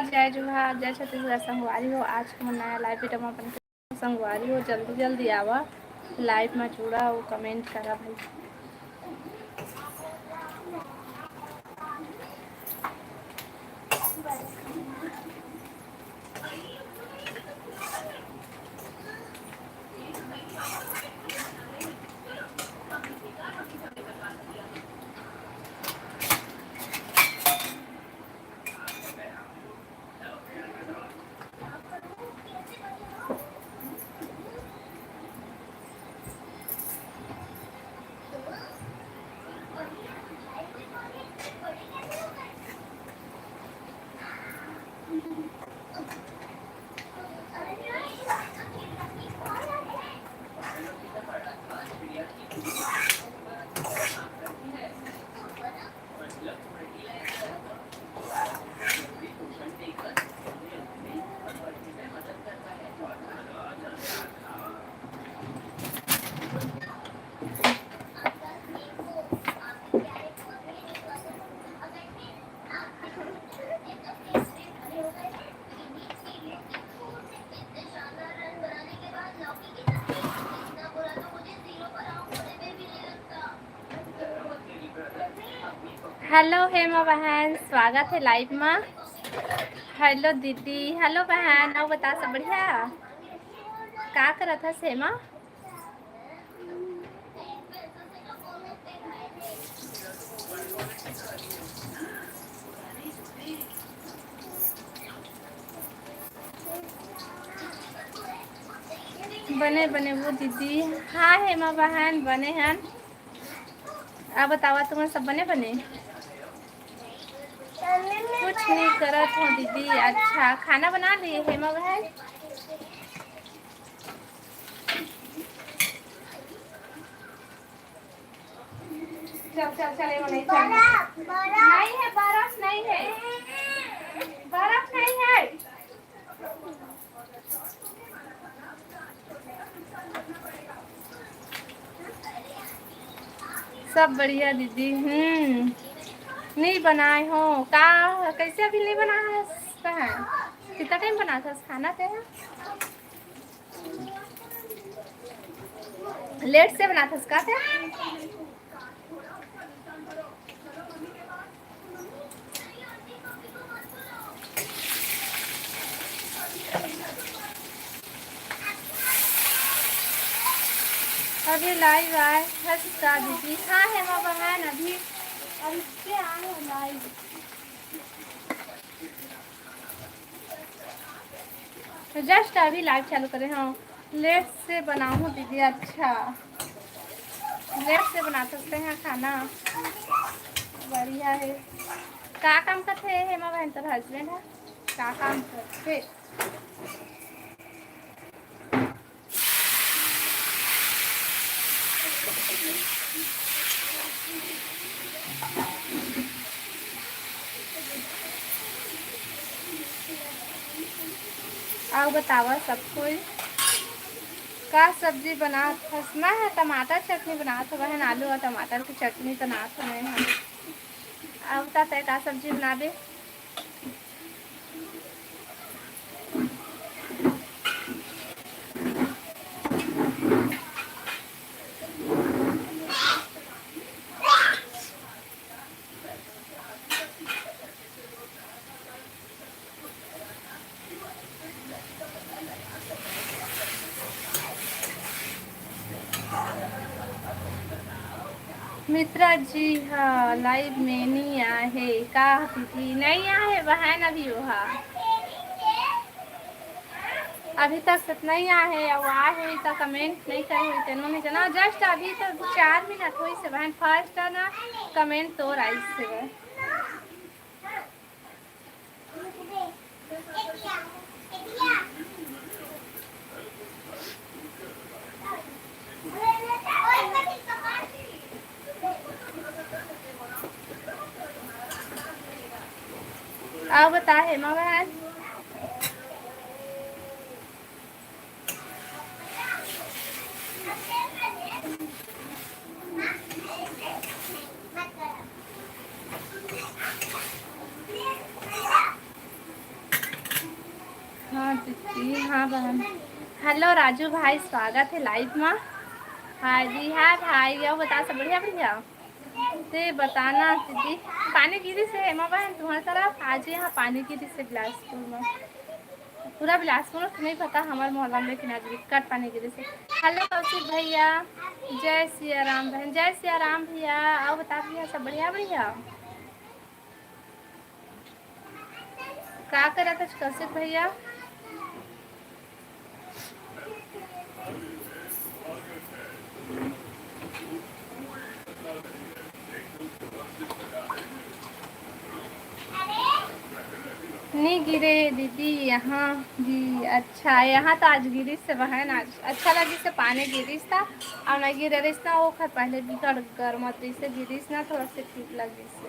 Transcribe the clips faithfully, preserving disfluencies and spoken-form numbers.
जय जोहार, जय छत्तीसगढ़ संगवारी हो। आज के मोर नया live video म अपन संगवारी हो, जल्दी जल्दी आवा live म जुड़ा अउ comment करा भाई। Hello हेमा बहन, स्वागत हे live मा। Hello दीदी, hello बहन, अउ बता सब बढ़िया? का करत हस हेमा? बने बने वो दीदी। हाँ हेमा बहन, बने हन। आप बतावा, तुमन सब बने बने? कुछ नहीं करत हो दीदी। अच्छा, खाना बना लिए हेमा बहन? चल चल चल, ये नहीं चल। नहीं है, बर्फ नहीं है, बर्फ नहीं है। सब बढ़िया दीदी। हम्म, नहीं बनाए हो का? कैसे अभी नहीं बनाए है? कितना टाइम बना था खाना तेरा? लेट से बनाथस का ते? अभी live आए हस का दीदी? हाँ हेमा बहन, अभी अभी से आए हो live। Just अभी live चालू करे हव। लेट से बनाहूँ दीदी। अच्छा, लेट से बनाथस तेहा खाना। बढ़िया हे। का काम करथे हेमा बहन तोर husband ह? का काम करथे? अउ बतावा सब कोई, का सब्जी बनात हस? मैं ह टमाटर चटनी बनात हव बहन, आलू अउ टमाटर के चटनी बनात हव मैं ह। अउ बता, तै का सब्जी बनाबे? मित्रा जी ह live में नइ आहे का दीदी? नइ आहे बहन, अभी ओहा अभी तक नइ आहे, अउ आहे त comment नइ करे होही, तेनो नइ जाना। Just अभी तो चार मिनट होइस हे बहन, first ना comment तोर आइस हे। अउ बता हेमा बहन। हाँ बहन। हेलो राजू भाई, स्वागत है लाइव मा। हाय जी, हाय भाई, अउ बता, सब बढ़िया? बढ़िया। ते बताना दीदी, पानी गिरिस हे एमा बहन तुम्हारे तरफ? आज यहाँ पानी गिरिस हे बिलासपुर में, पूरा बिलासपुर में तो नहीं पता, हमारे मोहल्ला में, लेकिन आज बिकट पानी गिरिस हे। हेलो कौशिक भैया, जय सिया राम बहन। जय सिया राम भैया। अउ बता भैया, सब बढ़िया? बढ़िया। का करत हस कौशिक भैया? नी गिरे दीदी यहाँ भी। अच्छा, यहाँ तो आज गिरिस हे बहन, आज अच्छा लगिस हे, पानी गिरिस हे। अउ नहीं गिरे रहिस ना, ओखर पहले बिकट गरम रहिस हे, गिरिस ना, थोड़ा से ठीक लगिस हे।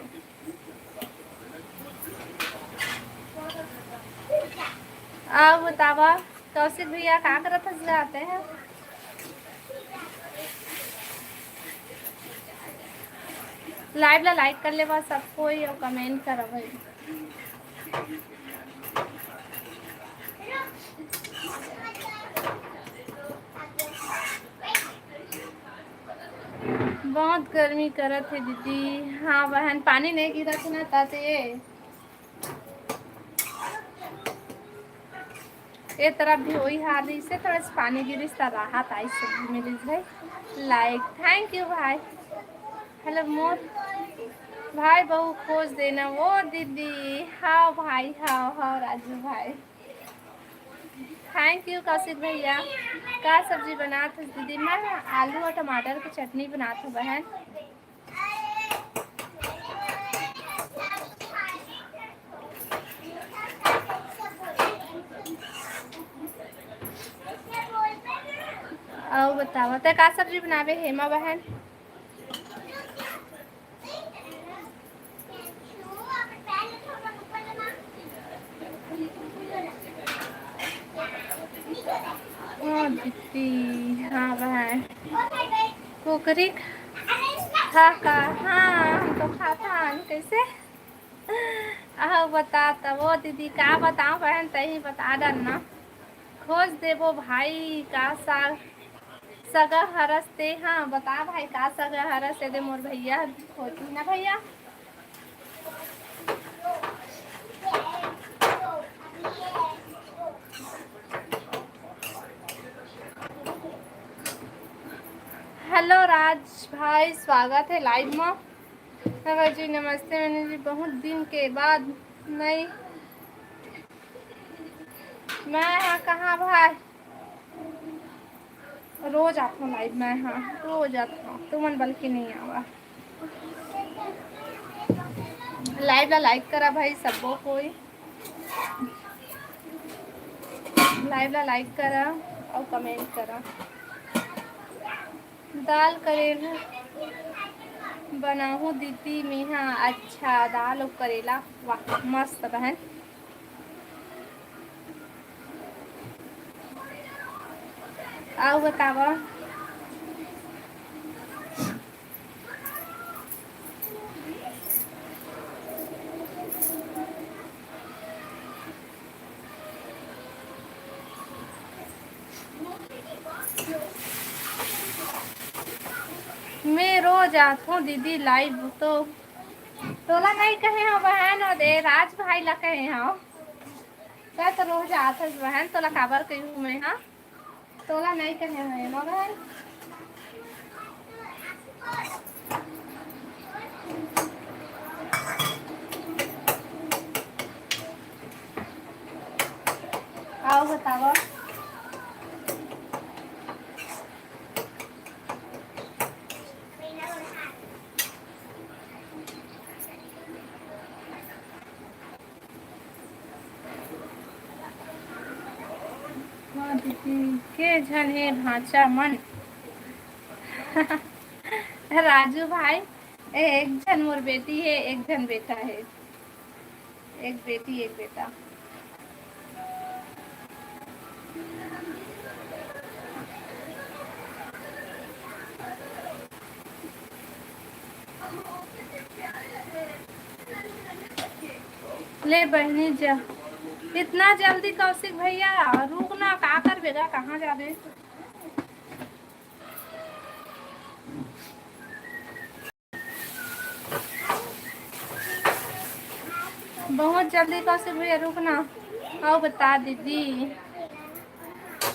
अउ बतावा कौशिक भैया, का करत हस? जाते हैं लाइव ला लाइक कर लेवा सब कोई अउ कमेंट करा भाई। बहुत गर्मी करत हे दीदी। हाँ बहन, पानी नहीं गिरत हे ना, ता ते ए तरफ भी वही हाल रहिस हे, थोड़ा सा पानी गिरिस त राहत आइस, सब्जी मिलिस भाई। लाइक, थैंक यू भाई। हेलो मोर भाई, बहू खोज देना वो दीदी। हाँ भाई, हाँ, हाँ राजू भाई। थैंक यू कौशिक भैया। का सब्जी बनात हस दीदी? मैं आलू अउ टमाटर के चटनी बनात हूँ बहन। अउ बतावा, ते का सब्जी बनावे हे एमा बहन? ओ दीदी, हाँ बहन, कुकरी खा का? हाँ, हम तो खाता हन। कैसे? अहो बता तब, ओ दीदी, का बताओ बहन, तही बता डर ना। खोज देबो भाई, का सा सगा हरस ते? हाँ, बता भाई, का सगा हरस? एदे मोर भैया खोजी ना भैया। हेलो राज भाई, स्वागत है लाइव में। नमस्ते जी, नमस्ते मैंने जी, बहुत दिन के बाद। नहीं, मैं हाँ कहाँ भाई? रोज आथों लाइव में, हाँ, रोज आथों, तुमन बल्कि नहीं आवा। लाइव ला लाइक करा भाई, सबो कोई लाइव ला लाइक करा अउ कमेंट करा। दाल करेला बनाहूँ दीदी मेहा। अच्छा, दाल अउ करेला, वाह, मस्त बहन। अउ बतावा। मैं रोज आथों दीदी लाइव तो। तोला नहीं कहे हो बहन, ओ दे राज भाई ला कहे हो। मैं तो रोज आथस बहन, तोला काबर कही हूँ मैं, हाँ? तोला नहीं कहे हो मगर। अउ बतावा। हाँ दीदी, के झन हे भांचा मन? राजू भाई, ए, एक झन मोर बेटी हे, एक झन बेटा हे। एक बेटी, एक बेटा। ले बहिनी जा, इतना जल्दी कौशिक भैया, रुक ना, का करबे गा, कहाँ जाबे? बहुत जल्दी कौशिक भैया, रुक ना। अउ बता दीदी,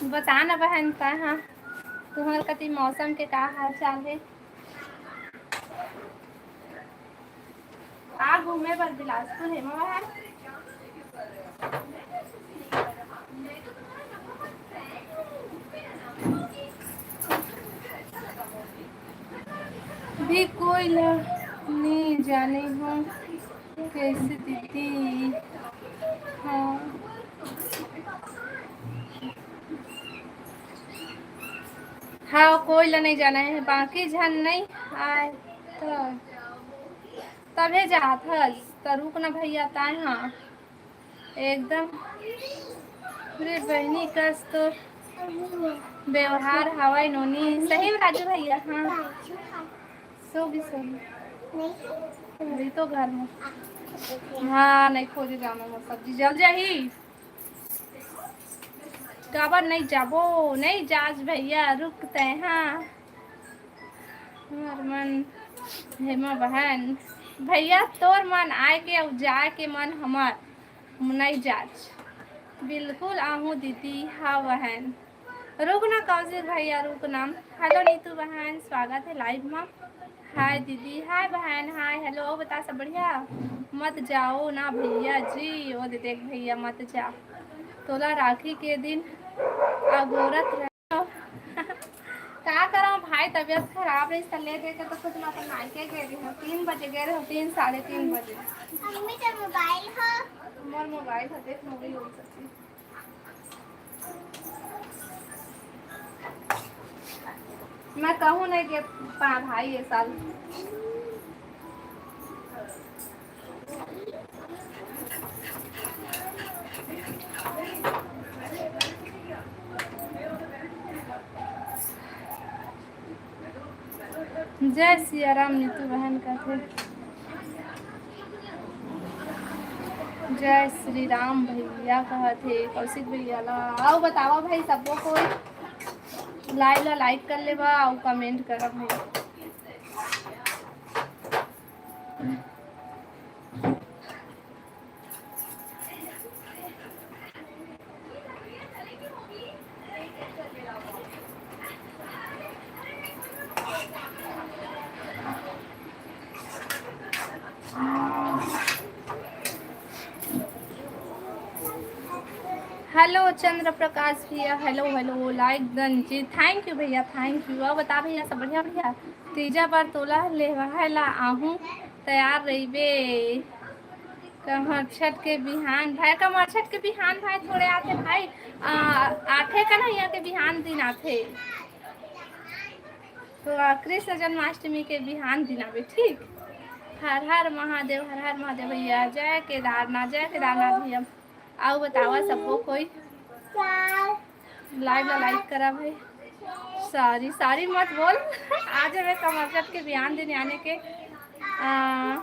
बता ना बहन, का हाँ, तुम्हर कति मौसम के का हाल चाल हे? आ घूमे बर बिलासपुर हे मोर। भी कोई ला नहीं जाने हो कैसे दीदी। हाँ। हाँ, कोई ला नहीं जाना है, बाकी झन नहीं आए तो तभे जात हस, त रुक ना भैया, ताय हाँ एकदम। रे बहनी कस तो व्यवहार हवाई नोनी, सही में राजू भैया। हाँ, सो भी सो भी तो घर में। हाँ, नहीं खोजे जाना, सब्जी जल जाही। काबर नहीं जाबो, नहीं जाज भैया, रुकते हाँ। हमर मन हेमा बहन, भैया तोर मन आए के अउ जाए के मन हमर नहीं जाज। बिल्कुल आहूँ दीदी, हाँ बहन। रुक ना कौशिक भैया, रुक ना। हेलो नीतू बहन, स्वागत है लाइव में। हाय दीदी, हाय बहन, हाय, हेलो, बता सब बढ़िया? मत जाओ ना भैया जी, ओ दे देख भैया, मत जा, तोला राखी के दिन अगोरत रह। का करा भाई, तबियत खराब रही, त ले दे के तो खुद मैं अपन मायके गए रही हूँ, तीन बजे गए रही हूँ, तीन, साढ़े तीन बजे। मम्मी, तेरा मोबाइल है? मोर मोबाइल है, देख, मोबाइल हो सकती। मैं कहूँ नहीं कि पा भाई ये साल। जय सिया राम नीतू बहन कथे। जय श्री राम भैया कहत हे कौशिक भैया ला। अउ बतावा भाई, सबो कोई लाइव ला लाइक कर लेवा अउ कमेंट करा भाई। हेलो चंद्र प्रकाश भैया, हेलो हेलो, लाइक डन जी, थैंक यू भैया, थैंक यू। अउ बता भैया, सब बढ़िया? बढ़िया। तीजा बर तोला लेवाए ला आहूँ, तैयार रहिबे। कमरछठ के बिहान भाई, कमरछठ के बिहान भाई थोड़े आथे भाई, आ, आठे कन्हैया के बिहान दिन आथे। तो आ, कृष्ण जन्माष्टमी के बिहान दिन आबे, ठीक। हर हर महादेव, हर हर महादेव भैया, जय केदारनाथ, जय केदारनाथ भैया। अउ बतावा सबो कोई, लाइव ला लाइक करा भाई। सॉरी, सॉरी मत बोल। आज हमें कमरछठ के बिहान दिन यानी के, आ,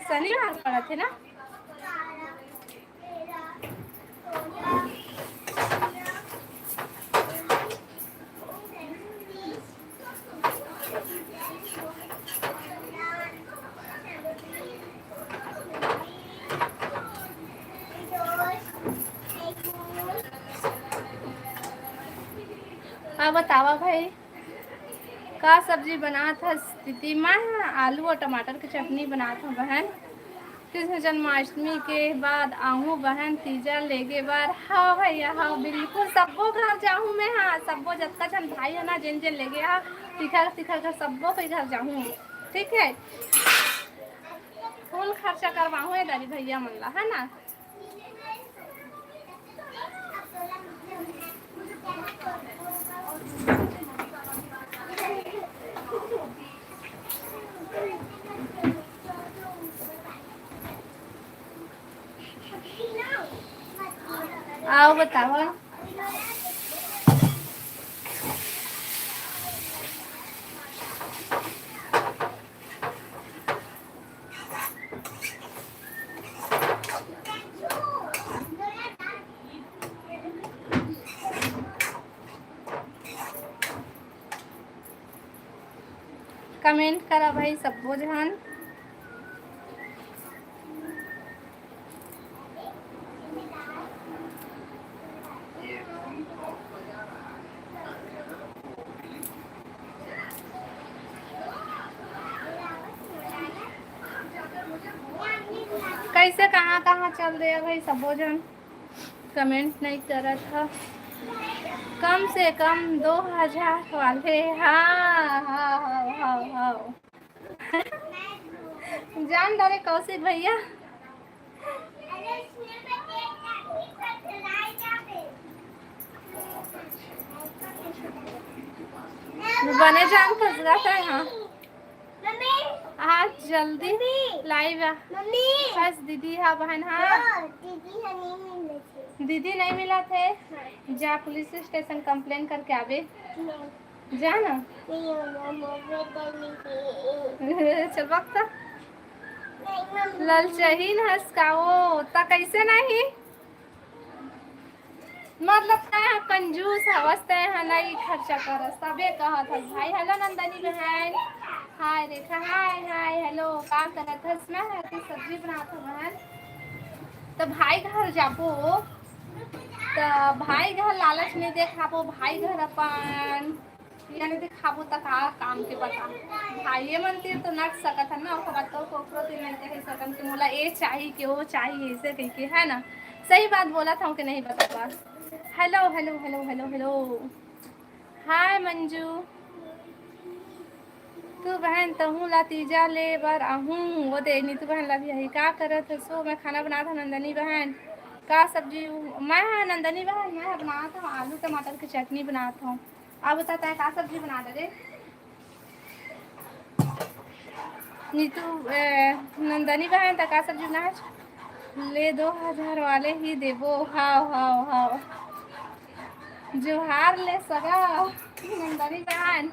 शनिवार पड़त हे ना। अब बतावा भाई, का सब्जी बनात हस दीदी? मैं आलू अउ टमाटर के चटनी बनात हूँ बहन। कृष्ण जन्माष्टमी के बाद आहूँ बहन तीजा लेगे बर। हाँ भैया, हाँ बिल्कुल, सब्बो घर जाहूँ मैं। हाँ, सब्बो जतका झन भाई है ना, जिन जिन लेगे हा, तिखर तिखर घर सब्बो के घर जाहूँ, ठीक है। फुल खर्चा करवाहूँ ए दारी भैया मन ला, है ना। अउ बतावा। कमेंट करा भाई सब्बो झन। कैसे कहाँ कहाँ चल रहे हैं भाई सब्बो झन? कमेंट नहीं करत ह। कम से कम दो हजार वाले। हाँ, हाँ, हाँ, हाँ, हाँ। जान डारे कौशिक भैया। बने जान फंस गया था यहाँ। आज जल्दी लाइव आ। बस दीदी हा बहन हा। दीदी नहीं मिला थे। जा पुलिस स्टेशन कंप्लेन करके आवे। जा ना। चल बक त। ललचहीन हस का वो, त कैसे नहीं? मतलब तैं ह कंजूस हवस, तैं ह नइ खर्चा करस, तबे कहत हस भाई। हेलो नंदनी बहन, हाय रेखा, हाय हाय, हेलो, का करत हस? मैं ह कि सब्जी बनात हव बहन, त भाई घर जाबो, त भाई घर लालच नइ देखाबो, भाई घर अपन यानी दिखाबो त का काम के बता। भाइये मन तीर तो नट सकत हन ना, ओकर बाद तो कोकरो तीर नइ कहे सकन कि मोला ए चाही कि ओ चाही, ऐसे कहिके, है ना? सही बात बोलत हूँ कि नहीं बता पा। Hello, hello, hello, hello, hello. Hi Manju. तू बहन तहूँ ला तीजा ले बर आहूँ। वो दे नीतू बहन ला भी यही का करत हसो? मैं खाना बनात हूँ नंदनी बहन। का सब्जी? मैं हाँ नंदनी बहन, मैं बनात हूँ आलू टमाटर के चटनी बनात हूँ। अब बता, तैं का सब्जी बना डरे? नीतू, ए, नंदनी बहन, तैं का सब्जी बना है? ले दो हजार वाले ही देबो। हाव, हाव, हाव। जोहार ले सगा, नंदनी बहन।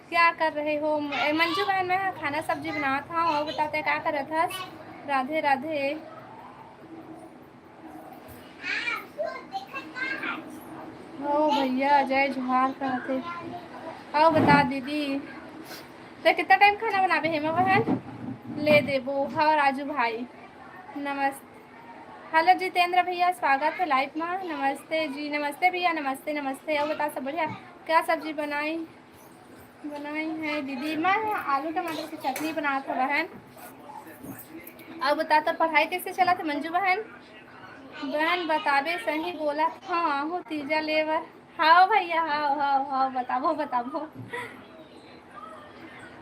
क्या कर रहे हो? ए, मंजू बहन, मैं खाना सब्जी बनात हूँ। और बता, तैं का करत हस? राधे, राधे। हो भैया, जय जोहार कहते। अउ बता दीदी, तैं कितना टाइम खाना बनाबे हेमा बहन? ले देबो। हाँ राजू भाई, नमस्ते। हेलो जितेंद्र भैया, स्वागत है लाइव में। नमस्ते जी, नमस्ते भैया, नमस्ते, नमस्ते। अउ बता, सब बढ़िया? क्या सब्जी बनाई? बनाई है दीदी, मैं आलू टमाटर की चटनी बनात हूँ बहन। अब बता, तो पढ़ाई कैसे चलत है मंजू बहन? बहन बताबे सही बोलत हूँ, आहूँ तीजा ले बर। हाव भैया, हाव, हाव, हाव, बताबो, बताबो।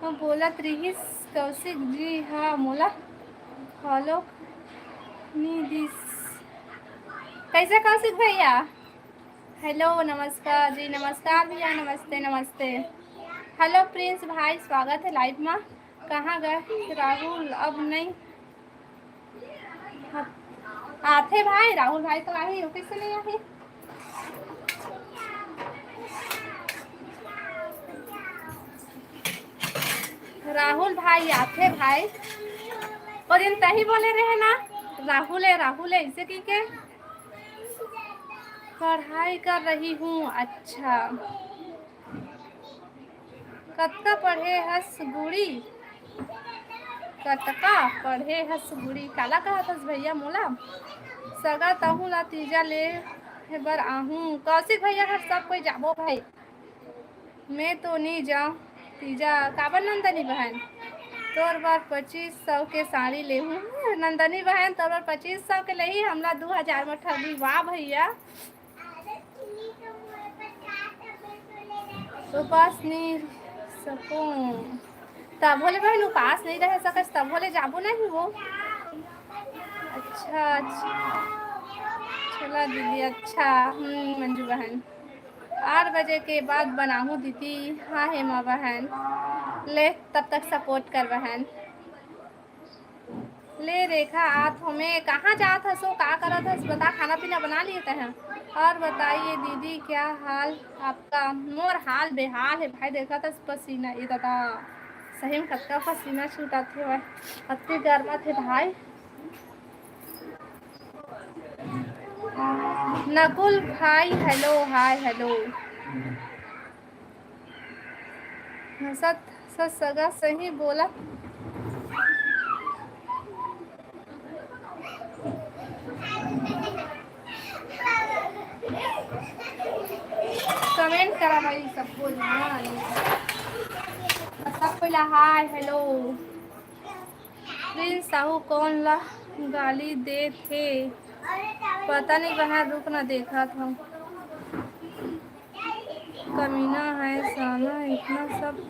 हम बोलत रिहिस कौशिक जी, हाँ, मोला फॉलो नी दिस। कैसे कौशिक भैया? हेलो, नमस्कार जी, नमस्कार भैया, नमस्ते, नमस्ते। हेलो प्रिंस भाई, स्वागत है लाइव में। कहाँ गए राहुल? अब नहीं आथे भाई, राहुल भाई तो आही, वो कैसे नहीं आही? राहुल भाई आथे भाई, वो दिन तही बोले रहे ना, राहुल है, राहुल है, इसे की के पढ़ाई कर रही हूँ। अच्छा, कतका पढ़े हस गुड़ी? कतका पढ़े हस गुड़ी? काला कहत हस भैया मोला? सगा तहूँ ला तीजा ले बर आहूँ। कौशिक भैया घर सब कोई जाबो भाई। मैं तो नी जाऊँ तीजा। काबर नंदनी बहन? तोर बर पच्चीस सौ के साड़ी लेहूँ। नंदनी बहन, तोर बर पच्चीस सौ के लेही, हमला दू हजार में ठगी। वाह भैया। उपास नहीं सकूं। तभो ले बहन उपास नहीं रह सकस, तभो ले जाबो नहीं वो। अच्छा, अच्छा। चला दीदी, अच्छा। हम्म, मंजू बहन, आठ बजे के बाद बनाहूँ दीदी। हाँ हेमा बहन, ले तब तक सपोर्ट कर बहन। ले रेखा, आत हो मैं। कहाँ जात हसो, का करत हस? बता, खाना पीना बना लिए तैं? और बताइए दीदी, क्या हाल आपका? मोर हाल बेहाल है भाई, देखत हस पसीना, ये दादा, सही में कतका पसीना छूटत हे भाई, अतके गर्मा थे भाई। नकुल भाई, हेलो, हाय, हेलो। हंसत तो सगा सही बोला। कमेंट करा भाई, सबको ध्यान। सब कोई ला हाय, हेलो। प्रिंस साहू कौन ला गाली देत हे? पता नहीं कहाँ, रुक ना, देखा था। कमीना है साला, इतना सब।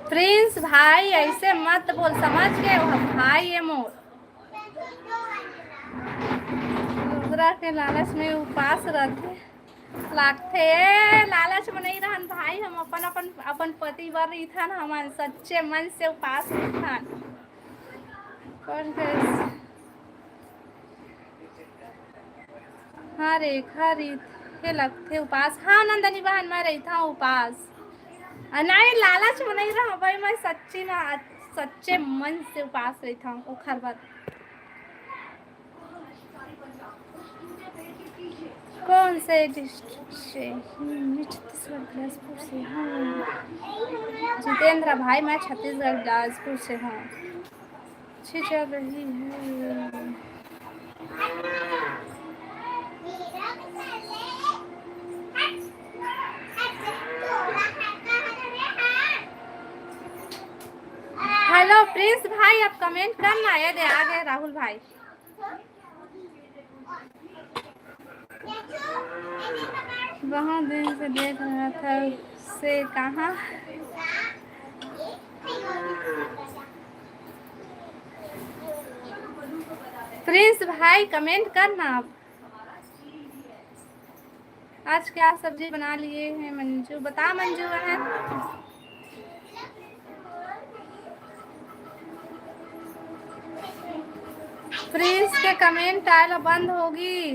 प्रिंस भाई, ऐसे मत बोल, समझ गए? वो भाई है मोर। दूसरा के लालच में उपास रहते, लागथे। ए, लालच में नहीं रहन भाई, हम अपन, अपन, अपन पति बर रहिथन, हमन सच्चे मन से उपास रहिथन। कौन कैसे? हाँ रेखा, रहिथे लगथे उपास। हाँ नंदनी बहन, मैं रहिथंव उपास। आ, नहीं, लालच में नहीं रहा भाई, मैं सच्ची ना, सच्चे मन से उपास रहिथंव ओखर बर। कौन से डिस्ट्रिक्ट से? हम्म, मैं छत्तीसगढ़ बिलासपुर से हूँ। जितेंद्र भाई, मैं छत्तीसगढ़ बिलासपुर से हूँ। अच्छी चल रही है। हेलो प्रिंस भाई, आप कमेंट करना। ये दे, आ गए राहुल भाई। बहुत दिन से देख रहा था, से कहाँ? प्रिंस भाई, कमेंट करना आप। आज क्या सब्जी बना लिए हैं मंजू? बता मंजू बहन। प्रिंस के कमेंट आए ला बंद होगी।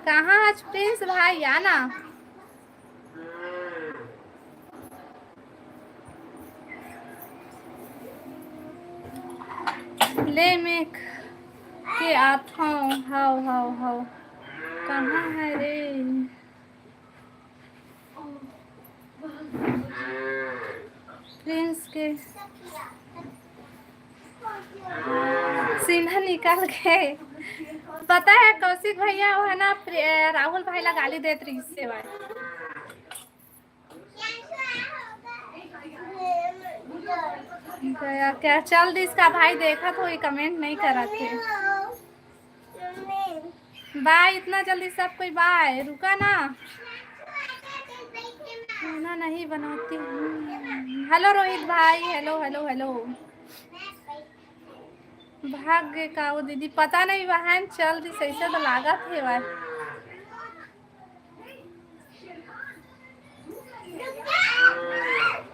कहाँ आज प्रिंस भाई, आना। ले मैं के आथंव। हाव, हाव, हाव। कहाँ है रे? प्रिंस के सीना निकल गए। पता है कौशिक भैया, वो है ना, प्रि-, राहुल भाई ला गाली देत रहिस हे भाई। गया क्या? चल दिस का भाई, देखा तो ये कमेंट नहीं करा थे। बाय, इतना जल्दी सब कोई बाय, रुका ना। खाना नहीं बनाती हूँ। हेलो रोहित भाई, हेलो, हेलो, हेलो। भाग गे का वो दीदी, पता नहीं बहन, चल दिस, ऐसे तो लागत हे भाई।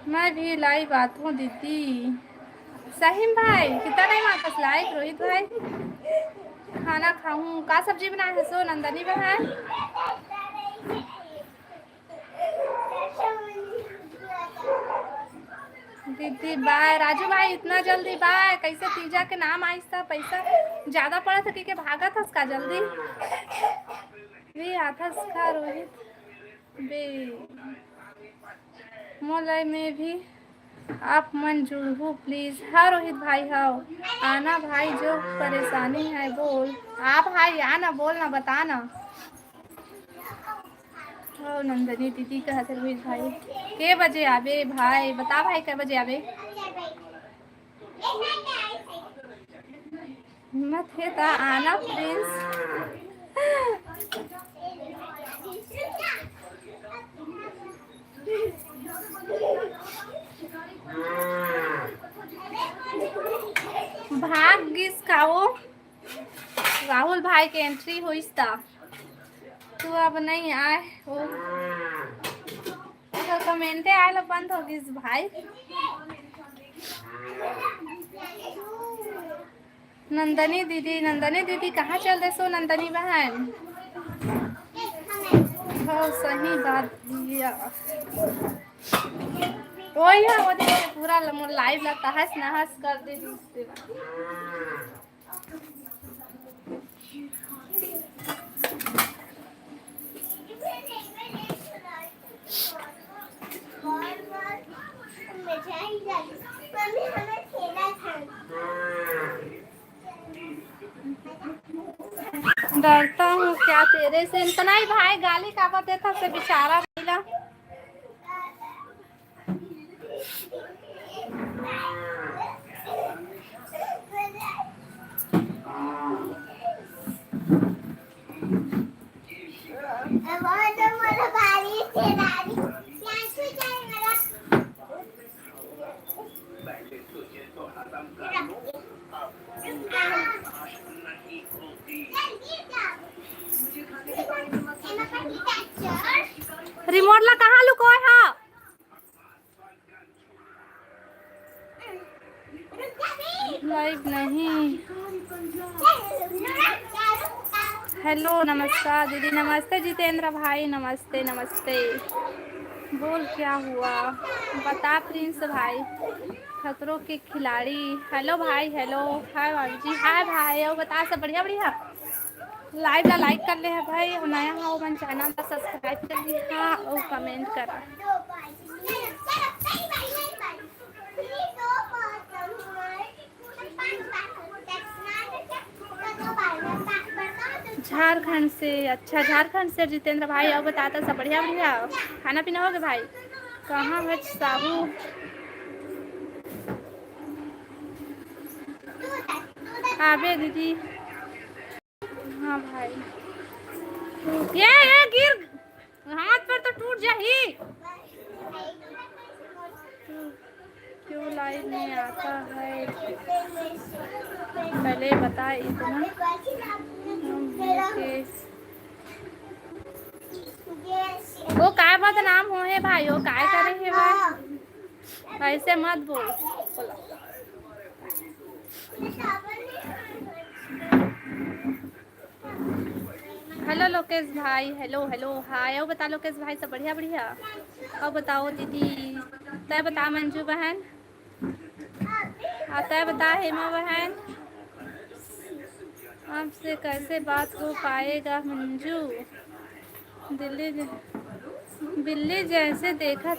मैं भी लाइव आत हूँ दीदी। सहीम भाई, कितना टाइम आथस लाइव? रोहित भाई, खाना खाऊं, का सब्जी बनाए हस ओ नंदनी बहन? दीदी बाय। राजू भाई, इतना जल्दी बाय? कैसे तीजा के नाम आइस त पैसा ज्यादा पड़त हे कि के भागत हस का जल्दी? भी आथस का रोहित? बे, मोला में भी आप मन जुड़हू please। हाँ रोहित भाई, हव आना भाई, जो परेशानी है बोल। आ भाई, आ ना, बोल ना, बता ना। ओ नंदनी दीदी कहत हे रोहित भाई, के बजे आबे भाई? बता भाई, के बजे आबे? हिम्मत हे ता आना प्रिंस। भाग गिस का वो? राहुल भाई के एंट्री होइस ता। तू अब नहीं आए हो। तो कमेंटे आए ला बंद हो गिस भाई। नंदनी दीदी, नंदनी दीदी कहाँ चल दे सो नंदनी बहन? हो सही बात भैया। वही है वो दिन पूरा ल-, मोर लाइव ला तहस नहस कर दे दी। डरता हूँ क्या तेरे से? इतना ही भाई गाली काबर देता से बेचारा भैया। रिमोट ला कहाँ लुकोय हा? लाइव नहीं। हेलो, नमस्कार दीदी, नमस्ते जितेंद्र भाई, नमस्ते, नमस्ते। बोल क्या हुआ, बता प्रिंस भाई, खतरों के खिलाड़ी। हेलो भाई, हेलो, हाय भाभी जी, हाय भाई, और बता सब बढ़िया, बढ़िया। लाइव ला लाइक कर ले हा भाई, अउ नया हा ओमन चैनल ला सब्सक्राइब कर ले हा अउ कमेंट करा। झारखंड से, अच्छा झारखंड से जितेंद्र भाई, अउ बता ता सब बढ़िया बढ़िया, खाना पीना हो गे भाई? कहाँ हच साहू? आबे दीदी। हाँ भाई, ये ये गिर, हाथ पर तो टूट जाही। क्यों लाइव में आता है पहले बता इतना। हम हैं के वो काय बदनाम हो हे भाई, वो काय करे हे भाई? ऐसे मत बोल। हेलो लोकेश भाई, हेलो हेलो, हाय। अउ बता लोकेश भाई, सब बढ़िया बढ़िया? अउ बताओ दीदी, तय बता मंजू बहन, आ तय बता हेमा बहन, आपसे कैसे बात हो पाएगा मंजू? दिल्ली ज-, बिल्ली जैसे देखत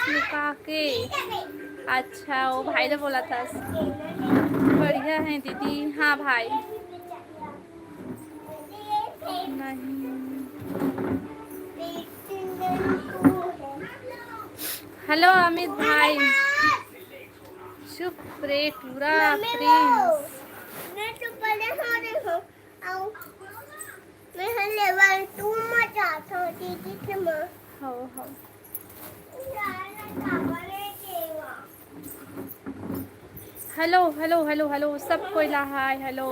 लुका के। अच्छा, वो भाई ने बोला था। बढ़िया है दीदी। हाँ भाई। नहीं। हेलो अमित भाई। चुप रे पूरा प्रिंस। मैं तो पहले हो रही हूँ। आओ। मैं हले वन टू में जाता हूँ, दीदी से माँ। हो, हो। हेलो, हेलो, हेलो, हेलो, सब कोई ला हाय, हेलो।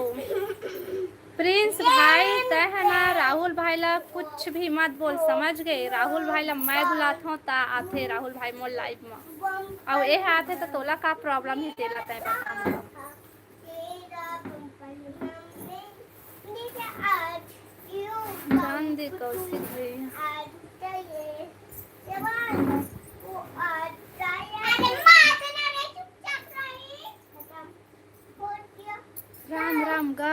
प्रिंस भाई, तय है ना राहुल भाई ला कुछ भी मत बोल, समझ गए? राहुल भाई ला मैं बुलात हूँ, ता आथे राहुल भाई मोर लाइव में। अउ ए आथे तो तोला का प्रॉब्लम है, तेला तय बता। जान दे कौशिक भैया। राम राम गा,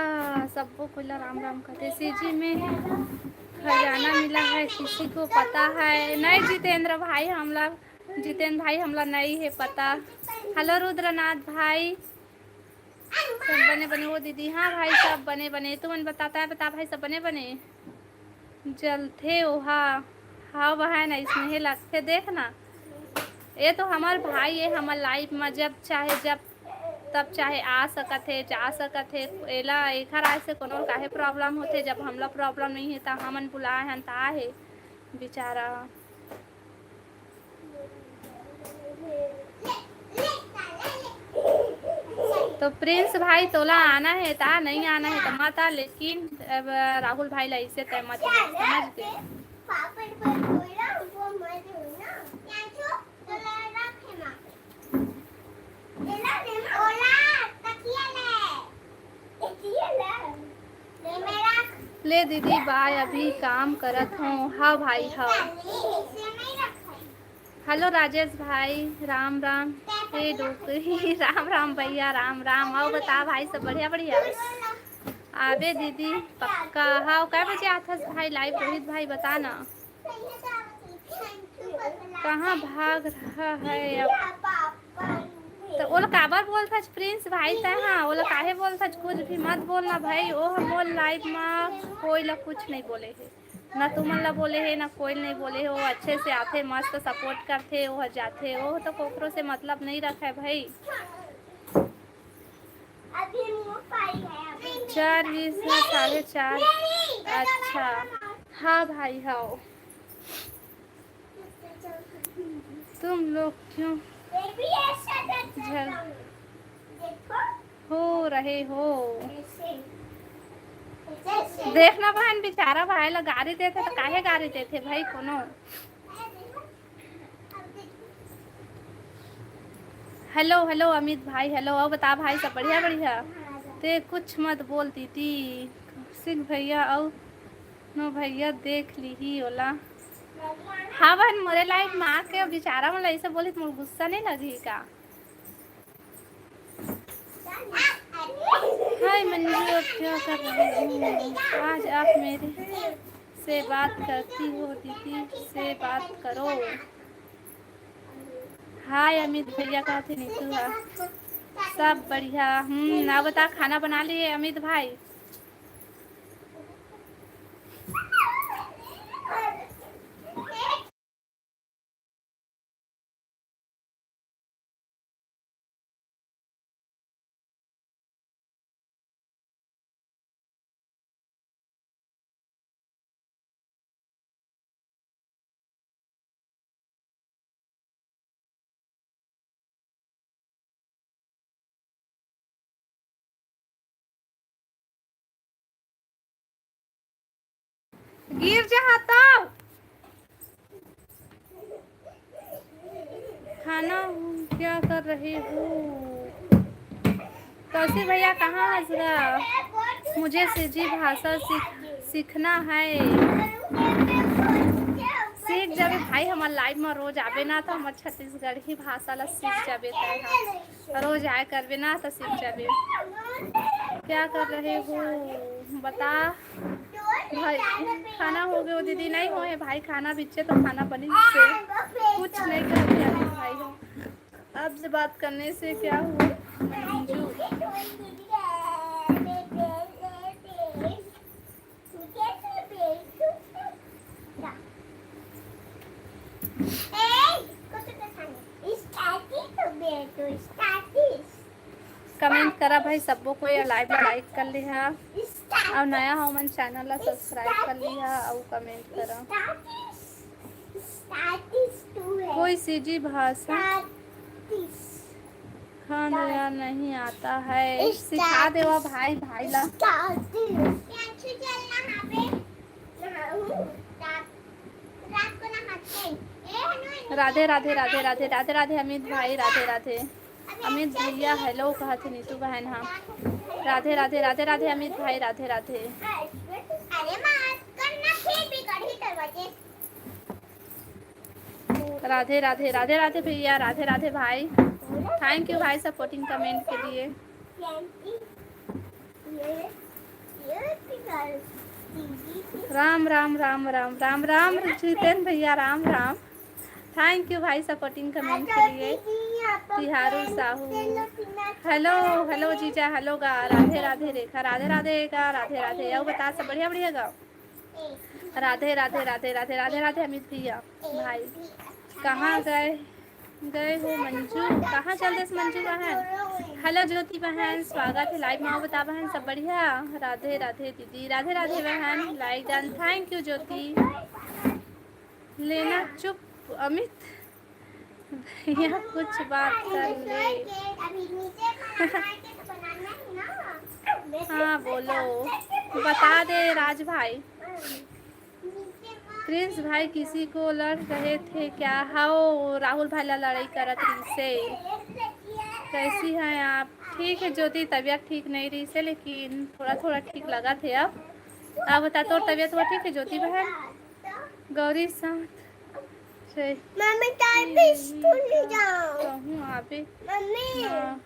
सबको कोला राम राम कहते। सीजी में खजाना मिला है, किसी को पता है? नहीं जितेंद्र भाई, हम लोग जितेन भाई, हमला नई हे पता। हेलो रुद्रनाथ भाई, सब बने बने हो दीदी? हाँ भाई, सब बने बने। तुमन बताता है, बता भाई, सब बने बने? जलथे ओहा। हाँ बहन, अइसने हे लगथे। देख ना, ये तो हमर भाई हे, हमर लाइफ में जब चाहे, जब तब चाहे आ सकत हे, जा सकत हे। एला, एखर आए से कोनो ल काहे प्रॉब्लम होथे? जब हमला प्रॉब्लम नहीं हे, त हमन बुलाए हन, त आहे बेचारा। तो प्रिंस भाई, तोला आना हे ता, नहीं आना हे त मत आ, लेकिन अब राहुल भाई ला ऐसे तय मत बोल, समझ गे? ले दीदी, बाय, अभी काम करत हूँ। हाँ भाई, हाँ। हेलो राजेश भाई, राम राम। हे डोकरी, राम राम भैया, राम राम। अउ बता भाई, सब बढ़िया? बढ़िया। आबे दीदी, पक्का। हाँ, कै बजे आथस भाई लाइव? रोहित भाई, बता ना। कहाँ भाग रहा है अब? तो ओला काबर बोलथस प्रिंस भाई तै? हाँ, ओला काहे बोलथस? कुछ भी मत बोलना भाई। ओह मोर लाइव मा कोई ला कुछ नहीं बोले हे, ना तुमन ला बोले हे, ना कोई नहीं बोले हे। वो अच्छे से आथे, मस्त सपोर्ट करथे, वो जाथे, वो तो कोकरो से मतलब नहीं रखे भाई। चार बीस है, साढ़े चार। अच्छा, हाँ भाई, हाँ। तुम लोग क्यों झग हो रहे हो? देखना बहन, बेचारा भाई ला गारी देथे तो काहे गारी देथे भाई कोनो? हेलो, हेलो अमित भाई, हेलो। अउ बता भाई, सब बढ़िया? बढ़िया। ते कुछ मत बोल दीदी, कौशिक भैया अउ नो भैया देख लीही ओला। हाँ बहन, मोरे लाइव में आके बेचारा मन ला ऐसे बोली तो मोर गुस्सा नहीं लगी का? हाय मंजू, अब क्या कर रही हो? आज आप मेरे से बात करती हो, दीदी से बात करो। हाय अमित भैया, कहते नीतू है। सब बढ़िया। हम्म, ना बता, खाना बना लिए अमित भाई? गिर जहा तो खाना क्या कर रहे हो? कौशिक भैया, कहाँ हंस रहा? मुझे सीजी भाषा सीख, सीखना है। सीख जाबे भाई, हमर लाइव में रोज आबे ना, तो हमर छत्तीसगढ़ी भाषा ला सीख जाबे तै हा। रोज आए करबे ना, तो सीख जाबे। क्या कर रहे हो, बता। भाई, खाना हो गयो दीदी? नहीं होए भाई, खाना बिच्चे तो खाना बनी से कुछ नहीं करते अभी भाई हो। आपसे बात करने से क्या हुआ मंजू? कमेंट करा भाई, सबो कोई लाइव ला लाइक कर लिहा, और नया हो मन चैनल ला सब्सक्राइब कर लिहा और कमेंट करा। कोई सीजी भाषा खाना यार नहीं आता है, सिखा देवा भाई, भाई ला। राधे राधे राधे राधे राधे राधे अमित भाई, राधे राधे। अमित भैया हेलो कहत हे नीतू बहन हा। राधे राधे राधे राधे अमित भाई, राधे राधे। राधे राधे राधे राधे भैया, राधे राधे भाई। थैंक यू भाई सपोर्टिंग कमेंट के लिए। राम राम राम राम राम राम जितेन भैया, राम राम। Thank you भाई, supporting comment के लिए। तिहारू साहू, hello, hello जीजा, hello गा, राधे राधे रेखा, राधे राधे गा, राधे राधे। अउ बता, सब बढ़िया बढ़िया गा? राधे राधे राधे राधे राधे राधे अमित भैया भाई। कहाँ गए, गए हो मंजू? कहाँ चल देस मंजू बहन? Hello ज्योति बहन, स्वागत है live में। अउ बता बहन, सब बढ़िया? राधे राधे दीदी, राधे राधे बहन। Like done, thank you ज्योति। लेना चुप अमित भैया, कुछ बात कर ले। हाँ बोलो, बता दे राज भाई। प्रिंस भाई किसी को लड़ रहे थे क्या? हाओ, राहुल भाई ला लड़ाई करत रहिसे। कैसी हैं आप? ठीक है ज्योति, तबीयत ठीक नहीं रहिसे, लेकिन थोड़ा थोड़ा ठीक लगथे अब। अब बता, तोर तबीयत हुआ ठीक है ज्योति बहन? गौरी साथ से मम्मी, टाइम पे स्कूल नहीं जाओ। कहूँ आबे मम्मी। हाँ।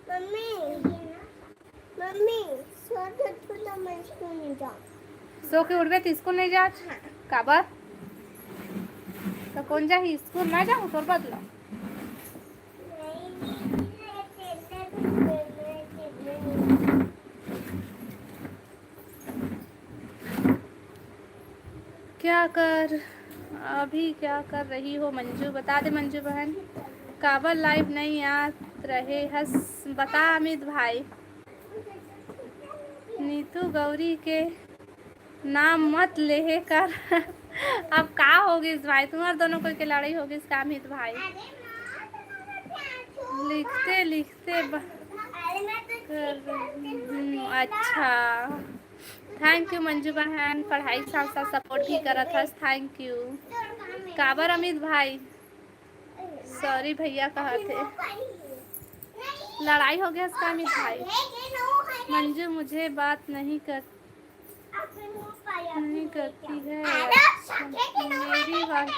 मम्मी, मम्मी, सो तो तू तो मैं स्कूल नहीं जाओ। सो के उठबे त स्कूल नहीं जाच? हाँ। काबर? तो कौन जाही स्कूल? ना जाऊँ तोर बदला। क्या कर, अभी क्या कर रही हो मंजू? बता दे मंजू बहन, काबर live नहीं आ रहे हस? बता अमित भाई। नीतू गौरी के नाम मत लेहे कर। अब का हो गिस भाई, तुम्हार दोनों कोई के लड़ाई हो गिस का अमित भाई? लिखते लिखते ब-, कर, हम्म, अच्छा। Thank you मंजू बहन, पढ़ाई के साथ साथ support भी करत हस, thank you। काबर अमित भाई? Sorry भैया कहत हे। लड़ाई हो गया इसका अमित भाई। मंजू मुझे बात नहीं कर, नहीं करती है। अच्छा, मेरी बात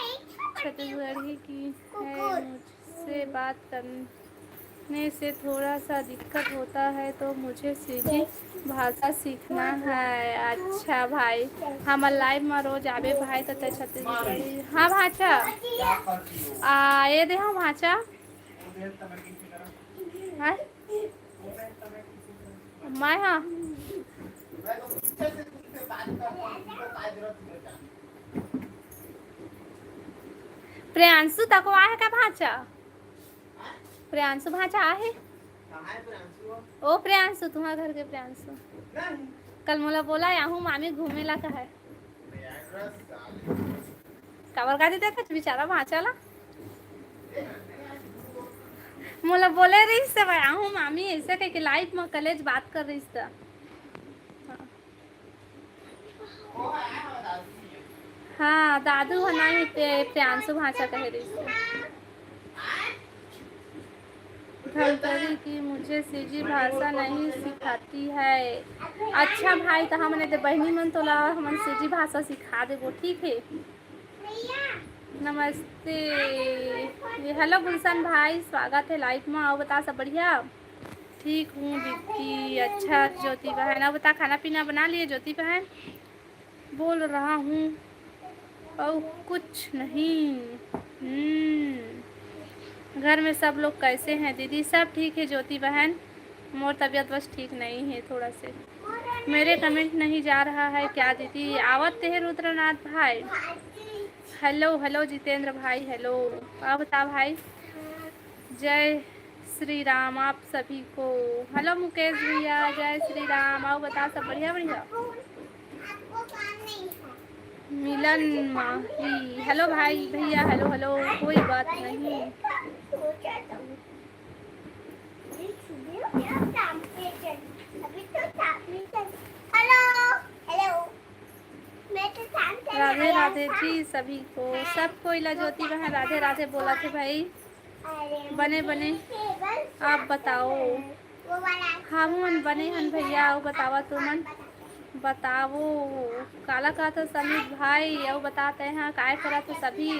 छत्तीसगढ़ी की है, मुझसे बात करने से थोड़ा सा दिक्कत होता है, तो मुझे सीधी भाषा सीखना है। अच्छा भाई, हमर live में रोज आबे भाई, तो तै छत्तीसगढ़ी। हाँ भाचा, आ ये दे, हाँ भाचा। हाँ? मैं हाँ। प्रियांशु तको आहे का भाचा? प्रियांशु भाचा आहे? ओ प्रियांशु, तुम्हार घर के प्रियांशु। कल मोला बोला, आहूँ मामी घूमे ला कहे। काबर का दे देखत बेचारा भांचा ला। मोला बोले रहिस त भाई, आहूँ मामी ऐसे कह के live में कलेज बात कर रहिस त। हाँ, दादू ह नहीं, प्रियांशु भांचा कहे रहिस। धमतरी की मुझे सीधी भाषा नहीं सिखाती है। अच्छा भाई, तो हमन एदे बहिनी मन तोला हमन सीधी भाषा सिखा देबो, ठीक है? नमस्ते। ये hello गुलशन भाई, स्वागत है live में। अउ बता, सब बढ़िया? ठीक हूँ दीदी। अच्छा ज्योति बहन, अउ बता, खाना पीना बना लिए ज्योति बहन? बोल रहा हूँ और कुछ नहीं। हम्म, घर में सब लोग कैसे हैं दीदी? सब ठीक है ज्योति बहन, मोर तबीयत बस ठीक नहीं है थोड़ा से। मेरे comment नहीं जा रहा है क्या दीदी? आवत ते है रुद्रनाथ भाई। Hello, hello जितेंद्र भाई, hello। अउ बता भाई। जय श्री राम आप सभी को। Hello मुकेश भैया, जय श्री राम। अउ बता, सब बढ़िया बढ़िया? मिलन माही, hello भाई भैया, hello hello। कोई बात नहीं। राधे राधे जी सभी को, सब कोई ला ज्योति बहन राधे राधे बोलत हे भाई। बने बने आप बताओ। हमन बने हन भैया, अउ बतावा तुमन। बतावो। काला कहत हस अमित भाई, अउ बता तैं हा काय करत हस अभी?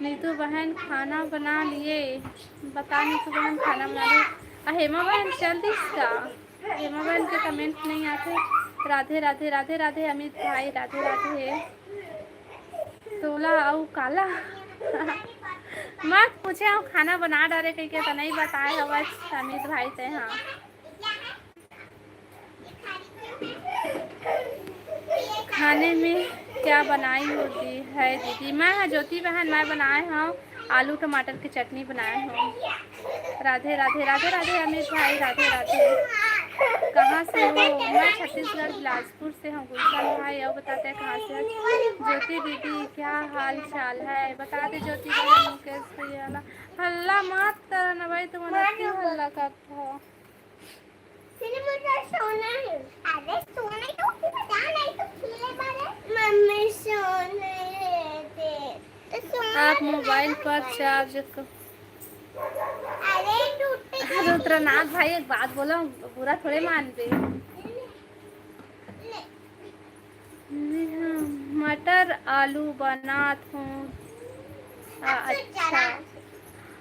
नीतू बहन खाना बना लिए? बता नीतू बहन खाना बना लिए? आ हेमा बहन चल दिस का? हेमा बहन के comment नहीं आथे। राधे राधे राधे राधे अमित भाई, राधे राधे। तोला अउ काला। मत पूछे, हम खाना बना डारे कहिके त नहीं बताए हवस अमित भाई ते। हाँ, खाने में क्या बनाई हो दी है दीदी? मैं हाँ ज्योति बहन, मैं बनाए हूँ आलू टमाटर की चटनी बनाए हूँ। राधे राधे, राधे राधे अमित भाई, राधे राधे। कहाँ से हो? मैं छत्तीसगढ़ बिलासपुर से हूँ। गुलशन भाई, और बताते हैं कहाँ से हो? ज्योति दीदी, क्या हाल चाल है? बता दे ज्योति बहन, मुकेश भैया ला। हल्ला मत कर ना भाई, तुम अति हल्ला करत हो। सिर्फ मुझे सोना है। अरे सोने को भी बता, नहीं तो खेले बारे। मम्मी सोने दे। तो सोना आप तो मोबाइल पर चार्ज क- अरे टूटे। रुद्रनाथ भाई, एक बात बोला, बुरा थोड़े मान दे। मटर आलू बनात हूँ। अच्छा,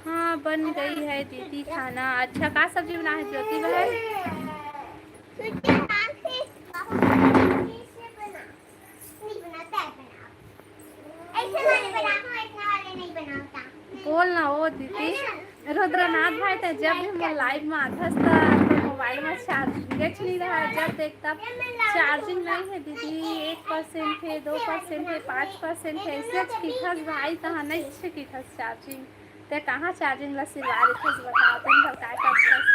हाँ, बन गई है दीदी खाना। अच्छा, का सब्जी बना है ज्योति बहन? बोल ना ओ दीदी। रुद्रनाथ भाई, त जब भी मोर लाइव में आथस त तोर मोबाइल में चार्जिंग नहीं रहा, जब देख तब चार्जिंग नहीं है दीदी, एक परसेंट है, दो परसेंट है, पाँच परसेंट है, ऐसे कीथस भाई, तहाँ नहीं छे कीथस चार्जिंग। ते कहाँ चार्जिंग ला सिरवा देथस, बता, दिन भर काय करथस?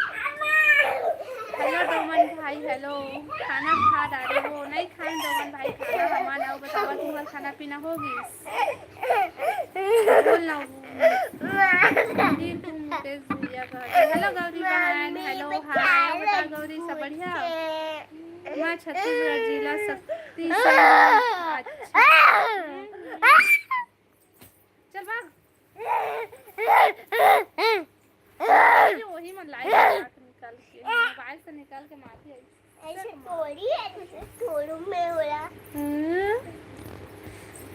हेलो डोमन भाई, हेलो। खाना खा डारे हो? नहीं खाए डोमन भाई खाना, हमार नाव बतावा, तुम्हार खाना पीना हो गई? बोल ना। फिर तू मुकेश भैया कह दे। हेलो गौरी बहन, हेलो, हाय, बता गौरी, सब बढ़िया? मैं छत्तीसगढ़ जिला सक्ती से। अच्छा। चल भाग। अरे वही मन लाइव से बात निकल के, मोबाइल से निकल के मारती है। ऐसे थोड़ी है, जैसे शोरूम में हो रहा। हम्म।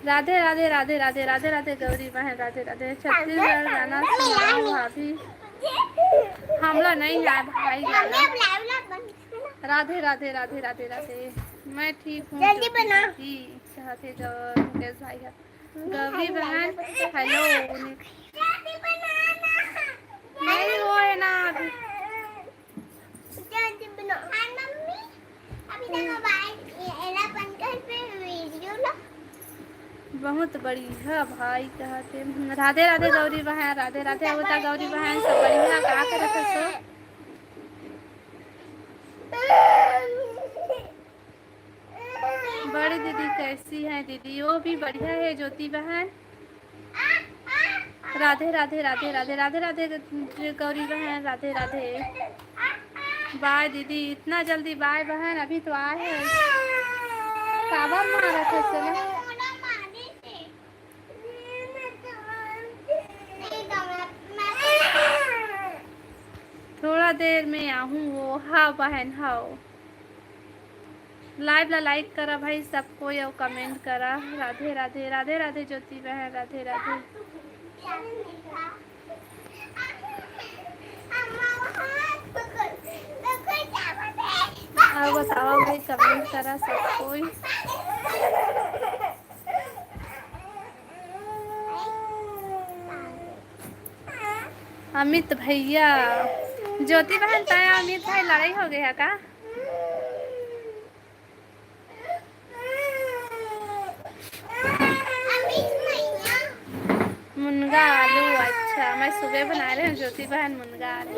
राधे राधे राधे राधे राधे राधे गौरी बहन, राधे राधे। छत्तीसगढ़ गाना सुनाओ भाभी। हमला नहीं आए भाई गाना। राधे राधे राधे राधे राधे। मैं ठीक हूँ जल्दी ज्योति बना। दीदी, चाहते जो मुकेश भाई है। गौरी बहन, हेलो। नहीं, वो है ना अभी। बहुत बढ़िया भाई कहते। राधे राधे गौरी बहन, राधे राधे। अब बता गौरी बहन, सब बढ़िया, का करत हस? बड़ी दीदी कैसी हैं दीदी? वो भी बढ़िया है ज्योति बहन। राधे राधे राधे राधे राधे राधे गौरी बहन, राधे राधे। बाय दीदी, इतना जल्दी बाय बहन, अभी तो आए हैं। काबर मारत है चलो। थोड़ा देर में आहूँ वो। हाँ बहन, हाँ। लाइव ला लाइक करा भाई सब कोई, अउ कमेंट करा। राधे राधे, राधे राधे ज्योति बहन, राधे राधे। अउ बतावा भाई, कमेंट करा सब कोई। अमित भैया, ज्योति बहन, तय अमित भाई लड़ाई हो गया का? मुनगा आलू, अच्छा, मैं सुबह बनाए रहे हूँ ज्योति बहन मुनगा आलू।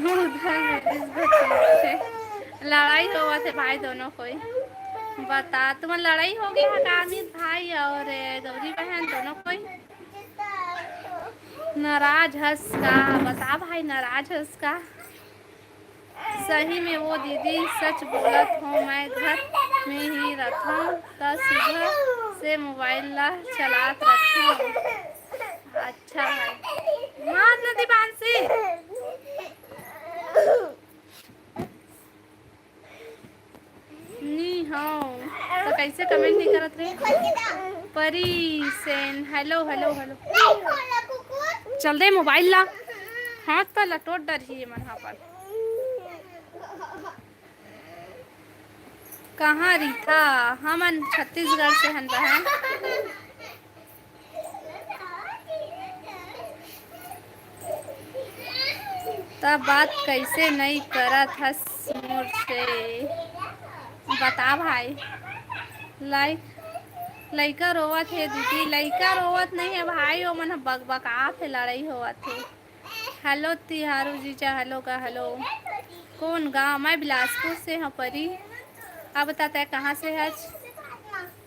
उधर में बीस बच्चे। लड़ाई होवत हे भाई दोनों कोई। बता, तुमन लड़ाई हो गया है का अमित भाई और गौरी बहन दोनों कोई? नाराज हस का? बता भाई, नाराज हस का? सही में वो दीदी सच बोलत हो, मैं घर में ही रथों त सुबह से मोबाइल ला चलात रथों। अच्छा भाई, मार न दीपांशी। नी हो तो कैसे कमेंट नहीं करत रे? परी सेन, हेलो हेलो हेलो। चल दे मोबाइल ला। हाथ पर लटोट डरही ये मन हा अपन। कहाँ रीथा? हमन छत्तीसगढ़ से हन बहन। त बात कैसे नई करत हस मोर से? बता भाई। लाइक, लइका रोवत हे दीदी, लइका रोवत नहीं है भाई, वो मन बकबकात हे, लड़ाई होवत हे। हेलो तिहारू जीजा, हेलो का हेलो। कौन गांव? मैं बिलासपुर से हूँ परी। अब बता, तै कहाँ से हच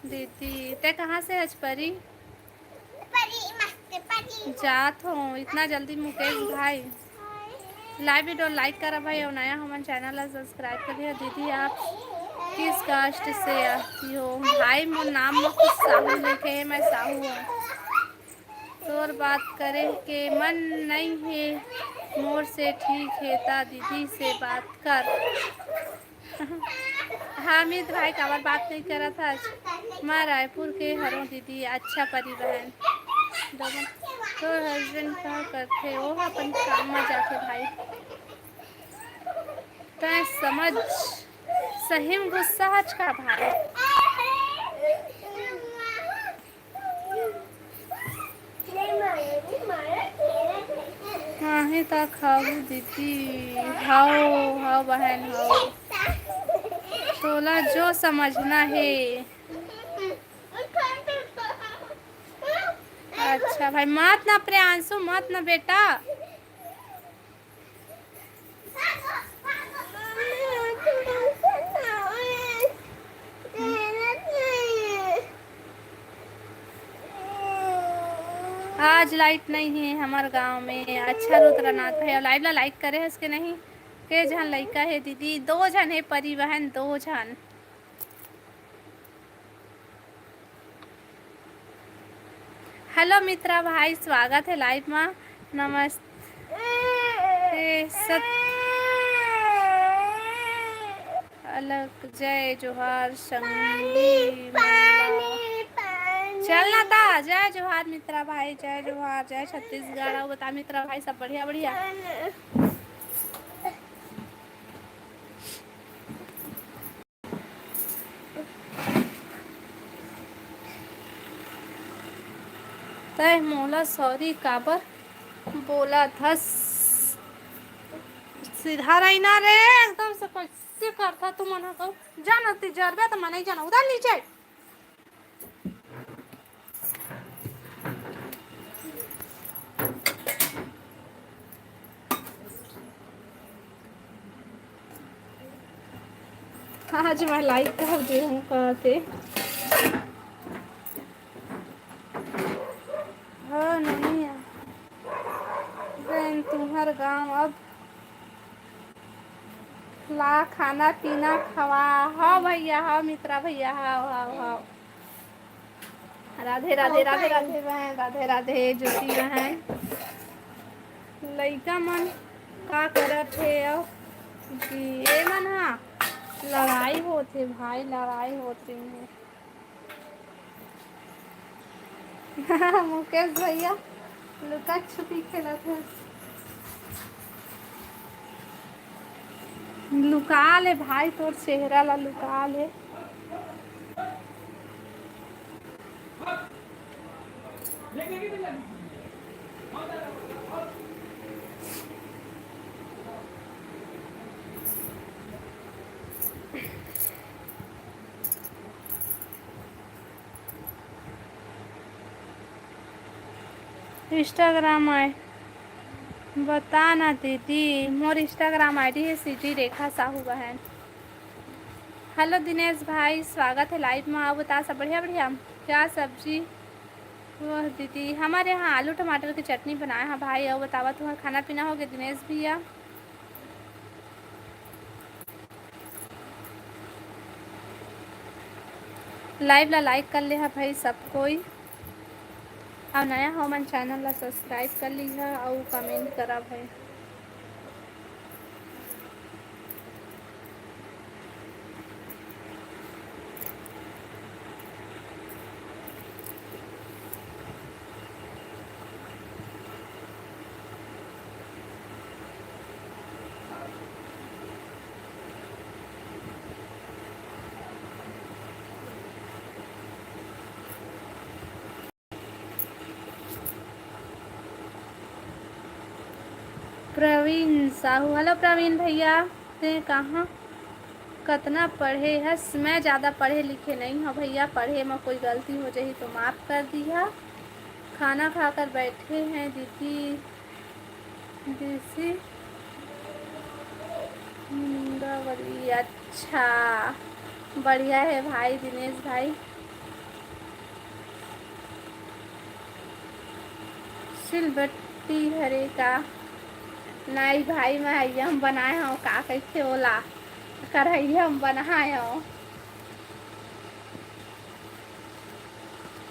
दीदी? तै कहाँ से हच परी? जात हूँ इतना जल्दी मुकेश भाई। लाइव वीडियो लाइक करा भाई, और नया हमन चैनल ला सब्सक्राइब कर लिया। दीदी आप किस कास्ट से आती हो? भाई मोर नाम में कुछ साहू लिखे है, मैं साहू हूँ। तोर बात करे के मन नहीं है मोर से, ठीक है ता दीदी से बात कर। हामिद भाई काबर बात नहीं करत हस? मैं रायपुर के हरों दीदी। अच्छा परी बहन। दमन, तोर हस्बैंड का करथे? वो अपन काम में जाथे भाई। तै समझ, सही में गुस्सा हच का भाई? काहे ता खाबू दीदी? हाओ, हाओ बहन, हाओ। तोला जो समझना हे। अच्छा भाई, मत ना प्रियांशु, मत ना बेटा। आज लाइट नहीं है हमार गांव में। अच्छा रुद्रनाथ भैया, लाइव ला लाइक करे हस के नहीं? के झन लइका है दीदी? दो झन है परी बहन, दो झन। हेलो मित्रा भाई, स्वागत है लाइव मा। नमस्ते सत अलग जय जोहार संगी मंगला। चलना ता, जय जोहार मित्रा भाई, जय जोहार, जय छत्तीसगढ़। अउ बता मित्रा भाई, सब बढ़िया बढ़िया? तै मोला सॉरी काबर बोलत हस? सीधा रहिना रे, एकदम से कैसे करथा तुमन ह? जान ती जरबे त मैं नहीं जाना, उधर नीचे। आज मैं लाइक कर दे हूँ कहते। हाँ नहीं है। बहन तुम्हर गांव अब ला खाना पीना खवा। हाँ भैया, हाँ मित्रा भैया, हाँ, हाँ, हाँ। राधे राधे, राधे राधे बहन, राधे राधे ज्योति बहन। लइका मन का करत हे? अउ जी, ए मन हा लड़ाई होत हे भाई, लड़ाई होत रही है। मुकेश भैया लुका छुपी खेलत हे। लुका ले भाई, तोर चेहरा ला लुका ले। Instagram आय, बता ना दीदी, मोर Instagram ID है CG रेखा साहू बहन। हेलो दिनेश भाई, स्वागत है लाइव में। अउ बता, सब बढ़िया? बढ़िया। क्या सब्जी? वाह दीदी, हमारे यहाँ आलू टमाटर की चटनी बनाया है भाई। अउ बतावा, तुम्हारा खाना पीना हो गया दिनेश भैया? लाइव ला लाइक कर ले हा भाई सब कोई, अउ नया हो मन चैनल ला सब्सक्राइब कर ली हा अउ कमेंट करा भाई। प्रवीण साहू, हेलो प्रवीण भैया, तें कहाँ कतना पढ़े हस? मैं ज़्यादा पढ़े लिखे नहीं हूँ भैया, पढ़े में कोई गलती हो जाही तो माफ़ कर दिया। खाना खाकर बैठे हैं दीदी, देसी मुंगावली। अच्छा, बढ़िया है भाई दिनेश भाई। सिलबट्टी हरे का? नहीं भाई, मैं हइया हम बनाए हूँ, का कहिथे ओला, करहइया हम बनाए हूँ।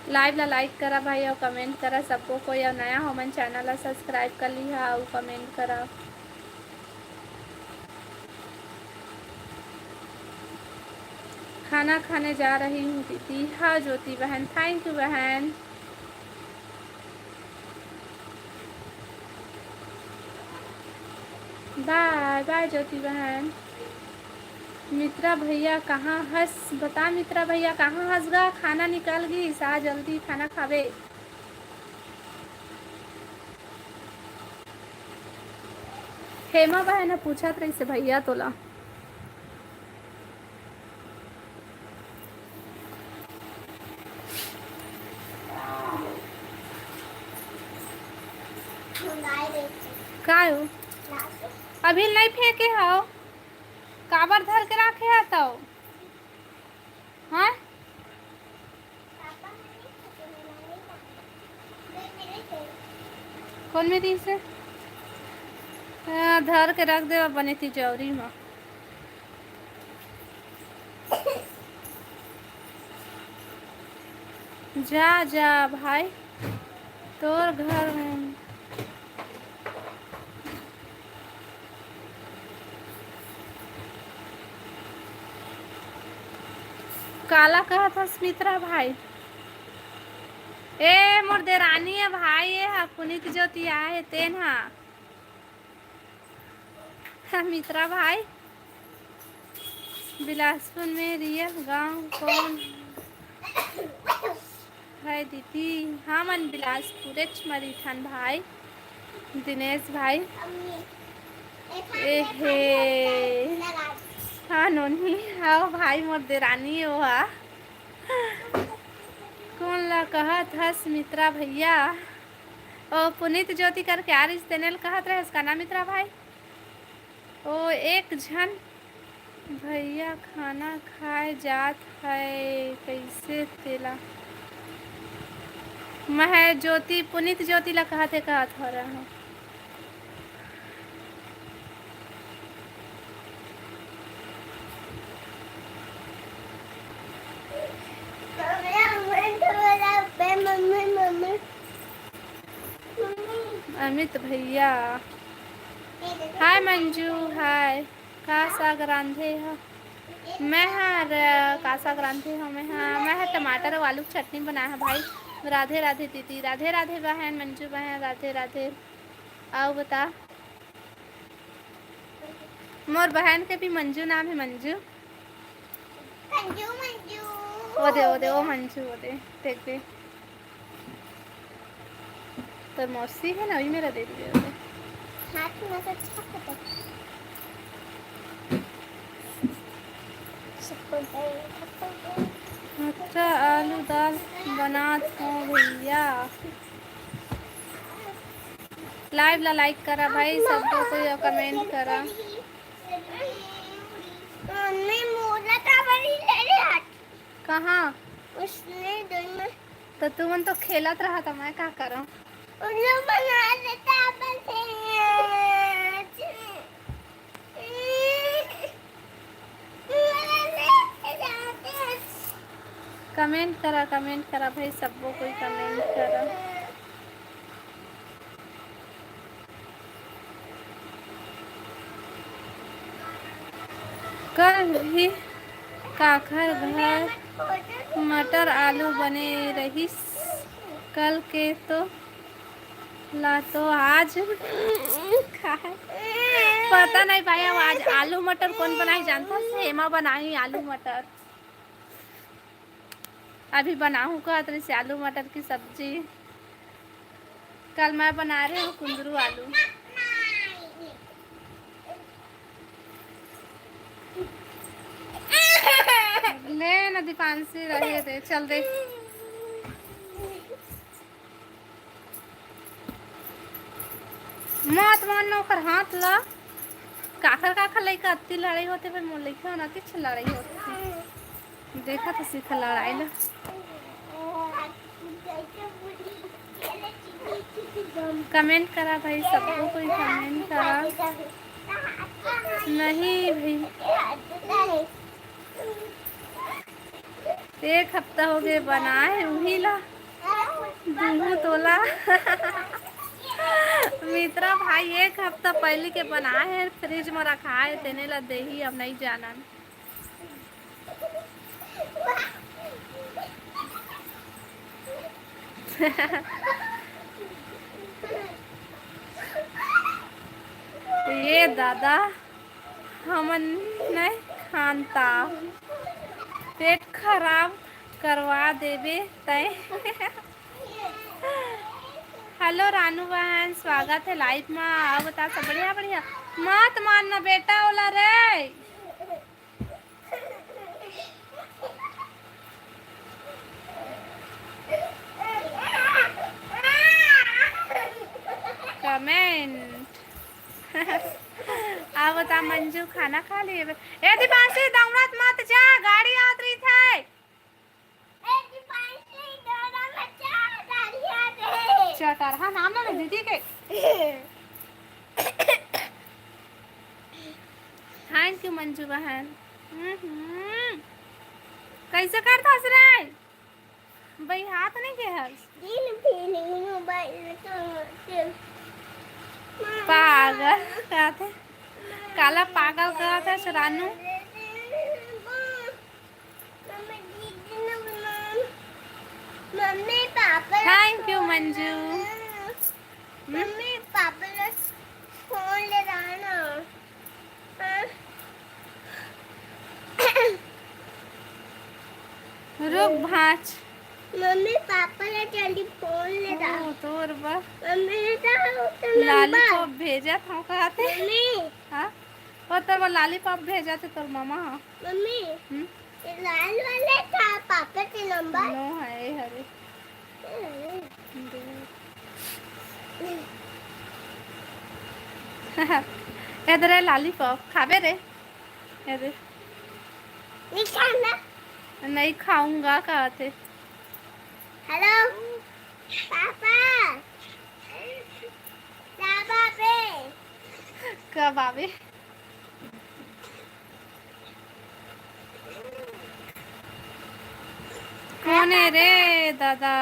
लाइव ला लाइक करा भाई, और कमेंट करा सबको कोई, और नया हो मन चैनल ला सब्सक्राइब कर लिहा और कमेंट करा। खाना खाने जा रही हूँ दीदी। हाँ ज्योति बहन, थैंक यू बहन। बाय बाय ज्योति बहन। मित्रा भैया कहाँ हस? बता मित्रा भैया कहाँ हस गा? खाना निकल गई सा, जल्दी खाना खावे। हेमा बहन ह पूछत रहिस भैया तोला। काय हो? अभी नहीं फेंके हो, काबर धर के रखे है तो? हाँ? कौन में दिस हे? हाँ, धर के रख दे बने तिजौरी में। जा जा भाई, तोर घर में। काला कहत हस मित्रा भाई? ए मोर देरानी है भाई, ये हा पुनीत ज्योति आए हे तेन हा। हाँ, मित्रा भाई, बिलासपुर में रियल गांव कौन है दीदी? हाँ, मन बिलासपुरेच म रहिथन भाई, दिनेश भाई। ए हे, हाँ नोनी, हाँ भाई, मोर देरानी ओ हा। कौन ला कहत हस मित्रा भैया? ओ पुनीत ज्योति करके आ रहिस तेने ल कहत रहे उसका ना मित्रा भाई। ओ एक झन भैया खाना खाए जात है, कैसे तेला? मैं ज्योति, पुनीत ज्योति ला कहत हे, कहत हो रहा हूँ। अमित भैया, हाय मंजू, हाय। का साग रांधे ह? मैं ह र-, का साग रांधे ह? मैं ह, मैं ह टमाटर अउ आलू के चटनी बनाए ह भाई। राधे राधे दीदी, राधे राधे बहन, मंजू बहन, राधे राधे। अउ बता, मोर बहन के भी मंजू नाम हे, मंजू। मंजू, मंजू। ओ दे, ओ दे, ओ मंजू, ओ दे, देख दे। तोर मौसी हे ना, वही मेरा दे दिए ओ दे। हाथ में से छक दे। छक दे, छक दे। अच्छा, आलू दाल बनात हो भैया। लाइव ला लाइक करा भाई, सब कोई कमेंट करा। मम्मी, मोला काबर नहीं ले रहे हाथ? कहाँ? उसने दोनों। तो तुमन तो खेलत रहा था, मैं का करूँ? उल्लू बना देता बस। कमेंट करा, कमेंट करा भाई, सबको कोई कमेंट करा। कल भी काखर घर मटर आलू बने रहिस, कल के तो ला तो आज खाए। पता नहीं भाई, अब आज आलू मटर कौन बनाई जानता से, एमा बनाई आलू मटर। अभी बनाहूँ कहत रहिस आलू मटर की सब्जी। कल मैं बना रही हूँ कुंदरू आलू। दीपांशी रहे दे, चल दे। मत मारना ओकर हाथ ला। काखर काखर लइका अत्ती लड़ाई होथे भाई, मोर लइका ना किछ लड़ाई होथे। देखा तो सीखा लड़ाई ला। कमेंट करा भाई, सबको कोई कमेंट करा। नहीं भाई, एक हफ्ता हो गए बनाए उही ला दूहू तोला। मित्रा भाई एक हफ्ता पहले के बनाए है, फ्रिज में रखा है, तेने ला देही, अब नहीं जानन। ये दादा, हमन नहीं खानता, पेट खराब करवा देबे तय। हेलो रानू बहन, स्वागत है लाइव में। आओ बता सब बढ़िया बढ़िया। मत मारना बेटा ओला रे। कमेंट। आ बता मंजू, खाना खा लिए? ए दीपांशी, दौड़त मत जा, गाड़ी आवत रही थे। चटरहा नाम ना दीदी के। थैंक यू मंजू बहन। हम्म, कैसे करथस रे? बई हाथ नहीं के हस। पागल कहते, काला पागल कहते Ranu. Mummy papa. Thank you Manju. Mummy papa phone ले रहा ना। रुक भांच। मम्मी पापा ला जल्दी फोन ले दा। ओ, तोर बर मम्मी ला तो लॉलीपॉप नंबर भेजत हूँ कहते। मम्मी। हाँ? ओ, तोर बर लॉलीपॉप भेजत है तोर मामा, हाँ। मम्मी। हम्म? ये लाल वाले था पापा के नंबर। नो है, ये हरे। इधर है लॉलीपॉप, खाबे रे? इधर। नहीं खाना। नहीं खाऊंगा, कहते। Hello, papa. पापा बे। कब आवे? कौन है रे दादा?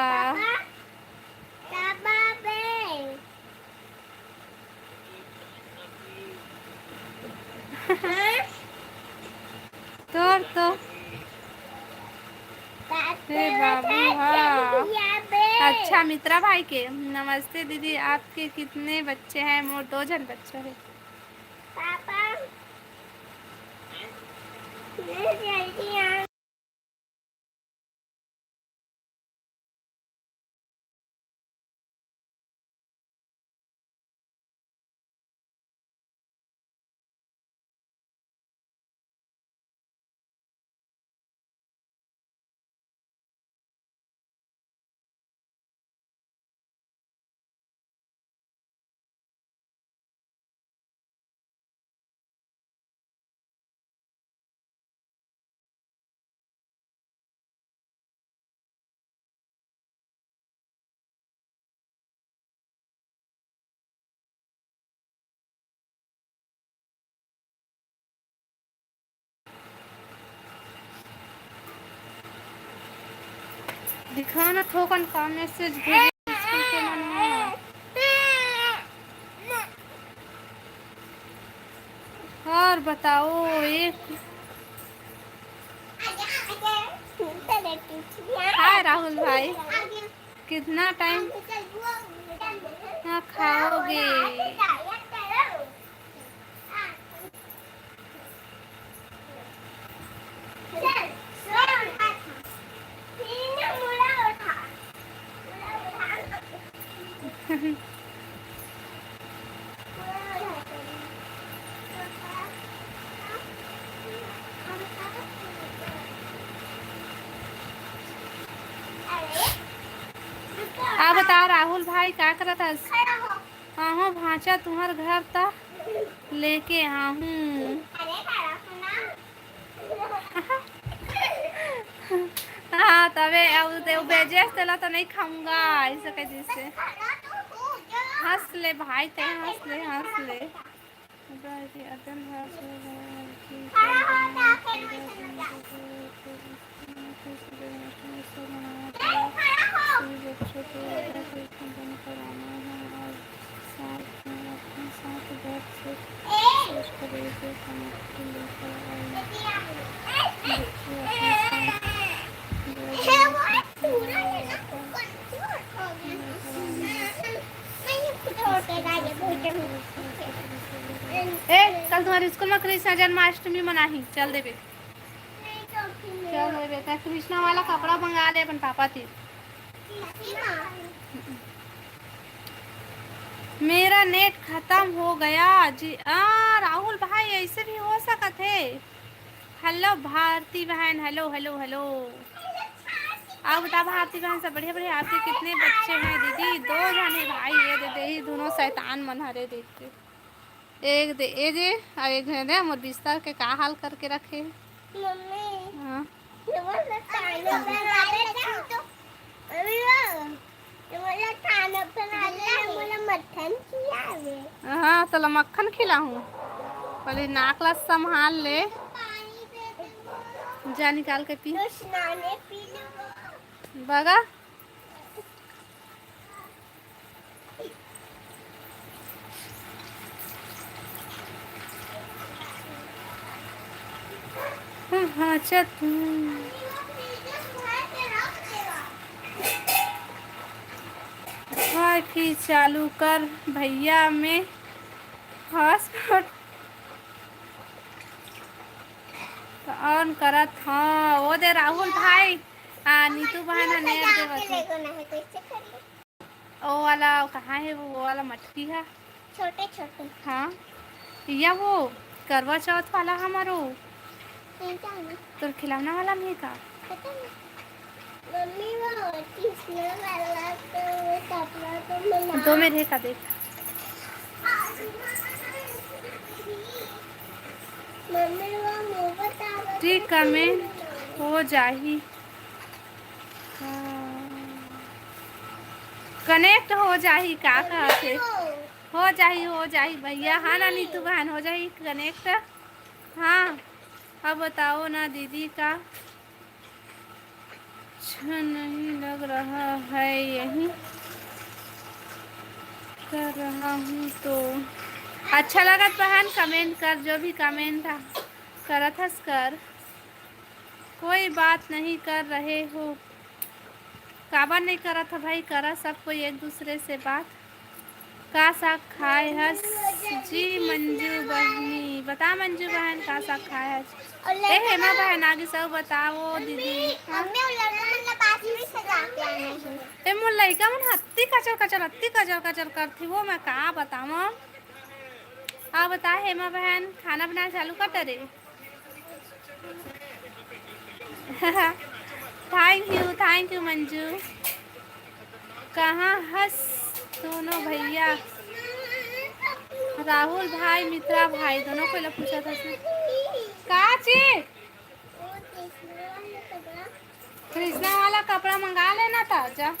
तोर तो। हे बाबू, हाँ। अच्छा, मित्रा भाई के नमस्ते दीदी, आपके कितने बच्चे हैं? मोर दो झन बच्चा है। पापा, मैं जल्दी आ। दिखा ना थोकन का मैसेज भेजे स्कूल के मन में। और बताओ, एक हाय राहुल भाई, कितना टाइम ना खाओगे? का करत हस? हाँ हो भांचा, तुहर घर त लेके आहूँ। हाँ, तबे अब ते बेजेस तेला तो नहीं खाऊंगा, ऐसे कह जैसे। हंस ले भाई, ते हंस ले, हंस ले। ए, कल तुम्हारे स्कूल में कृष्णा जन्माष्टमी मनाही, चल देबे। चल देबे, ते कृष्णा वाला कपड़ा मंगा ले अपन पापा ती। मेरा नेट खत्म हो गया जी। आ, राहुल भाई, ऐसे भी हो सकत हे। हेलो भारती बहन, हेलो, हेलो, हेलो। आओ बता भारती बहन, सब बढ़िया, बढ़िया। आपके कितने बच्चे हैं दीदी? दो जने भाई, ये दे दे, ही दोनों शैतान मन हरे देख के। एक दे, ए दे, और एक दे, मोर बिस्तर के का हाल करके रखे। मम्मी। हाँ। ये वाला खाना बना ले तो। अरे वाह। ये वाला खाना बना ले, मोला मक्खन खिलावे। हाँ, तोला मक्खन खिलाहूँ। पहले नाक ला संभाल ले। पानी दे दे। जा निकाल के पी। तो स्नाने पी लेबो। बगा। हाँ, हाँ, चल। वाईफाई चालू कर भैया, मैं हॉटस्पॉट ऑन करत हँव। ओ दे राहुल भाई, आ, नीतू बहन ह नेट देवत हे। ओ वाला कहाँ हे वो, वो वाला मटकी ह? छोटे छोटे। हाँ, या वो करवा चौथ वाला हमारो। नहीं जाना। तोर खिलौना वाला नहीं का? पता नहीं। मम्मी, वो किसने वाला तो वो कपड़ा तो मैं दो में रहे का देख। मम्मी, वो मुंह बता रहा ठीक था, मैं हो जाही। हाँ। कनेक्ट हो जाही, का कहत हे? हो जाही, हो जाही भैया। हाँ ना नीतू बहन, हो जाही कनेक्ट। हाँ, अब बताओ ना दीदी, का अच्छा नहीं लग रहा है, यही कर रहा हूँ तो। अच्छा लगत बहन, कमेंट कर, जो भी कमेंट करत हस कर। कोई बात नहीं कर रहे हो। काबर नहीं करत ह भाई, करा सब कोई एक दूसरे से बात। का साग खाए हस जी मंजू बहनी? बता मंजू बहन, का साग खाए हस? ए हेमा बहन, आगे सब बताओ दीदी। हाँ? ए मोर लइका मन हत्ती कचर कचर, हत्ती कचर कचर करथी, वो मैं का बतावं। हाँ बता हेमा बहन, खाना बनाए चालू कर डरे? Thank you, thank you Manju. कहाँ हस दोनों भैया? राहुल भाई, मित्रा भाई, दोनों को ला पूछा था। का ची? कृष्णा वाला कपड़ा मंगा लेना था, जा।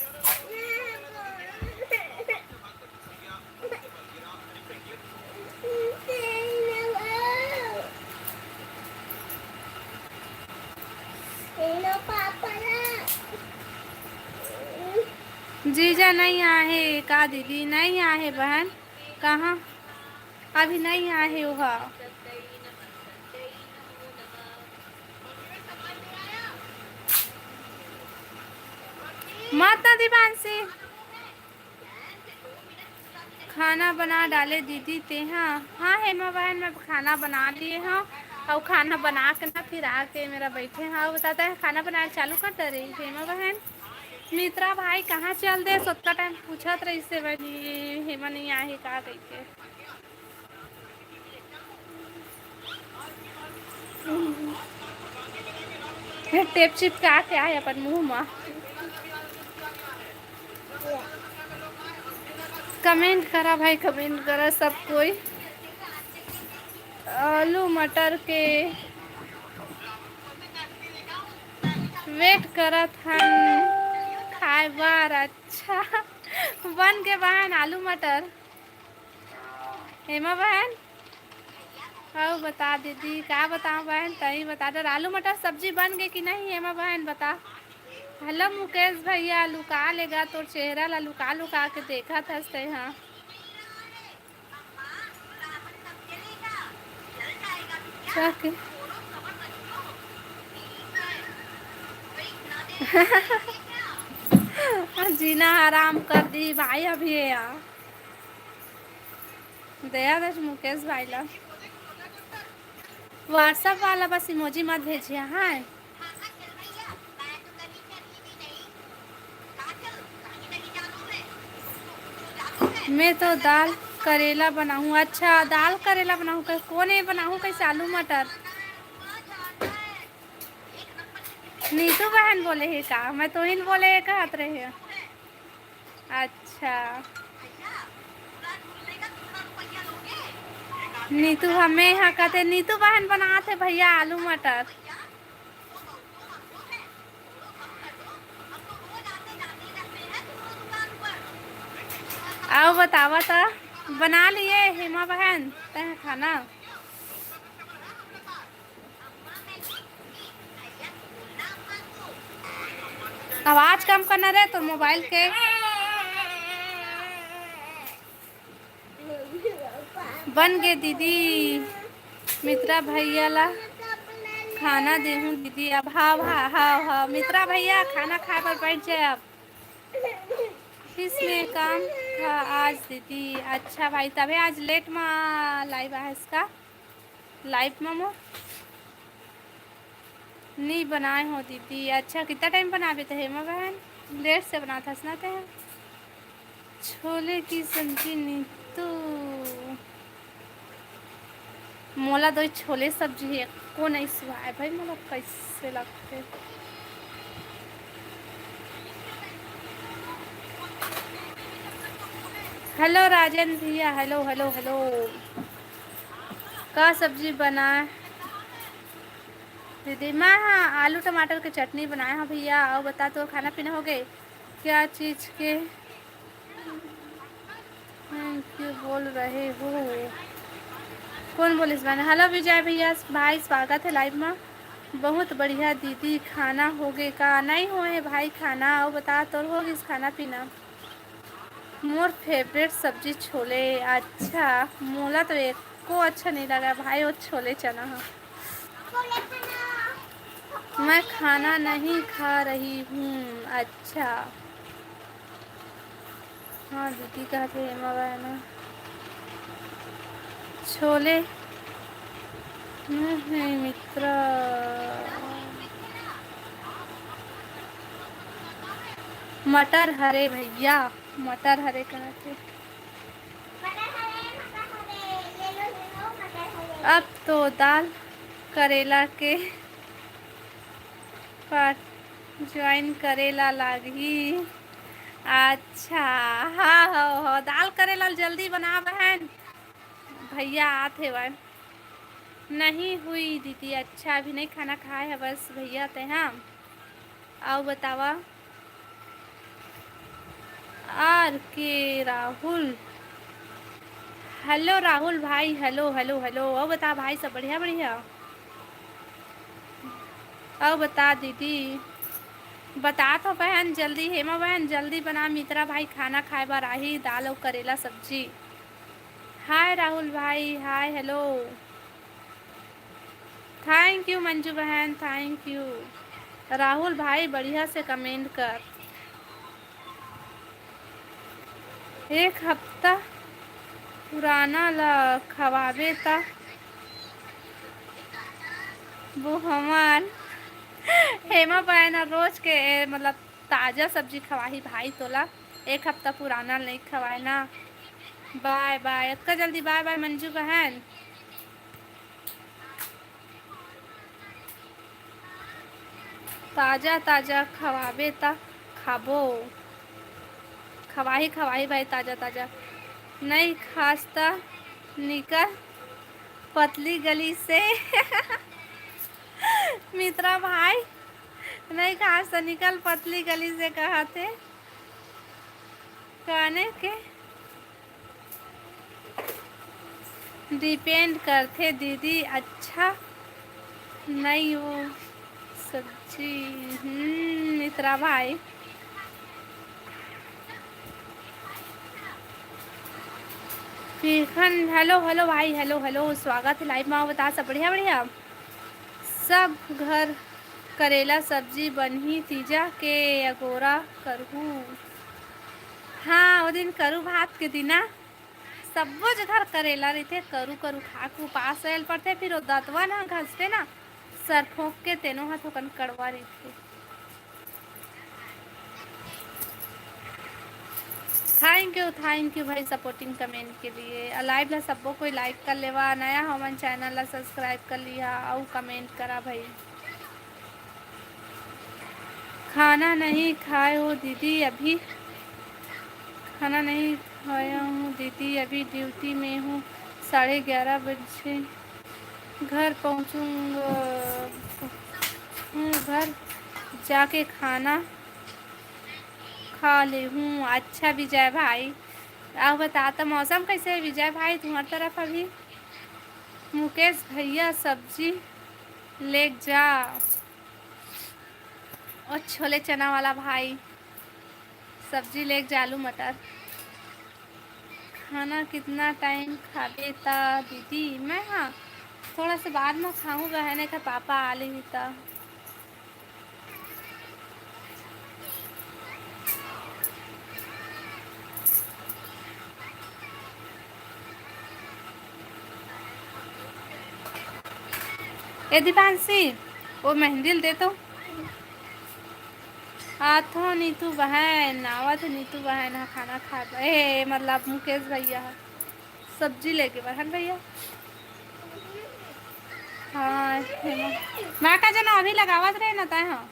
जीजा नहीं आहे का दीदी? नहीं आहे बहन। कहाँ? अभी नहीं आहे ओहा। मत ना दीपांशी। खाना बना डाले दीदी तेहा। हाँ हेमा बहन, मैं खाना बना लिए हँव। अउ खाना बना के ना फिर आके मेरा बैठे हँव। बताता है खाना बनाए चालू कर डरे हेमा बहन। मित्रा भाई कहाँ चल दे? सोतका टाइम पूछत रहिसे बनी, हेमा नहीं आहे का कहिके। टेप चिपका के आए अपन मुंह मा। कमेंट करा भाई, कमेंट करा सब कोई। आलू मटर के वेट करत हन खाए बर। अच्छा, बन के बहन आलू मटर। हेमा बहन, अउ बता दीदी, का बताओ बहन, तही बता दे, आलू मटर सब्जी बन गे कि नहीं? हेमा बहन बता। हेलो मुकेश भैया, लुका लेगा तोर चेहरा ला, लुका लुका के देखत हस ते, हाँ। क्या के? जीना हराम कर दी भाई अभी ये यार। दया दस मुकेश भाई ला। WhatsApp वाला बस इमोजी मत भेजिए, हाँ। मैं तो दाल करेला बनाहूँ। अच्छा, दाल करेला बनाहूँ, कै-, कोन ये बनाहूँ, कैसे आलू मटर? नीतू बहन बोले हे का? मैं तो हिन बोले हे कहत रहे। अच्छा। नीतू, हमें यहाँ कहते नीतू बहन बनात हे भैया आलू मटर। अउ बतावा त, बना लिए हेमा बहन तैं खाना? आवाज कम करना रे तोर मोबाइल के। बन गे दीदी, मित्रा भैया ला खाना देहूँ दीदी। अब हाँ, हाँ, हाँ, हाँ, मित्रा भैया खाना खाए बर बैठ जाए अब। किस में काम था आज दीदी? अच्छा भाई, तबे आज लेट में लाइव आहे इसका। लाइव में मोर नी बनाए हो दीदी। अच्छा, कितना टाइम बनाबे ते हेमा बहन? लेट से बनात हस ना ते। छोले की सब्जी नीतू, मोला दो छोले सब्जी हे, एको नहीं सुहाए भाई, मोला कैसे लगते। हेलो राजेंद्र भैया, हेलो, हेलो, हेलो। का सब्जी बनाए दीदी? मैं, हाँ, आलू टमाटर के चटनी बनाए हँव भैया। अउ बता, तोर खाना पीना हो गए? क्या चीज के थैंक यू बोल रहे हो? कौन बोलिस बहन? हेलो विजय भैया, भाई स्वागत है लाइव में। बहुत बढ़िया दीदी, खाना हो गए का? नहीं होए भाई खाना। अउ बता, तोर हो गिस खाना पीना? मोर फेवरेट सब्जी छोले। अच्छा, मोला तो एको अच्छा नहीं लगा भाई वो छोले चना ह। मैं खाना नहीं खा रही हूँ। अच्छा, हाँ दीदी कहत हे हेमा बहन ह। छोले नहीं मित्र, मटर हरे भैया, मटर हरे कहत हे। अब तो दाल करेला के पार्ट ज्वाइन करे ला लागही। अच्छा, हाँ, हो, हो, दाल करे ला जल्दी बना बहन, भैया आत हेवय। नहीं हुई दीदी, अच्छा, अभी नहीं खाना खाए है बस भैया ते, हाँ। अउ बतावा। आर के राहुल, हेलो राहुल भाई, हेलो, हेलो, हेलो। अउ बता भाई, सब बढ़िया, बढ़िया? अउ बता दीदी, बता तो बहन, जल्दी, हेमा बहन, जल्दी बना, मित्रा भाई खाना खाए बर आही, दाल अउ करेला सब्जी। हाय राहुल भाई, हाय, हेलो। थैंक यू मंजू बहन, थैंक यू। राहुल भाई, बढ़िया से कमेंट कर। एक हफ्ता पुराना ला खवाबे त वो हमन हेमा बहन ह रोज के, ए, मतलब ताजा सब्जी खवाही भाई तोला, एक हफ्ता पुराना नहीं खवाए ना। बाय बाय, अतका जल्दी बाय बाय मंजू बहन। ताजा ताजा खवाबे त खाबो। खवाही खवाही भाई ताजा ताजा। नहीं खास त निकल पतली गली से। मित्रा भाई, नहीं खास त निकल पतली गली से कहत हे। काने के depend करथे दीदी, अच्छा नहीं वो सब्जी। हम्म, मित्रा भाई। फिरखन, hello, hello भाई, hello, hello, स्वागत हे live मा। बता सब बढ़िया, बढ़िया। सब घर करेला सब्जी बनही, तीजा के अगोरा करहू। हाँ, ओ दिन करू भात के दिना सब्बो घर करेला रहिथे, करू करू खा के उपास रहल पड़थे, फिर ओ दतवन ह घसथे ना, सर फोंक के, तेनो ह थोकन कड़वा रहिथे। Thank you, thank you भाई, supporting comment के लिए। आ live ला सब्बो कोई like कर लेवा, नया हो मन channel ला subscribe कर लिहा, अउ comment करा भाई। खाना नहीं खाए हो दीदी अभी? खाना नहीं खाया हूँ दीदी, अभी duty में हूँ, साढ़े ग्यारह बजे घर पहुँचूँगा। हूँ, घर जाके खाना खा लेहूँ। अच्छा विजय भाई, अउ बता त मौसम कैसे हे विजय भाई तुम्हार तरफ अभी? मुकेश भैया सब्जी लेग जा। और छोले चना वाला भाई सब्जी लेग जा, आलू मटर। खाना कितना time खाबे त दीदी? मैं, हाँ, थोड़ा से बाद में खाहूँ बहन, एकर पापा आ लेही त। ए दीपांशी, वो मेहंदी ल दे तो। आथो नीतू बहन, आवत नीतू बहन ह खाना खाए बर। ए, मतलब मुकेश भैया ह सब्जी लेके बहन भैया। हाँ, हेमा। मैं का जना अभी लगावत रहे ना तय, हाँ।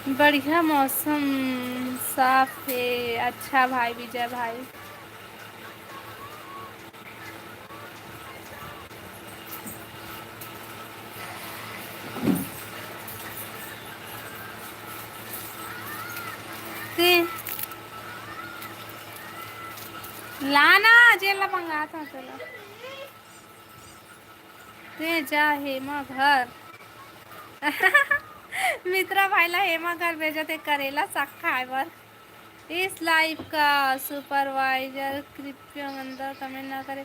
बढ़िया मौसम, साफ हे। अच्छा भाई विजय भाई। ते लाना जेला मंगात हूँ तेला। ते जा हेमा घर। मित्रा भाई ला हेमा घर भेजत हे करेला साग खाए बर। इस live का supervisor कृपया गंदा comment ना करे।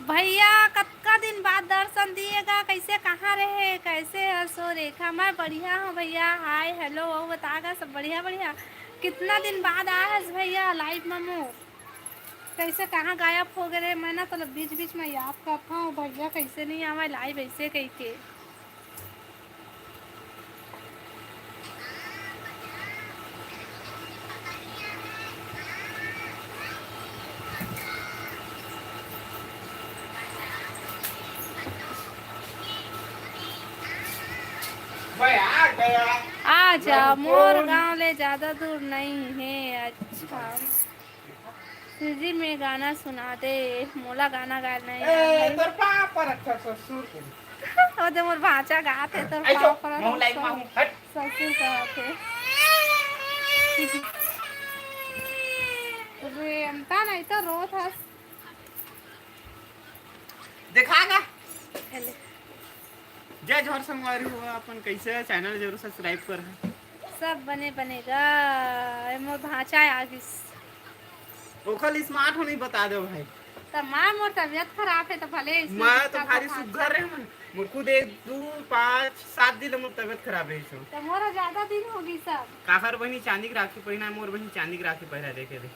भैया, कतका दिन बाद दर्शन दिएगा, कैसे, कहाँ रहे, कैसे हस ओ रेखा? मैं बढ़िया हूँ भैया, hi, hello, अउ बता गा सब बढ़िया, बढ़िया। कितना दिन बाद आए हस भैया live में मोर, कैसे, कहाँ गायब हो गए रहे? मैं ना तो बीच बीच में याद करता हूँ भैया, कैसे नहीं आवे live ऐसे कह के। आ जा, मोर गांव ले ज्यादा दूर नहीं है। अच्छा। सुजी में गाना सुना दे, मोला गाना गाए नहीं ए, आए। तोर पाँव परत हँव ससुर के। ओ दे मोर भांचा गात हे, तोर पाँव परत हँव ससुर कहत हे। अबे, अमता नहीं तो रोत हस। देखा ना। हेले। जय जोहार संगवारी हो, अपन कैसे हे? Channel जरूर subscribe कर हे। सब बने बने गा। ए मोर भांचा आ गिस। ओखर smart होने बता दो भाई। त मार मोर तबियत खराब हे त भले इसमें मैं तो दिक्कत भारी होता। सुग्घर रहे मन। मोर खुद एक, दू, पाँच, सात दिन मोर तबियत खराब रहे सो। त मोर ज्यादा दिन हो गिस सब। काखर बहिनी चांदी के राखी पहिना, मोर बहिनी चांदी के राखी पहिरा देखे दे।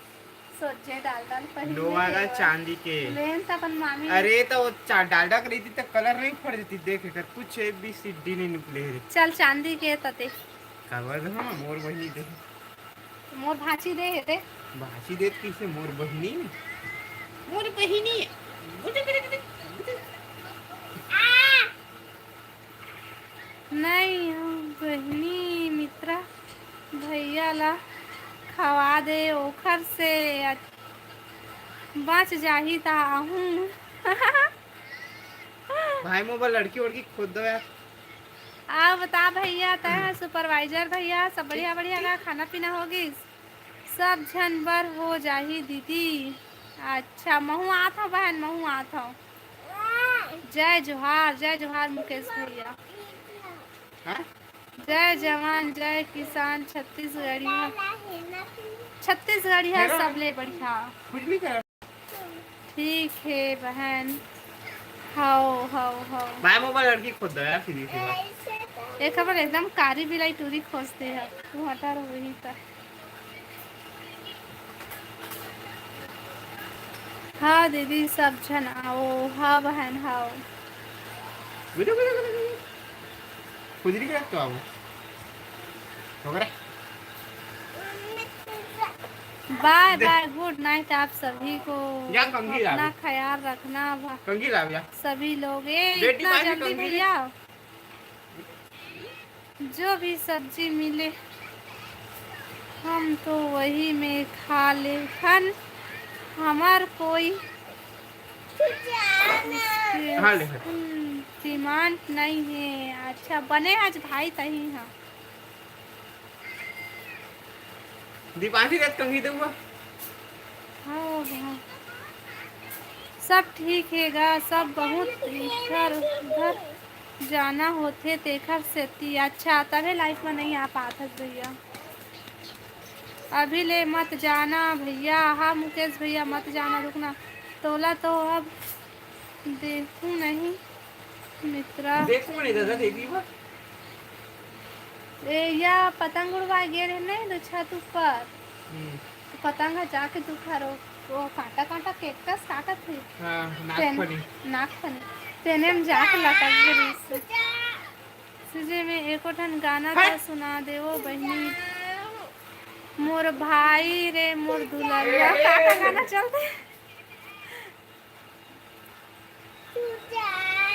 सोचे डालडा ल पहिने लोहा गा हे। चांदी के। लेन त अपन मामी। अरे त वो चा-, डालडा के रहिती त colour नहीं फट जाती। देख एकर कुछ A B C D नहीं निकले हे रे। चल चांदी के त दे। काबर दे हम, मोर बहिनी दे। मोर भांची दे हे ते। भांची दे त कैसे मोर बहिनी? मोर बहिनी। नहीं, बहिनी मित्रा भैया ला खवा दे, ओखर से अच-, बच जाही त आहूँ। भाई, मोर बर लड़की वड़की खोज दो यार। आ बता भैया, तै ह supervisor भैया, सब बढ़िया, बढ़िया का खाना पीना हो गिस? सब झन बर हो जाही दीदी। अच्छा, महूँ आत हव बहन, महूँ आत हव। जय जोहार, जय जोहार मुकेश भैया। हाँ? जय जवान, जय किसान, छत्तीसगढ़िया। छत्तीसगढ़िया हेलो। सबले बढ़िया। कुछ भी कर। ठीक हे बहन। हव, हव, हव। भाई, मोर बर लड़की खोज दो यार, सीधी सी बात। एक हमर एकदम कारी बिलाई टूरी खोजते ह। तू हटा रहो वही त। हाँ दीदी, सब झन आओ। हाँ बहन, हाँ। बुझो, बुझो, बुझो, बुझो। खुजली के रखते हो आप? वगैरह। बाय दे। बाय, गुड नाइट आप सभी को। या कंघी ला अपना भी। ख्याल रखना भा-, कंघी ला भैया। सभी लोग। ए, बेटी इतना माँ की जल्दी कंघी। भैया? जो भी सब्जी मिले, हम तो वही में खा लेथन। हमार कोई हाँ, ले। Special demand नहीं है। अच्छा, बने आज भाई तही हाँ। दीपांशी के कंघी देउआ। हाँ, हाँ। सब ठीक हे गा, सब बहुत इधर उधर जाना होथे तेखर सेती। अच्छा, तभे live में नहीं आ पात हस भैया। अभी ले मत जाना भैया। हाँ मुकेश भैया, मत जाना, रुकना। तोला तो अब देखूं नहीं मित्रा। देखूं नहीं दादा, देवी बा। ए, या पतंग उड़वा गे रहे नहीं, तो छत ऊपर। हम्म। तो पतंग ह जाके दुखा रो, वो कांटा कांटा cactus काटत हे। हाँ, तेन-, नागफनी। नागफनी। तेने हम जाके लटक गे रहिस। सीजे में एको ठन गाना हाँ। तो सुना देवो बहिनी। मोर भाई रे, मोर दुलरुआ, का, का गाना चलथे?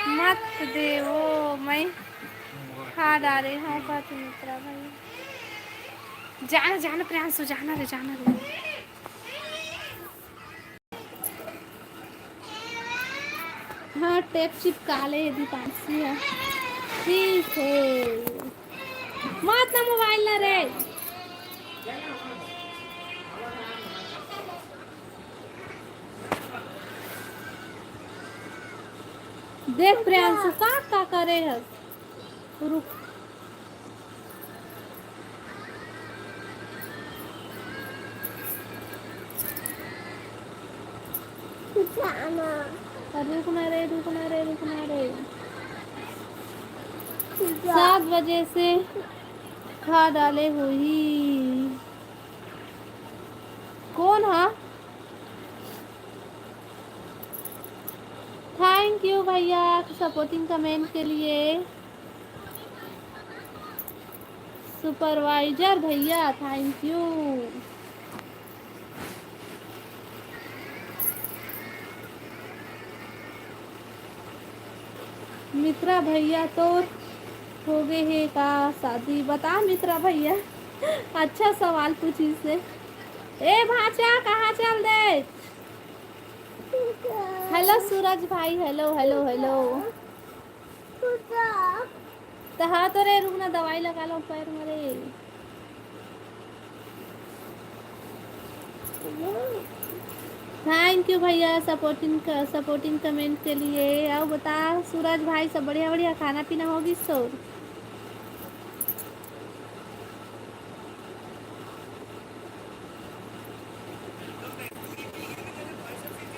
मत देवो, मैं खा डारे हूँ, कहत मित्रा भाई। जाना, जाना प्रियांशु, जाना रे, जाना रे। हाँ, tape चिपका ले यदि पांसी है। ठीक है। मत ना mobile ना रे। देख प्रियांशु, का, का करे है? रुक। रुकना रे, रुकना रे, रुकना रे। सात बजे से खा डाले हुई। कौन हा? Thank you भैया, supporting comment के लिए। Supervisor भैया, thank you। मित्रा भैया, तोर हो गए हे का शादी? बता मित्रा भैया। अच्छा सवाल पूछिस हे। ए भांचा, कहाँ चल दे? Hello सूरज भाई, hello, hello, hello। त हाँ तो रे, रुक ना, दवाई लगा लो पैर में रे। Thank you भैया, supporting क-, supporting comment के लिए। अउ बता सूरज भाई, सब बढ़िया, बढ़िया खाना पीना हो गिस तोर?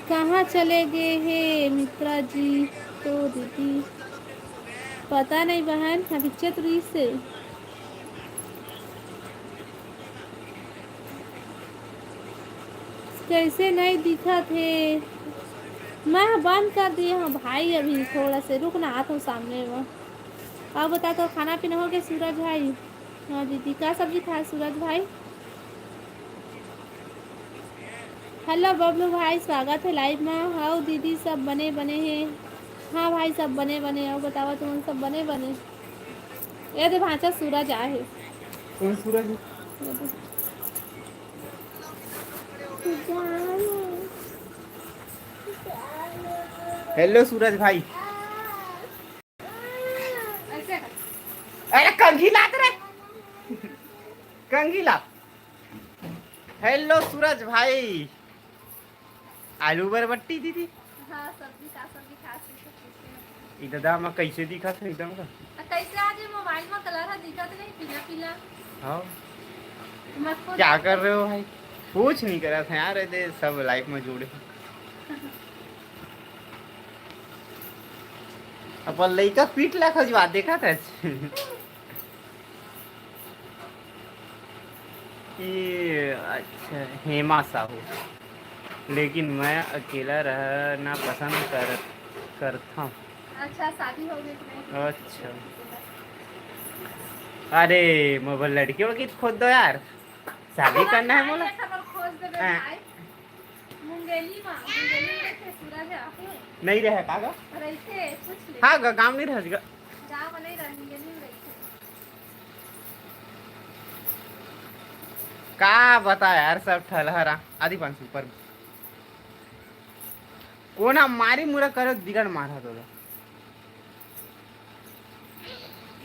कहाँ चले गे हे मित्रा जी तो दीदी? पता नहीं बहन, अभी चत रही से। कैसे नहीं दिखत हे? मैं बंद कर दिए हूँ भाई, अभी थोड़ा से रुक ना, आत हूँ सामने में। और बता, तो खाना पीना हो गया सूरज भाई? हाँ दीदी, का सब्जी खाए सूरज भाई? हेलो बबलू भाई, स्वागत है लाइव में। हव दीदी, सब बने बने हे? हाँ भाई, सब बने बने। अउ बतावा, तुमन सब बने बने? ये दे भांचा सूरज आहे। कौन सूरज है? ये दे। हेलो सूरज भाई। अरे कंघी लात रे, कंघी लात। हेलो सूरज भाई, आलू बरबट्टी दीदी। हाँ, सब्जी का सब्जी खा सकते हैं। ई दादा, मैं कैसे दिखत है एकदम का? आ, कैसे आज ये मोबाइल में कलर है, दिखत नहीं, पीला पीला। हाँ। मत को क्या कर रहे हो भाई? कुछ नहीं करा था यार, ये दे सब लाइव में जुड़े। अपन लइका पीट ला खजुआ देखा था। ये अच्छा, हेमा साहू, लेकिन मैं अकेला रहना पसंद कर, करता हूँ। अच्छा, शादी हो गई कि नहीं? अच्छा। अरे, मोबाइल लड़की वड़की खोज दो यार, शादी करना है मोला। खबर खोज देबे हाँ। भाई। मुंगेली मा, मुंगेली में रहिथे सूरज हे। नहीं रहे का गा? रहिथे, पूछ ले। हाँ गा, गाँव नहीं रह गा। गाँव में नहीं रह, मुंगेली में रहिथे। का बता यार, सब ठलहरा। आदि पाँच सौ ऊपर। कोना मारी मुरा करत बिगड़ मारा तो।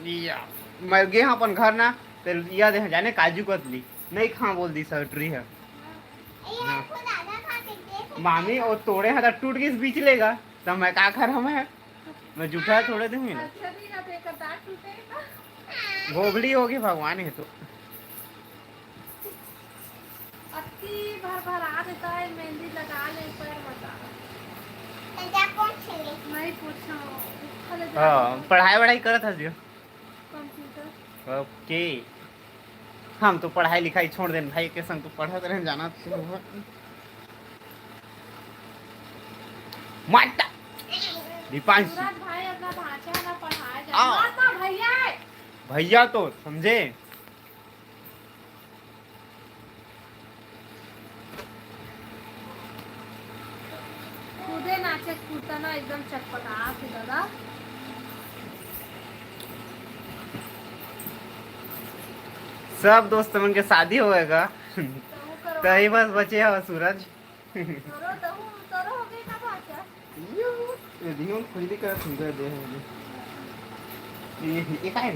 या, मैं गे हँव अपन घर ना, ते या दे जाने काजू कतली। नहीं खा बोल दी सटरी है। हाँ। मामी, वो तोड़े हैं तो टूट गिस बीच ले गा, तो मैं का कर हूँ मैं? मैं जूठा थोड़े दूँ ना। अच्छा, नहीं ना, तो एक दांत टूटेगा। गोगड़ी होगी भगवान है तो। अति भर भर आ देता है, मेहंदी लगा ले पर बता। तेजा कौन छेले? नहीं पूछो। उठा ले जा। हाँ, पढ़ाई वढ़ाई करत हस जो? कंप्यूटर। ओके। हम तो पढ़ाई लिखाई छोड़ देन भाई के संग तो पढ़त रहन जाना तो। माटा। दीपांशु। सूरज भाई अपना भांचा ना पढ़ाए जा। आ। मार ना भैया। भैया तो समझे। कूदे नाचे कूदता ना एकदम चटपटा के दादा। सब दोस्त मन के शादी हो गए गा। तहू करो। तही बस बचे हव सूरज। तोरो, तहू, तोरो हो गई का बात है? यो, ये दिनों खुजली करत हुई दे है। ये, ये का है?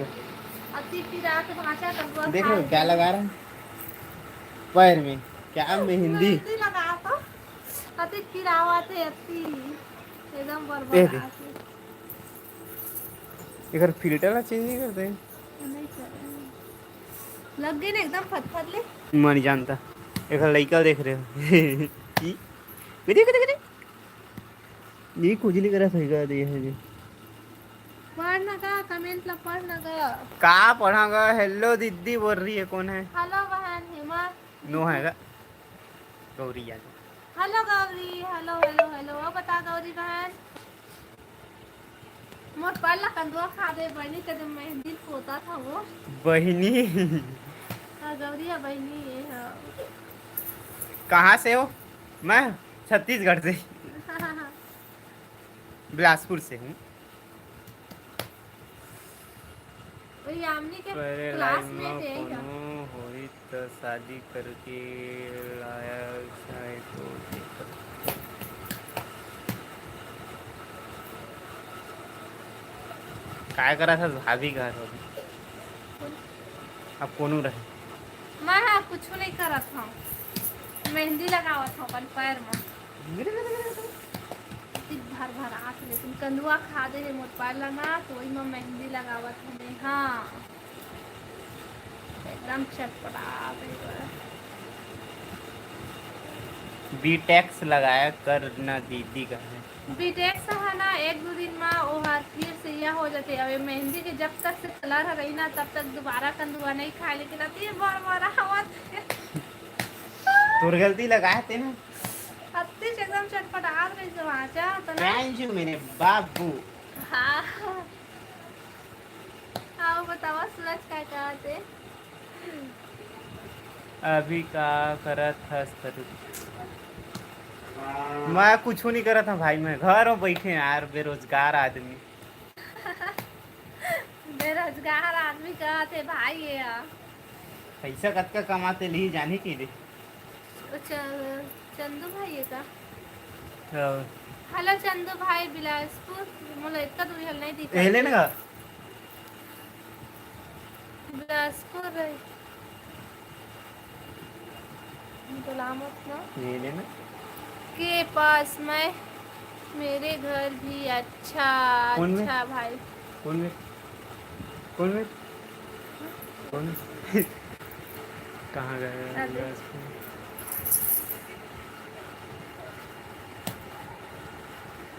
अति पिरात भांचा तब देख रहे हो क्या लगा रहा है? पैर में क्या मेहंदी? मेहंदी लगा तो अति पिरावत है, अति एकदम दे दे। बरबरात है। एकर फिल्टर ला चेंज नहीं करते? नहीं करे। लग गई ना एकदम फतफत ले। मैं नहीं जानता। एकर लइका देख रहे हो। की? करिए, करिए, करिए। ये खुजली करा सही कर दिए है जी। पढ़ ना का, कमेंट ला पढ़ ना का। का पढ़ा गा? हेलो दीदी बोल रही है, कौन है? हेलो बहन हेमा। नो है का? Gauri Yadav. Hello Gauri, hello, hello, hello. वो बता गौरी बहन। मोर पैर ला कंदुआ खा दे बहिनी, तेरे मेहंदी पोता था वो। बहिनी। हाँ, गौरी है बहिनी, ये हाँ। कहाँ से हो? मैं छत्तीसगढ़ से। बिलासपुर से हूँ। वही आमनी के पहले लाइफ classmate में है क्या? कोनो होई त शादी करके लाया जाए तो देखत। काय करा था भाभी का तो? अब कोनो रहे? मैं हाँ कुछ नहीं करत हूँ, मेहंदी लगावत हूँ अपन पैर में। दिन भर भर आँख, लेकिन कंदुआ खा दे हे मोर पैर ला ना, तो वही में मेहंदी लगावत हूँ मैं। हाँ। एकदम चटपटा। बीटेक्स लगाया कर ना दीदी कहे। बीटेक्स है ना, एक दो दिन में वो हर फिर से यह हो जाते। अब ये मेहंदी के जब तक से कलर है रही ना, तब तक दोबारा कंदुआ नहीं खाए, लेकिन अति बार बार आवत। तोर गलती लगाए ते ना। अति एकदम चटपटा रही से वाचा तो ना। थैंक यू मेरे बाबू। हाँ। हाँ, बतावा सूरज का कहते। अभी का करत हस तरू? मैं कुछ नहीं करत हूँ भाई, मैं घर में बैठे यार, बेरोजगार आदमी। बेरोजगार आदमी कहत हे भाई ये हा। पैसा कतका कमाते ली जानी की रे। च-, चंदू भाई ये का? हाँ। हेलो चंदू भाई, बिलासपुर। मोला इतना दूर हल नहीं दिखा। पहले ना बिलासपुर रहे। बुला मत ना। ये लेना। के पास मैं, मेरे घर भी। अच्छा, कौन में? अच्छा भाई। कौन में? कौन में? कौन में? कहाँ गए? अरे।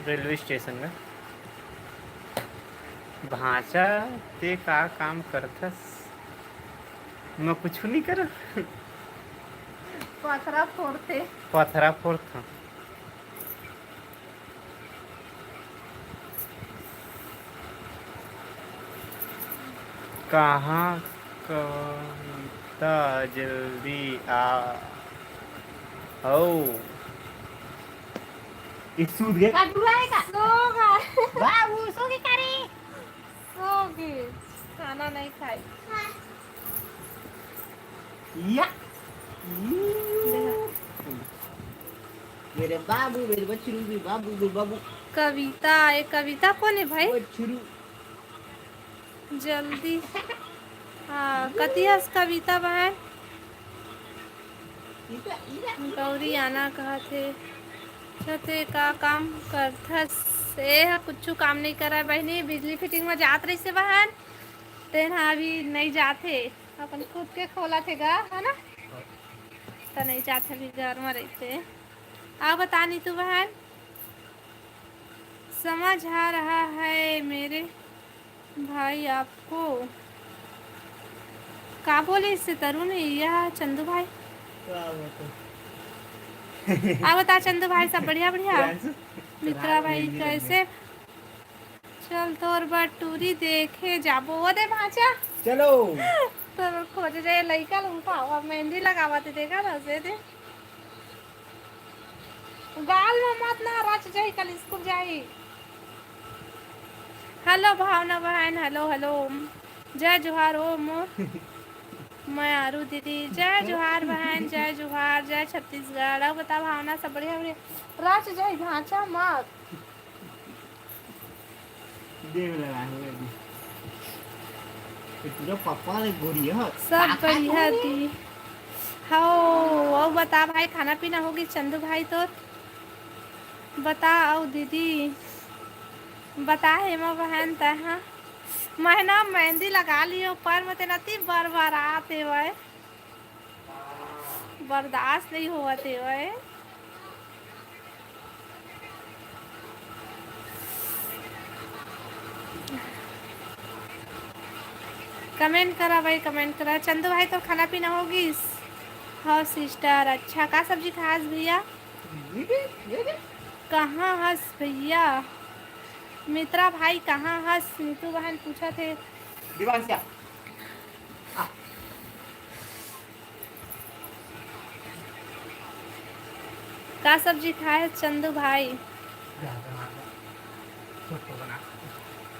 रेलवे स्टेशन में। भांचा, ते का काम करथस? मैं कुछ नहीं कर। पथरा फोड़ते। पथरा फोड़थन। कहाँ कविता, जल्दी आ। ओ। ई सूत गए का? डुलाए का? सो गए। बाबू, सो गए का रे? सो गए। खाना नहीं खाई। या। मेरे बाबू, मेरे बछरू, मेरे बाबू, मेरे बाबू। कविता, ये कविता कौन है भाई? बछरू। जल्दी। हाँ, कति हस कविता बहन? गौरी आना कहत हे। छते का काम करथस? ए ह कुछु काम नहीं करा बहिनी, बिजली फिटिंग में जात रहिसे बहन, तेन ह अभी नहीं जात हे, अपन खुद के खोलत हे गा, है ना? त नहीं जात हे, अभी घर में रहिथे। आ बता नीतू बहन, समझ आ रहा है मेरे भाई आपको। का बोले इससे तरुण, या चंदू भाई? आ बता चंदू भाई, सब बढ़िया बढ़िया? मित्रा भाई कैसे? चल तोर बर टूरी देखे जाबो। ओ दे भांचा, चलो। तोर खोजे जाए लइका ल उठावा, मेहंदी लगावा ते देखा ना से दे। गाल में मत ना, रच जाही, कल स्कूल जाही। हेलो भावना बहन, हेलो हेलो, जय जोहार ओ मोर मयारू दीदी, जय जोहार बहन, जय जोहार, जय छत्तीसगढ़। अब बता भावना, सब बढ़िया बढ़िया? रच जाही भांचा मत। देख लगा है अभी। ये पूरा पप्पा ने गोरी है। सब बढ़िया दी। हाओ, अउ बता भाई, खाना पीना होगी चंदू भाई तोर? बता अउ दीदी, बता हेमा बहन तै, हाँ? मैं ना मेहंदी लगा लियो, पर मैं तेना ती बरबरात हेवय। बर्दाश्त नहीं होवत हे ओए। कमेंट करा भाई, कमेंट करा। चंदू भाई, तोर खाना पीना हो गिस? हाँ सिस्टर। अच्छा, का सब्जी खास भैया? कहाँ हस भैया? मित्रा भाई कहाँ हस? नीतू बहन पूछत हे। दिवांशिया। का सब्जी खाए चंदू भाई?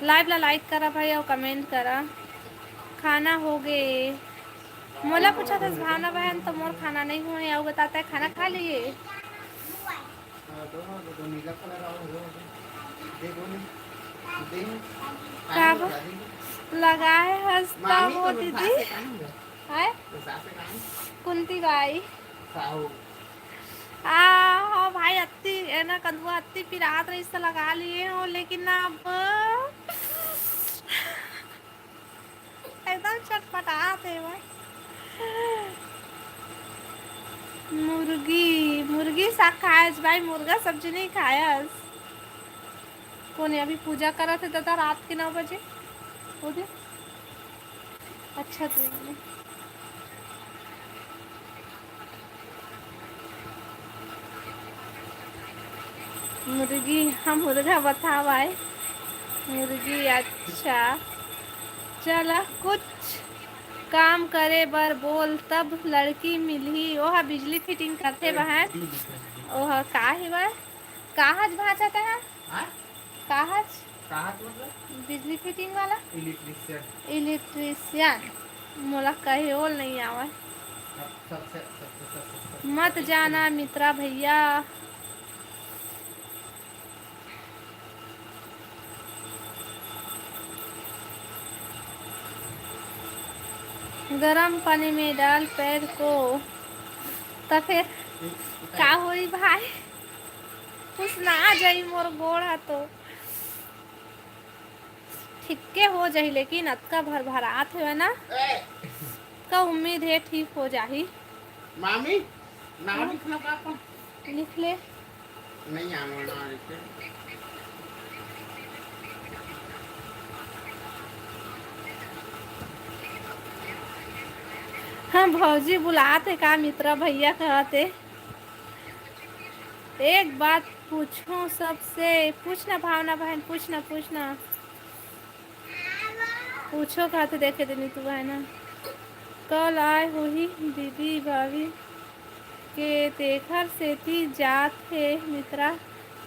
लाइव ला लाइक करा भाई अउ कमेंट करा। खाना हो गे। मोला पूछत हस भावना बहन, तो मोर खाना नहीं हुए। अउ बता तै खाना खा लिए? का लगाए हस तब ओ दीदी? हाय कुंती बाई। आ, हाँ भाई, अत्ती, ए ना, कंदुआ अत्ती पिरात रहिस त लगा लिए हो, लेकिन ना अब एकदम चटपटात हे भाई। मुर्गी, मुर्गी साग खायस भाई, मुर्गा सब्जी नहीं खायस। कोने अभी पूजा करत हे दादा रात के नौ बजे? हो दे। अच्छा, तो मुर्गी, हाँ, मुर्गा बताओ आए। मुर्गी, अच्छा। चला, कुछ काम करे बर बोल, तब लड़की मिलही। ओहा बिजली फिटिंग करथे बहन। ओह, का हे बा? काहच भांचा तैं हा? हाँ? काहच? काहच मतलब? बिजली फिटिंग वाला? इलेक्ट्रिशियन। इलेक्ट्रिशियन। मोला कहे ओल नहीं आवय। सब, सब, सब, सब, सब, सब, सब, मत सब, जाना सब। मित्रा भैया। गरम पानी में डाल पैर को, त फिर का होई भाई? उसना जाही मोर गोड़ हा तो। ठीके हो जाही, लेकिन अतका भरभरात हवय ना, का उम्मीद हे ठीक हो जाही। मामी, नाम हाँ। लिखना का अपन? लिख ले। नहीं आना लिखे। हाँ, भौजी बुलात हे का, मित्रा भैया कहत हे। एक बात पूछो सबसे, पूछना भावना बहन, पूछना, पूछना। पूछो का तो देखे देनी तू है ना, कल आए होही दीदी भाभी के, तेखर सेती जात हे मित्रा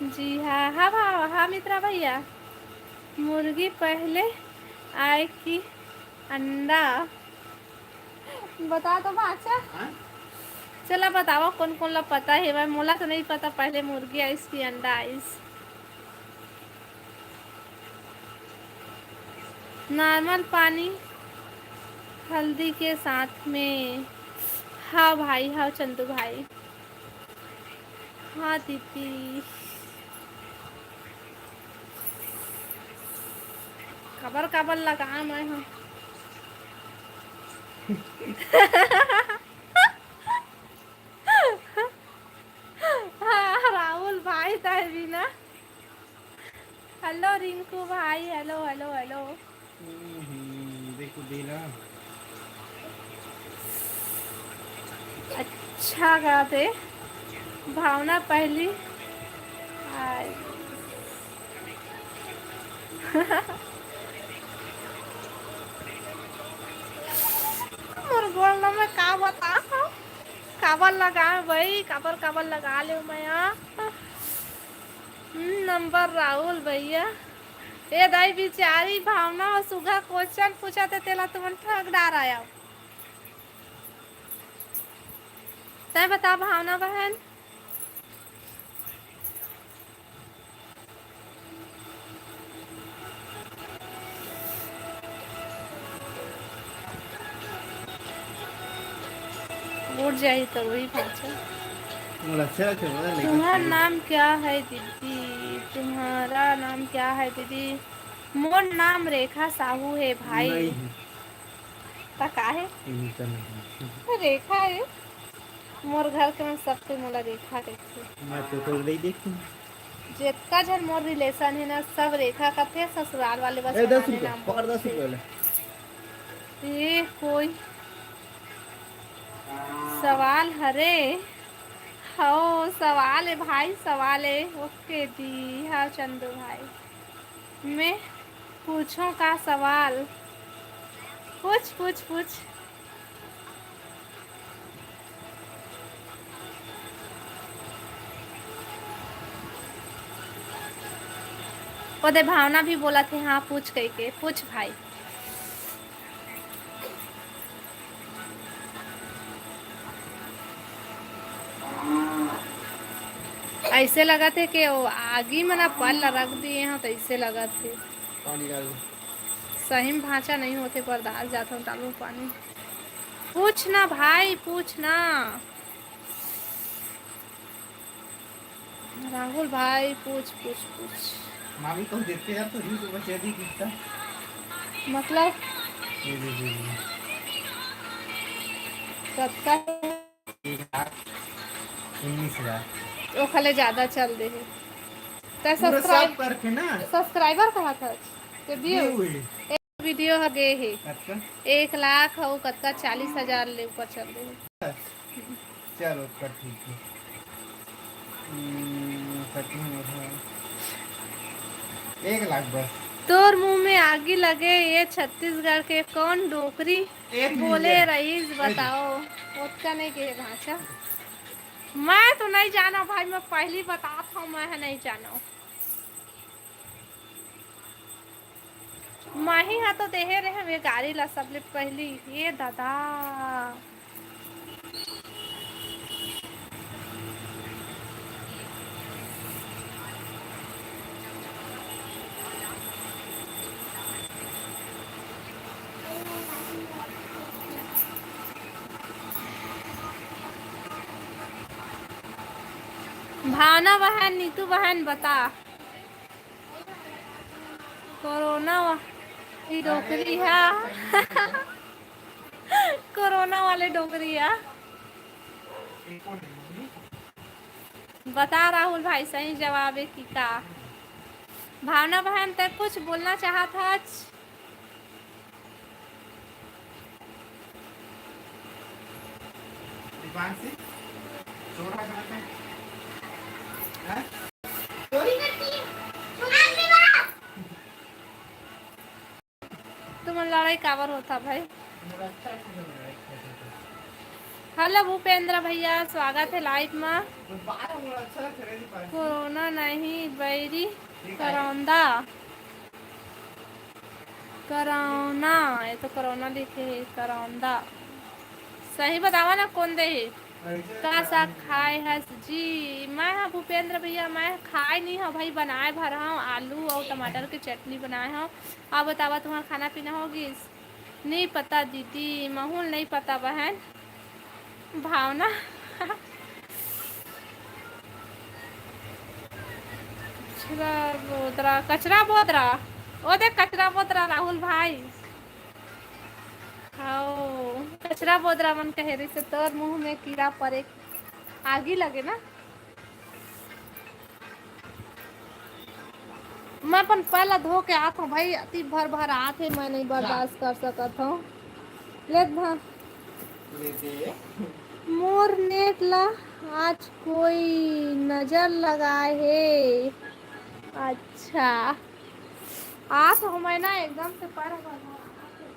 जी। हाँ, हाँ, हाँ, हाँ, मित्रा भैया, मुर्गी पहले आए कि अंडा? बता तो भांचा। हाँ? चला बतावा, कोन कोन ला पता हे भाई, मोला तो नहीं पता, पहले मुर्गी आइस कि अंडा आइस। नॉर्मल पानी हल्दी के साथ में। हाँ भाई, हाँ चंदू भाई। हाँ दीदी, काबर काबर लगा मैं, हाँ। हाँ, राहुल भाई, तय भी ना। हेलो रिंकू भाई, हेलो, हेलो, हेलो। हम्म, देखो बेला। अच्छा गाते भावना पहली। आय। मोर गोड़ ल मैं का बता, काबर लगा भाई, काबर काबर लगा ले मैं, हाँ। हम्म, नंबर राहुल भैया। ए दाई, बिचारी भावना ह सुघर question पूछत हे, तेला तुमन ठग डारव। तैं बता भावना बहन। उठ जाही त वही पाछा। मोला अच्छा लगथे, मोला लइका तुम्हारा खाली। नाम क्या है दीदी? तुम्हारा नाम क्या है दीदी? मोर नाम रेखा साहू है भाई। नहीं है। त का है? इनका नहीं है। रेखा है। मोर घर के मन सब कोई मोला रेखा कहिथे। मैं तो कोई नहीं देखी। जेतका झन मोर relation है ना, सब रेखा कथे, ससुराल वाले बस ए, दस रुपया, नाम पकड़, दस रुपया ले। ये कोई सवाल हरे? हव, सवाल है भाई, सवाल है। OK दी, हाँ चंदू भाई, मैं पूछों का सवाल? पूछ, पूछ, पूछ। ओदे भावना भी बोलत हे, हाँ, पूछ कहिके, पूछ भाई। ऐसे लगत हे कि वो आगी मन अपन ला रख दिए हों, तो ऐसे लगत हे। पानी डाल दो। सही में भांचा नहीं होथे, पर डाल जात हों, डालूं पानी। पूछ ना भाई, पूछ ना। राहुल भाई, पूछ, पूछ, पूछ। मामी को देखते यार, तो ही तो बचा दी कितना। मतलब? ये दे, दे, दे। कतका? एक लाख उन्नीस हजार। ओखले ज्यादा चल दे हे। त पूरा सब subscribe-, करके ना? Subscriber कहा था? के view? View है। Video ह गे हे। अच्छा। एक लाख अउ कतका, चालीस हजार ले ऊपर चल दे हे। चलो, तो ठीक है। हम्म, सच में मुझे एक लाख बस। तोर मुंह में आगी लगे, ये छत्तीसगढ़ के कौन डोकरी एक मिनट। बोले रईस, ए, बताओ। ओतका नहीं के भाषा। मैं तो नहीं जाना भाई, मैं पहली बतात हूँ, मैं नहीं जाना। माही हा तो देहे रहे वे गाड़ी ला सबले पहली। ये दादा। भावना बहन, नीतू बहन, बता। कोरोना वा-, ई डोकरी हा। कोरोना वाले डोकरी हा। बता राहुल भाई, सही जवाब है कि का? भावना बहन, ते कुछ बोलना चाहत हच? दीपांशी, चोर है घर पे? हैं? चोरी करती है। चोर है। तुमन लड़ाई काबर होता भाई? हेलो भूपेंद्र भैया, स्वागत है लाइव में। कोरोना नहीं बैरी, करौंदा। करौना, ये तो करौना लिखे है, करौंदा। सही बतावा ना, कौन दे है? का साग खाए हस जी? मैं हा भूपेंद्र भैया, मैं खाए नहीं हूँ भाई, बनाए भर हूँ, आलू और टमाटर के चटनी बनाए हूँ। आप बतावा, तुम्हारा खाना पीना हो गिस? नहीं पता दीदी, महूल नहीं पता बहन। भावना। कचरा बोदरा, कचरा बोदरा, ओ देख कचरा बोदरा राहुल भाई। हाओ, कचरा बोदरा मन कहे रहिसे, तोर मुंह में कीड़ा परे, आगी लगे ना। मैं अपन पैर ला धो के आत हूँ भाई, अति भर भर आत हे, मैं नहीं बर्दाश्त कर सकत हूँ। ले धा। ले दे। मोर नेट ला आज कोई नजर लगाए हे। अच्छा, आत हूँ मैं ना एकदम से पैर भर भर आत हे।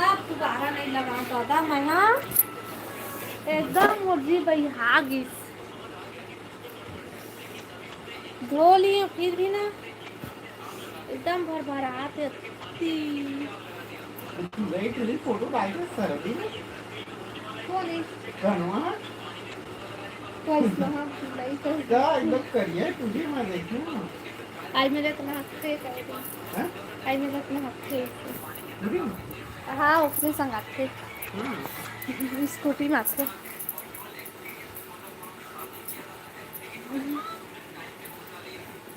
अब दोबारा नहीं लगा दादा, मैं ना एकदम मोर जी बहिहा गिस। धो लिए फिर भी ना, एकदम भरभरात हे अति। तू गई तो फोटो डाल के सर दी ना। कौन है? कनवा। कैसे? हाँ, नहीं तो का एकदम करिया तुझे मैं देखूँ। आज मेरे को नहाते कह दे। हैं? आज मेरे को नहाते। बुढ़ी? हाँ, उसने संगाते। हाँ। स्कूटी मारते।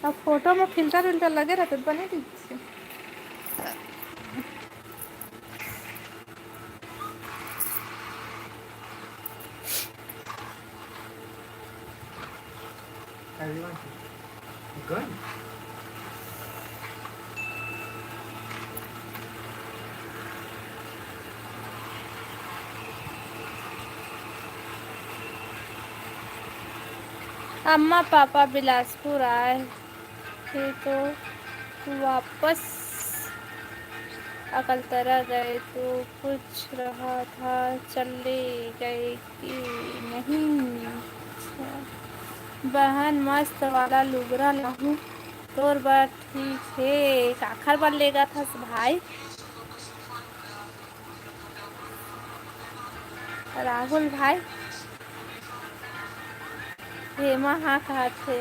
अब फोटो में फिल्टर विल्टर लगे रहते तो बने ठीक से। Everyone. Good. अम्मा पापा बिलासपुर आए थे तो वापस अकलतरा गए तो पूछ रहा था चले गए कि नहीं। अच्छा बहन, मस्त वाला लुगरा लाहूँ तोर बर, ठीक हे। काखर बर लेगत हस भाई? राहुल भाई, हेमा हाँ कहत हे,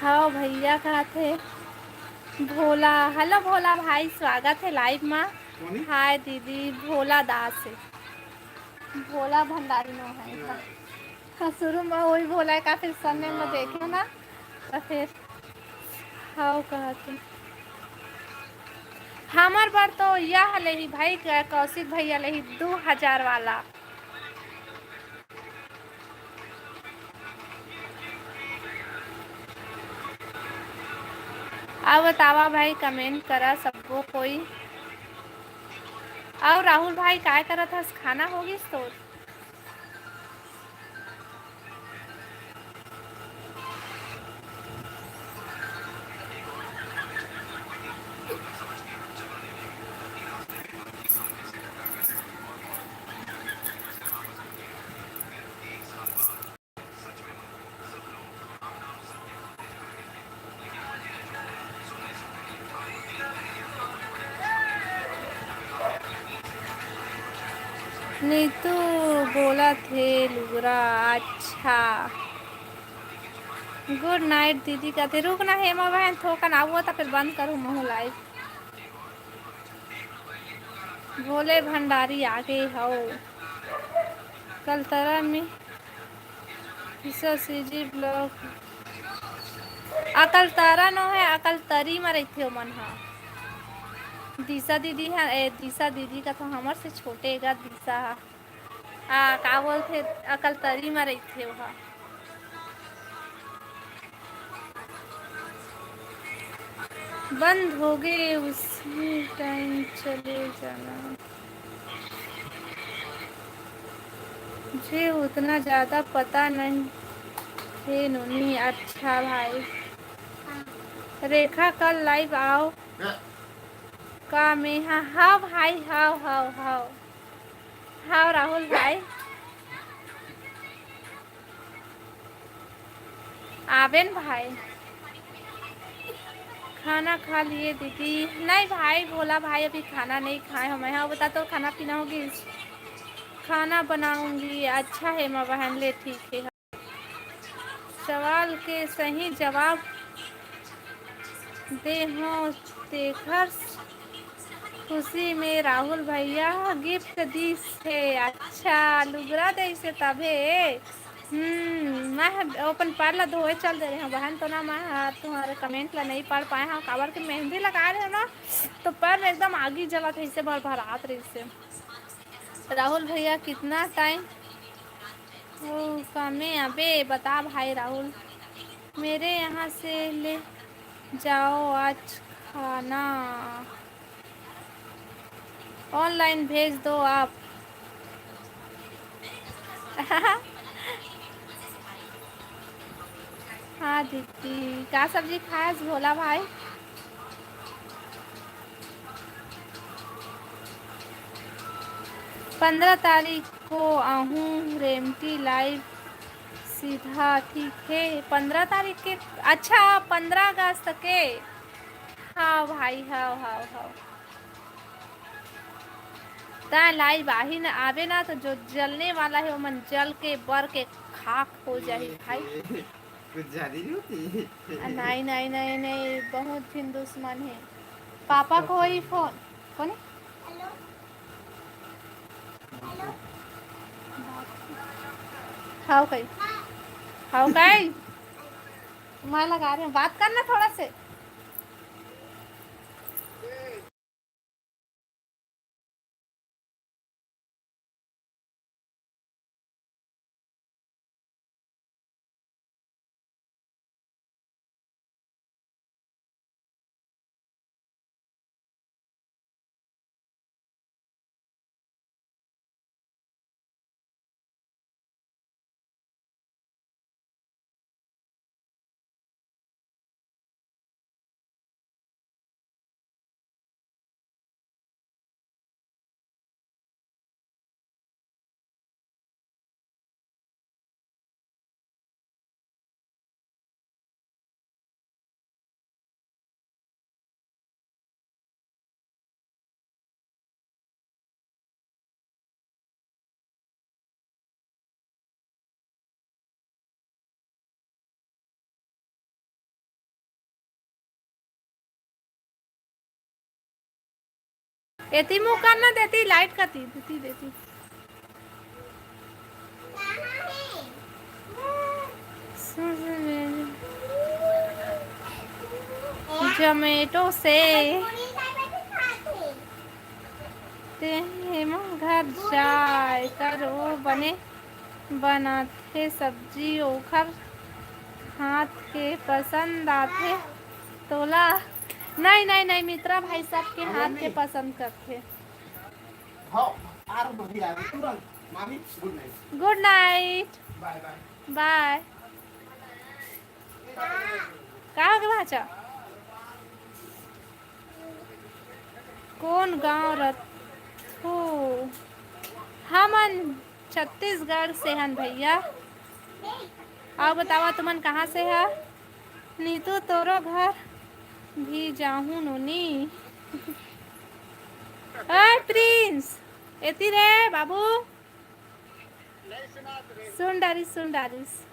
हव भैया कहत हे, भोला, hello भोला भाई, स्वागत हे live मा। कौन है? हाय दीदी, भोला दास हे, भोला भंडारी नो हे। हाँ, शुरू में वही भोला हे का, फिर सामने में देखे ना, तो फिर हव कहत हे। हमर बर तो यह लेही भाई, कौशिक भैया लेही दू हजार वाला। अब बतावा भाई, comment करा सबको कोई। अउ राहुल भाई, काय करत हस? खाना हो गिस तोर? नीतू बोलत हे लुगरा, अच्छा। Good night दीदी कथे। रुक ना हेमा बहन, थोकन आऊ त फिर बंद करूँ महू live। भोले भंडारी आगे हव। कलतरा में ईसा सीजी block। अकलतरा नो हे, अकलतरी म रहिथे ओमन ह। दिशा दीदी ह, ए, दिशा दीदी कथों, हमर से छोटे गा दिशा ह। आ, का बोलथे, अकलतरी म रहिथे ओहा। बंद हो गए, उसी time चले जाना। मुझे उतना ज़्यादा पता नहीं हे नोनी। अच्छा भाई, रेखा कल live आओ का? मैं हाँ, हाँ भाई, हाँ, हाँ, हाँ, हाँ राहुल भाई। आबेन भाई, खाना खा लिए दीदी? नहीं भाई, भोला भाई अभी खाना नहीं खाए हमें। हाँ बता, तो खाना पीना हो गई? खाना बनाऊंगी। अच्छा हे माँ बहन, ले ठीक है। सवाल के सही जवाब दे हो तेखर खुशी में राहुल भैया gift दिस हे। अच्छा, लुगरा देइसे तभे। हम्म, मैं ह-, अपन पैर ला धोए चल दे रहे हूँ बहन, तो ना मैं ह-, तुम्हारे comment ला नहीं पढ़ पाए हूँ, काबर के मेहंदी लगा रहे हो ना, तो पैर में एकदम आगी जलत है, इससे भर भरात रही से। राहुल भैया कितना time ओ, कामे अबे बता भाई राहुल, मेरे यहाँ से ले जाओ आज खाना, online भेज दो आप। हाँ दीदी, का सब्जी खायस भोला भाई? पंद्रह तारीख को आहूँ रेमटी live सीधा, ठीक है। पंद्रह तारीख के, अच्छा, पंद्रह अगस्त के। हाँ भाई, हाँ, हाँ, हाँ। ता लाइव आही न आवे ना, तो जो जलने वाला है, ओमन जल के बर के खाक हो जाही भाई। कुछ ज्यादा ही होती है। आ, नहीं, नहीं, नहीं, नहीं, बहुत दिन दुश्मन है। पापा को ही फोन, कौन है? हाउ कई, हाउ कई। मैं लगा रही हूँ, बात करना थोड़ा से। एती मुँह करना देती, लाइट कती देती, देती। जोमेटो से। तेमा घर जाय कर ओ बने बनाथे सब्जी, ओखर हाथ के पसंद आथे तोला। नहीं, नहीं, नहीं, मित्रा भाई सबके हाथ के पसंद करथे। हाँ, आर बढ़िया है, तुरंत। मामी, गुड नाइट। गुड नाइट। बाय, बाय। बाय। का हो गे भांचा? कोन गांव रथो? हमन छत्तीसगढ़ से हन भैया। अउ बतावा तुमन कहाँ से हा? नीतू तोरो घर भी जाहूं नोनी। ओए प्रिंस, एती रे बाबू। सुन डारिस, सुन डारिस।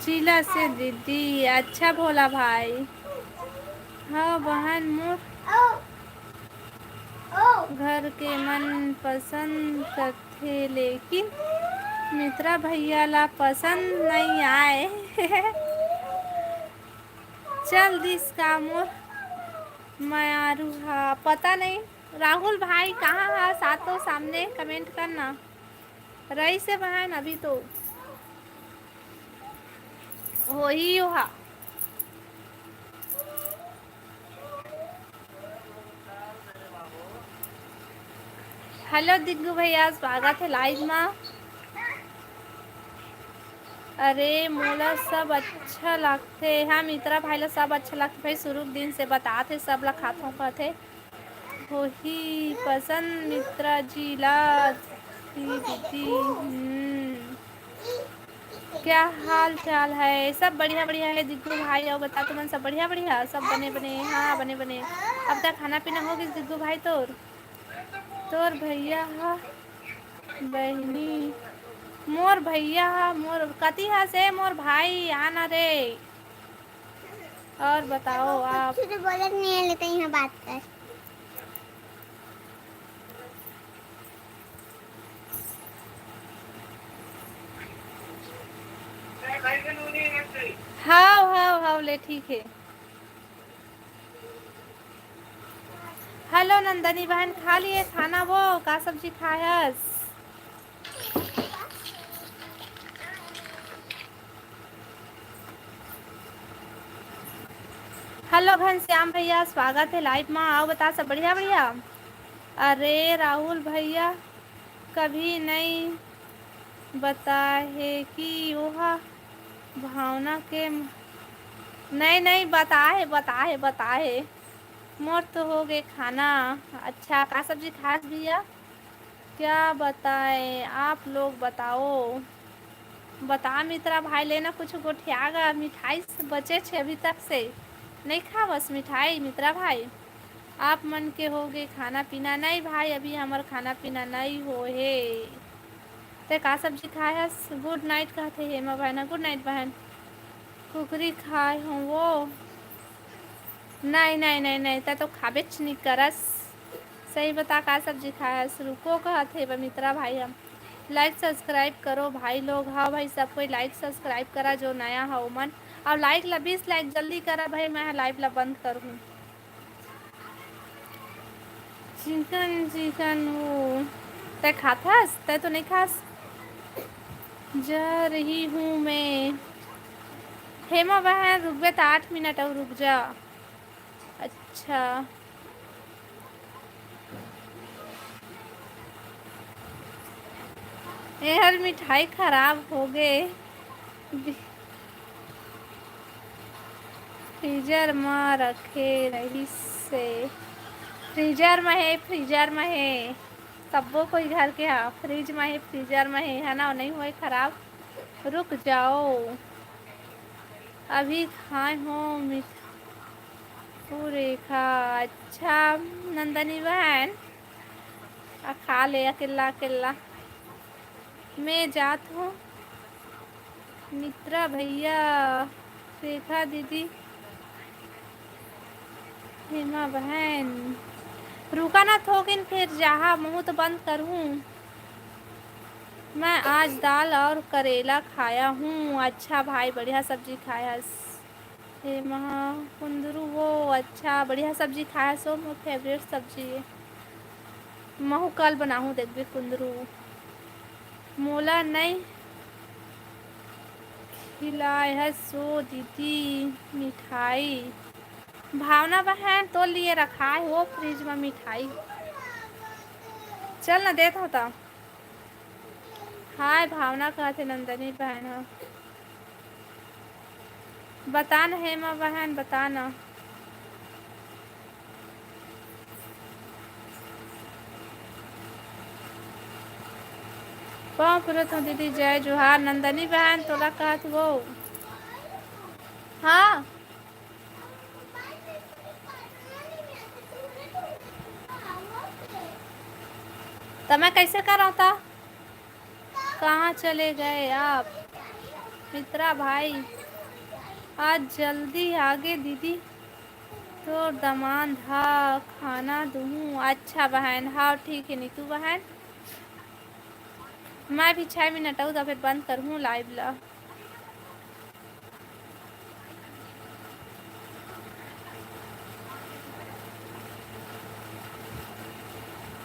जिला से दीदी। अच्छा भोला भाई। हाँ बहन मोर घर के मन पसंद करथे, लेकिन मित्रा भैया ला पसंद नहीं आए। चल दिस का मोर मयारू हा, पता नहीं। राहुल भाई कहाँ हा? सातो सामने कमेंट करना। रईस हे बहन अभी तो होही ओहा। हेलो दिग्गू भैया, स्वागत है लाइव मा। अरे मोला सब अच्छा लगथे। हाँ मित्रा भाई ला सब अच्छा लगथे भाई, शुरू दिन से बतात हे, सब ला खात हूँ कहथे। होही पसंद मित्रा जी ला दीदी। हम्म। क्या हाल चाल है? सब बढ़िया बढ़िया है दिग्गू भाई। अउ बता तुमन सब बढ़िया बढ़िया, सब बने बने? हाँ बने बने। अब तक खाना पीना हो गिस दिग्गू भाई तोर? तोर भैया हा बहिनी, मोर भैया हा, मोर कति हा से मोर भाई आना रे। और बताओ आप। कुछ तो बोलत नहीं है, लेते यहाँ बात कर। हव, हव, हव, ले ठीक हे। Hello नंदनी बहन, खा लिए खाना वो? का सब्जी खाए हस? Hello घनश्याम भैया, स्वागत हे live मा। अउ बता, सब बढ़िया, बढ़िया? अरे राहुल भैया, कभी नइ बताहे कि ओहा भावना के म-, नइ, नइ, बताहे, बताहे, बताहे। मोर तो हो गे खाना। अच्छा, का सब्जी खास भैया? क्या बताएं, आप लोग बताओ। बता मित्रा भाई, लेना कुछ गोठिया गा, मिठाई से बचे छे अभी तक से। नइ खावस मिठाई मित्रा भाई? आप मन के हो गे खाना पीना? नइ भाई, अभी हमर खाना पीना नइ हो हे। ते का सब्जी खाए हस? Good night कहत हे हेमा बहन ह। Good night बहन। कुकरी खाए हो वो? नहीं, नहीं, नहीं, नहीं, तै तो खाबेच नहीं करस। सही बता, का सब्जी खाए हस? रुको कहत हे बमित्रा भाई हम। Like subscribe करो भाई लोग। हाँ भाई, सब कोई like subscribe करा जो नया है ओमन। और like ला बीस like जल्दी करा भाई, मैं live ला बंद करहूँ। चिकन, चिकन वो तै खाथस? तै तो नहीं खास। जा रही हूँ मैं। हेमा बहन, रुकबे त आठ मिनट और रुक जा। अच्छा। एहर मिठाई खराब हो गे। फ्रीजर म रखे रहिस हे। फ्रीजर म हे, फ्रीजर म हे। सब्बो कोई घर के हा फ्रिज म हे, फ्रीजर म हे, है ना, नहीं होए खराब। रुक जाओ, अभी खाए हो मिठ-, ओ रेखा, अच्छा, नंदनी बहन, आ खा ले अकेला अकेला। मैं जात हूँ मित्रा भैया, रेखा दीदी, हेमा बहन, रुका ना थोकिन, फिर जाहा, मुँह तो बंद करूँ। मैं आज दाल और करेला खाया हूँ। अच्छा भाई, बढ़िया सब्जी खाया हस। हे महा कुंदरू वो, अच्छा, बढ़िया सब्जी खाए हस, मोर favourite सब्जी हे। महू कल बनाहूँ, देखबे कुंदरू। मोला नई खिलाए हस ओ दीदी मिठाई। भावना बहन, तो लिए रखाए हो फ्रिज म मिठाई। चल न, देत हो त। हाय भावना, कहत हे नंदनी बहन ह। बता न हेमा बहन, बता न। पाँव पुरत हूँ दीदी, जय जोहार। नंदनी बहन, तोला कहत हो। हाँ। त मैं कैसे कराऊँ त? कहाँ चले गए आप मित्रा भाई? आज जल्दी आगे दीदी, तोर दमांद हा खाना दुहूँ। अच्छा बहन, हाँ ठीक है नीतू बहन, मैं भी छः मिनट आऊ त फिर बंद करहूँ live ला।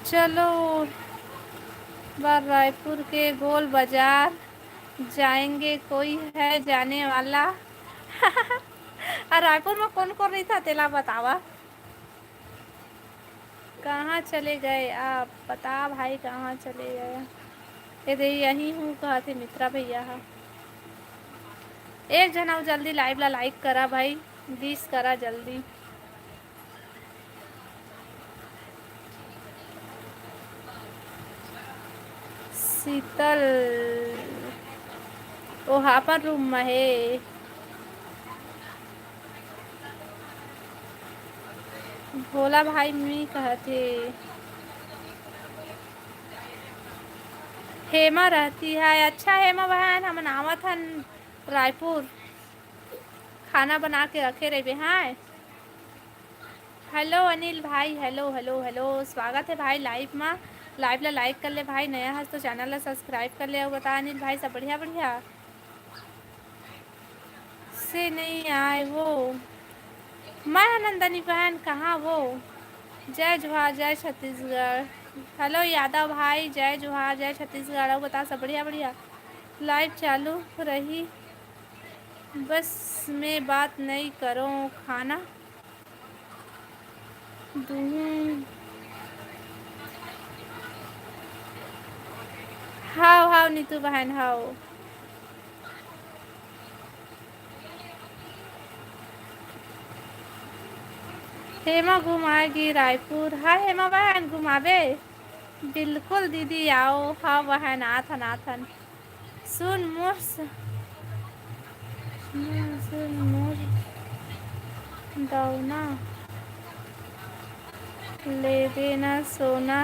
चलो, बार रायपुर के गोल बाजार जाएंगे, कोई है जाने वाला? अउ रायपुर में कौन कौन रहिथे तेला बतावा। कहाँ चले गए आप? बता भाई, कहाँ चले गए? ये दे, यही हूँ, कहत हे मित्रा भैया हा। एक झन अउ जल्दी live ला like करा भाई, wish करा जल्दी। शीतल, ओहा अपन room में हे। भोला भाई मी कहत हे। हेमा रहती है। अच्छा हेमा बहन, हमन आवत हन रायपुर, खाना बना के रखे रहिबे, हाँ। Hello अनिल भाई, hello, hello, hello, स्वागत है भाई live मा। Live ला like कर ले भाई, नया हस तो channel ला subscribe कर ले। अउ बता अनिल भाई, सब बढ़िया, बढ़िया? से नहीं आए वो। मैं नंदनी बहन, कहाँ वो? जय जोहार, जय छत्तीसगढ़। हेलो यादव भाई, जय जोहार, जय छत्तीसगढ़। अउ बता सब बढ़िया, बढ़िया। लाइव चालू रही, बस में बात नहीं करो, खाना दूहूँ। हाव, हाव, नीतू बहन, हाव। हेमा घुमाएगी रायपुर। हाँ, हेमा बहन, घुमाबे। बिल्कुल दीदी, आओ। हाँ बहन, आथन, आथन। सुन मोर स-, सुन मोर दौना, ले देना सोना,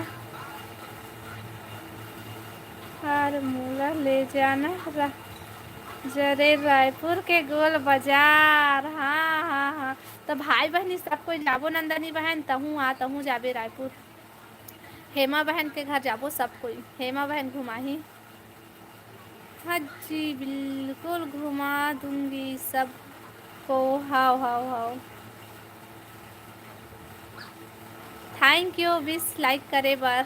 और मोला ले जाना रा-, जरे रायपुर के गोल बाजार। हाँ, हाँ, हाँ। तो भाई बहनी सब कोई जाबो, नंदनी बहन, तहूँ आ, तहूँ जाबे रायपुर। हेमा बहन के घर जाबो सब कोई, हेमा बहन घुमाही। हाँ जी, बिल्कुल घुमा दूंगी सबको। हाव, हाव, हाव। Thank you, wish like करे बर।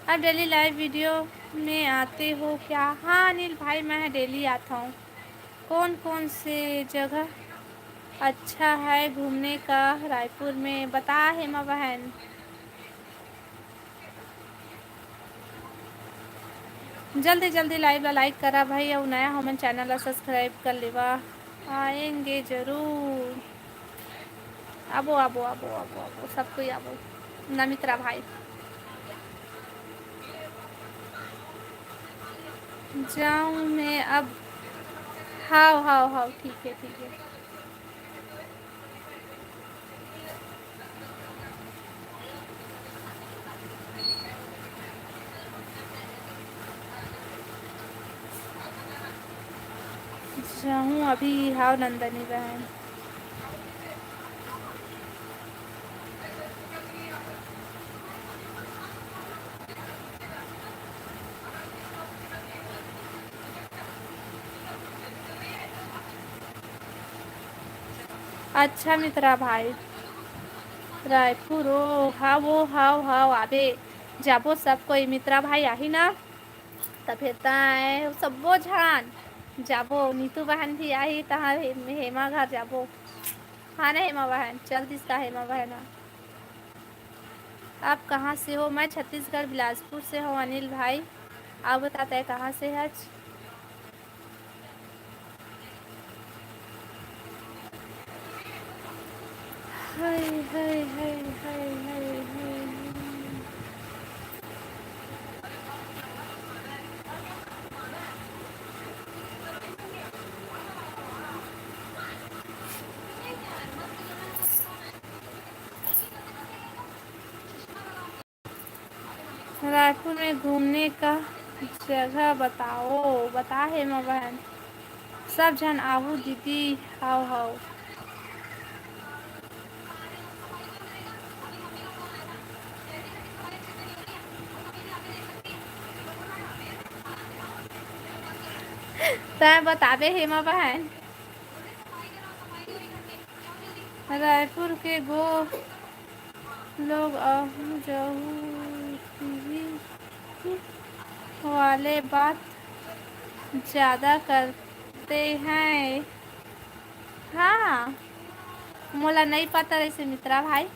अब daily live video में आते हो क्या? हाँ अनिल भाई, मैं daily आता हूँ। कौन कौन से जगह अच्छा है घूमने का रायपुर में, बता हेमा बहन। जल्दी जल्दी live ला like करा भाई, अउ नया हो मन channel ला subscribe कर लेवा। आएंगे जरूर। आबो, आबो, आबो, आबो, आबो, सब कोई आबो। नमित्रा भाई। जाऊँ मैं अब। हाव, हाव, हाव, ठीक है, ठीक है। जाहूँ अभी, हाव नंदनी बहन। अच्छा मित्रा भाई, रायपुर ओ, हाव, हाव, हाव, आबे, जाबो सब कोई, मित्रा भाई आही ना, त फेर ताय सब्बो झन जाबो, नीतू बहन भी आही, तहाँ हे-, हेमा घर जाबो। हाँ ना हेमा बहन, चल दिस का हेमा बहन हा। आप कहाँ से हो? मैं छत्तीसगढ़ बिलासपुर से हूँ अनिल भाई। आप बता, तय कहाँ से हच? हाय, हाय, हाय, हाय। रायपुर में घूमने का जगह बताओ, बता हेमा बहन। सब झन आहू दीदी, हाव, हाव। तैं बताबे हेमा बहन। रायपुर के गो लोग आहू जाहू वाले बात ज्यादा करते हैं। हाँ, मोला नइ पता रहिसे मित्रा भाई।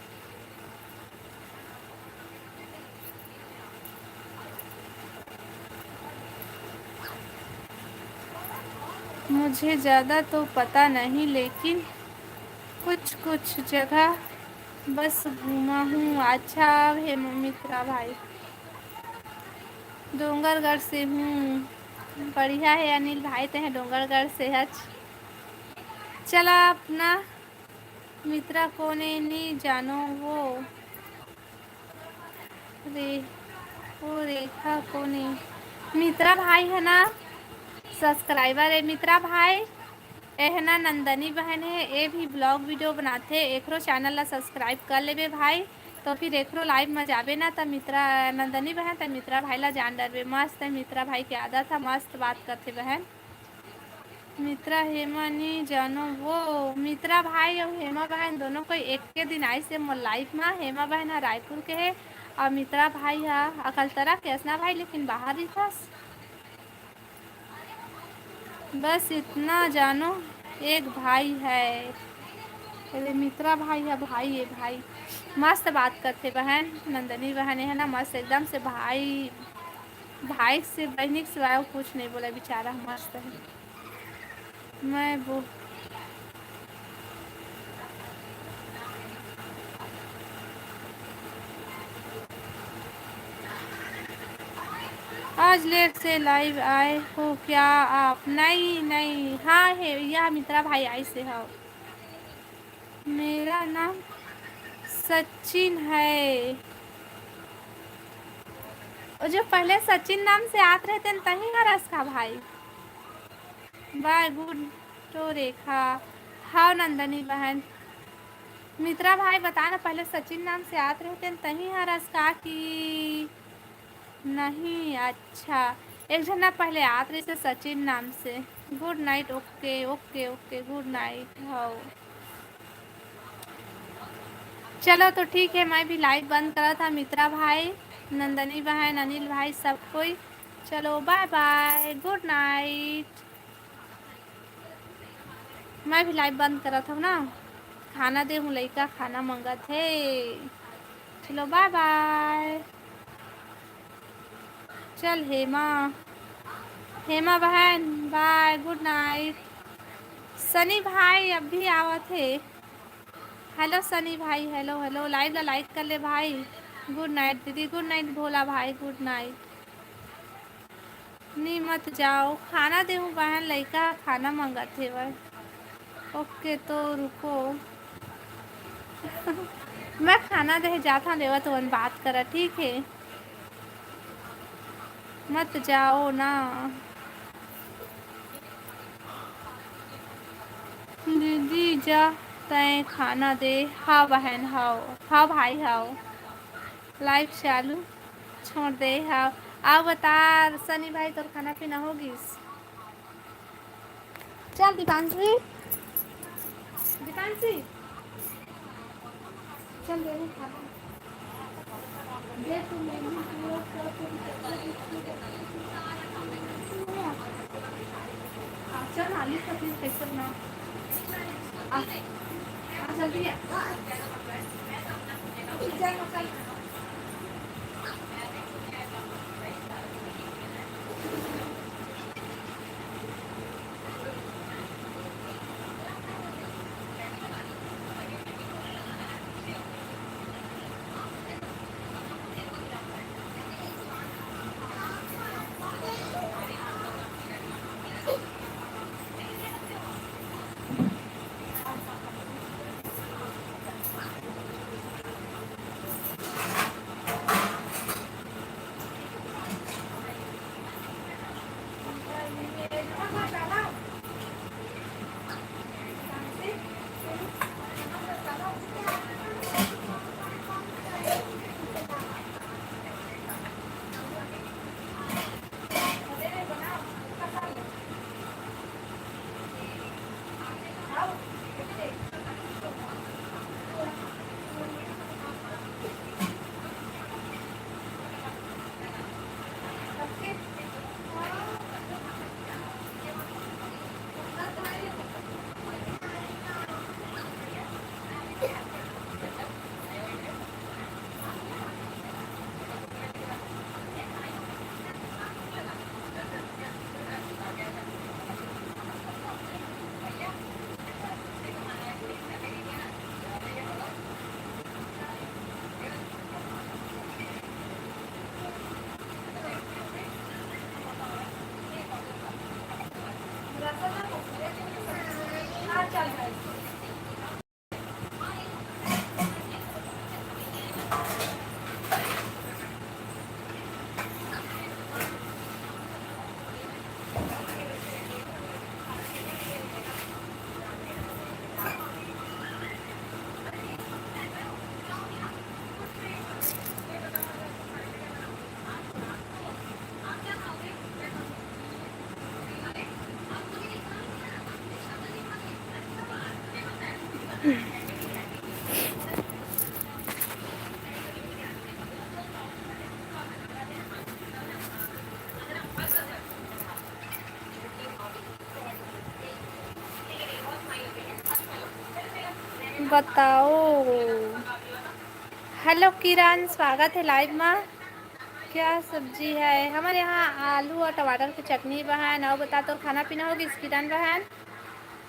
मुझे ज़्यादा तो पता नहीं, लेकिन कुछ कुछ जगह बस घूमा हूँ। अच्छा हे मित्रा भाई, डोंगरगढ़ से हूँ। बढ़िया हे अनिल भाई, तेहे डोंगरगढ़ से हच। चला अपना मित्रा कोने नी जानो वो। रे, ओ रेखा कोने? मित्रा भाई हे ना, subscriber हे मित्रा भाई। ए हे ना नंदनी बहन हे, ए भी vlog video बनाथे, एकरो channel ला subscribe कर लेबे भाई। तो फिर एकरो live में जाबे ना, त मित्रा, नंदनी बहन, त मित्रा भाई ला जान डरबे। मस्त है मित्रा भाई के आदत है, मस्त बात करथे बहन। मित्रा हेमा नी जानो वो, मित्रा भाई अउ हेमा बहन दोनों कोई एके दिन आइस हे मोर live में। हेमा बहन ह रायपुर के हे अउ मित्रा भाई ह अकलतरा के। असना भाई लेकिन बाहर रिथस। बस इतना जानो, एक भाई है। अरे मित्रा भाई है, भाई है भाई। मस्त बात करथे बहन, नंदनी बहन है ना, मस्त एकदम से भाई, भाई से, बहनी के सिवाय कुछ नहीं बोला, बेचारा मस्त है। मैं वो आज late से live आए हो क्या आप? नहीं, नहीं, हाँ है, यह मित्रा भाई आई से हो। मेरा नाम सचिन है। वो जो पहले सचिन नाम से आत रहते न, तही हरस का भाई। बाय गुड टू रेखा। हाव नंदनी बहन। मित्रा भाई बता ना, पहले सचिन नाम से आत रहते न, तही हरस का कि नहीं? अच्छा, एक झन ना पहले आत रहिस सचिन नाम से। गुड नाइट। ओके ओके ओके, गुड नाइट। हाव चलो तो ठीक है, मैं भी live बंद करत हा। मित्रा भाई, नंदनी बहन, अनिल भाई, सब कोई चलो बाय बाय, गुड नाइट। मैं भी live बंद करत हूँ ना, खाना दे हूँ, लइका खाना मंगत हे। चलो बाय बाय। चल हेमा, हेमा बहन बाय, गुड नाइट। सनी भाई अभी आवत हे। हेलो सनी भाई, हेलो हेलो, live ला like कर ले भाई। गुड नाइट दीदी, गुड नाइट भोला भाई, गुड नाइट। नी मत जाओ, खाना देहूँ बहन, लइका खाना मंगत हेवय। ओके तो रुको। मैं खाना देहे जात हूँ, देवत हुवन बात करा, ठीक है? मत जाओ ना। दीदी जा, तय खाना दे। हाँ बहन, हाव, हाँ भाई, हाव। Live चालू छोड़ दे, हाव। आओ बता, सनी भाई, तोर खाना पीना हो गिस? चल दीपांशी, दीपांशी, चल दे दे खाना। दे तू मेनू पूरा कर, तू भी चल दे। आ, चल ना, लिख तो फिर कैसे बना। आ, आ, जल्दी आ। चल, चल। बताओ। हेलो किरण, स्वागत है लाइव मा। क्या सब्जी है? हमारे यहाँ आलू और टमाटर की चटनी बहन। और बता, तोर खाना पीना होगी किरण बहन?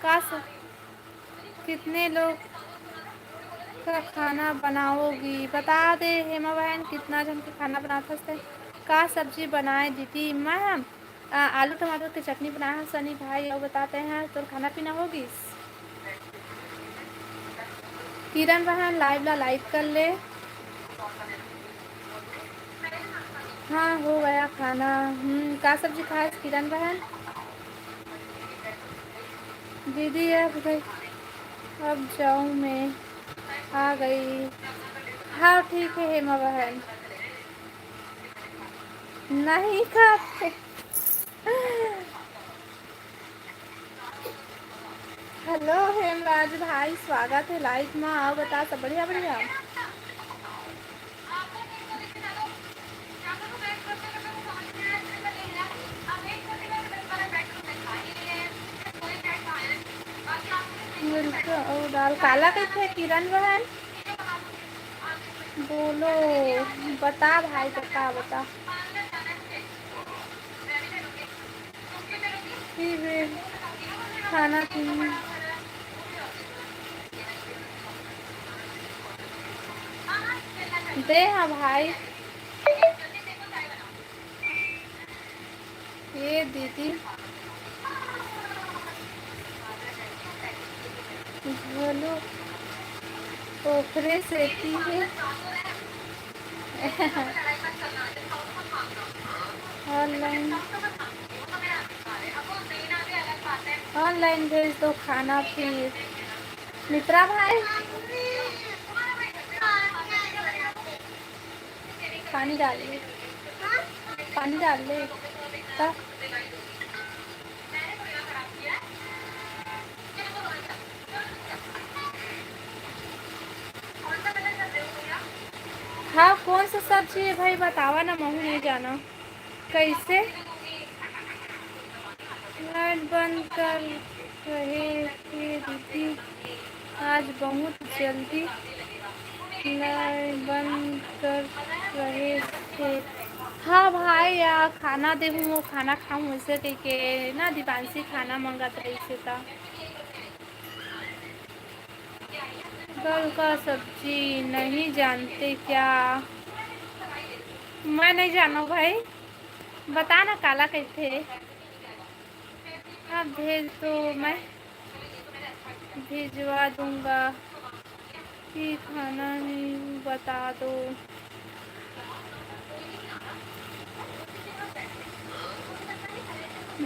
का स-, कितने लोग का खाना बनाओगी? बता दे हेमा बहन, कितना जन के खाना बनाथस ते? का सब्जी बनाए दीदी? मैं आ, आलू टमाटर के चटनी बनाए हस सनी भाई। और बताते हैं, तोर खाना पीना होगिस? किरण बहन, लाइव ला लाइक कर ले। हाँ, हो गया खाना। हम्म, का सब्जी खाए किरण बहन? दीदी, अब गई, अब जाऊँ मैं, आ गई। हाँ, ठीक है हेमा बहन। नहीं खाते। हेलो हेमराज भाई, स्वागत है लाइव मा। आओ, बता, सब बढ़िया? बढ़िया। मिर्च और दाल काला कइथे किरण बहन? बोलो, बता भाई, बता, बता। फिर खाना पीना दे, हाँ भाई। ये दीदी, बोलो, ओकरे सेती है। ऑनलाइन, ऑनलाइन भेज दो खाना फिर। मित्रा भाई, पानी डाल ले, पानी डाल ले। तो हाँ, कौन सा सब्जी है भाई, बतावा ना, महू नहीं जाना। कैसे? लाइट बंद कर रहे थे दीदी, आज बहुत जल्दी लाइट बंद कर रहे थे। हाँ भाई, या खाना देहूँ, वो खाना खाऊँ, ऐसे कह के ना दीपांशी खाना मंगत रही से। तो गल का सब्जी नहीं जानते क्या? मैं नहीं जानो भाई, बता ना काला कइथे। आप भेज दो, मैं भिजवा दूंगा। कि खाना नहीं बता दो।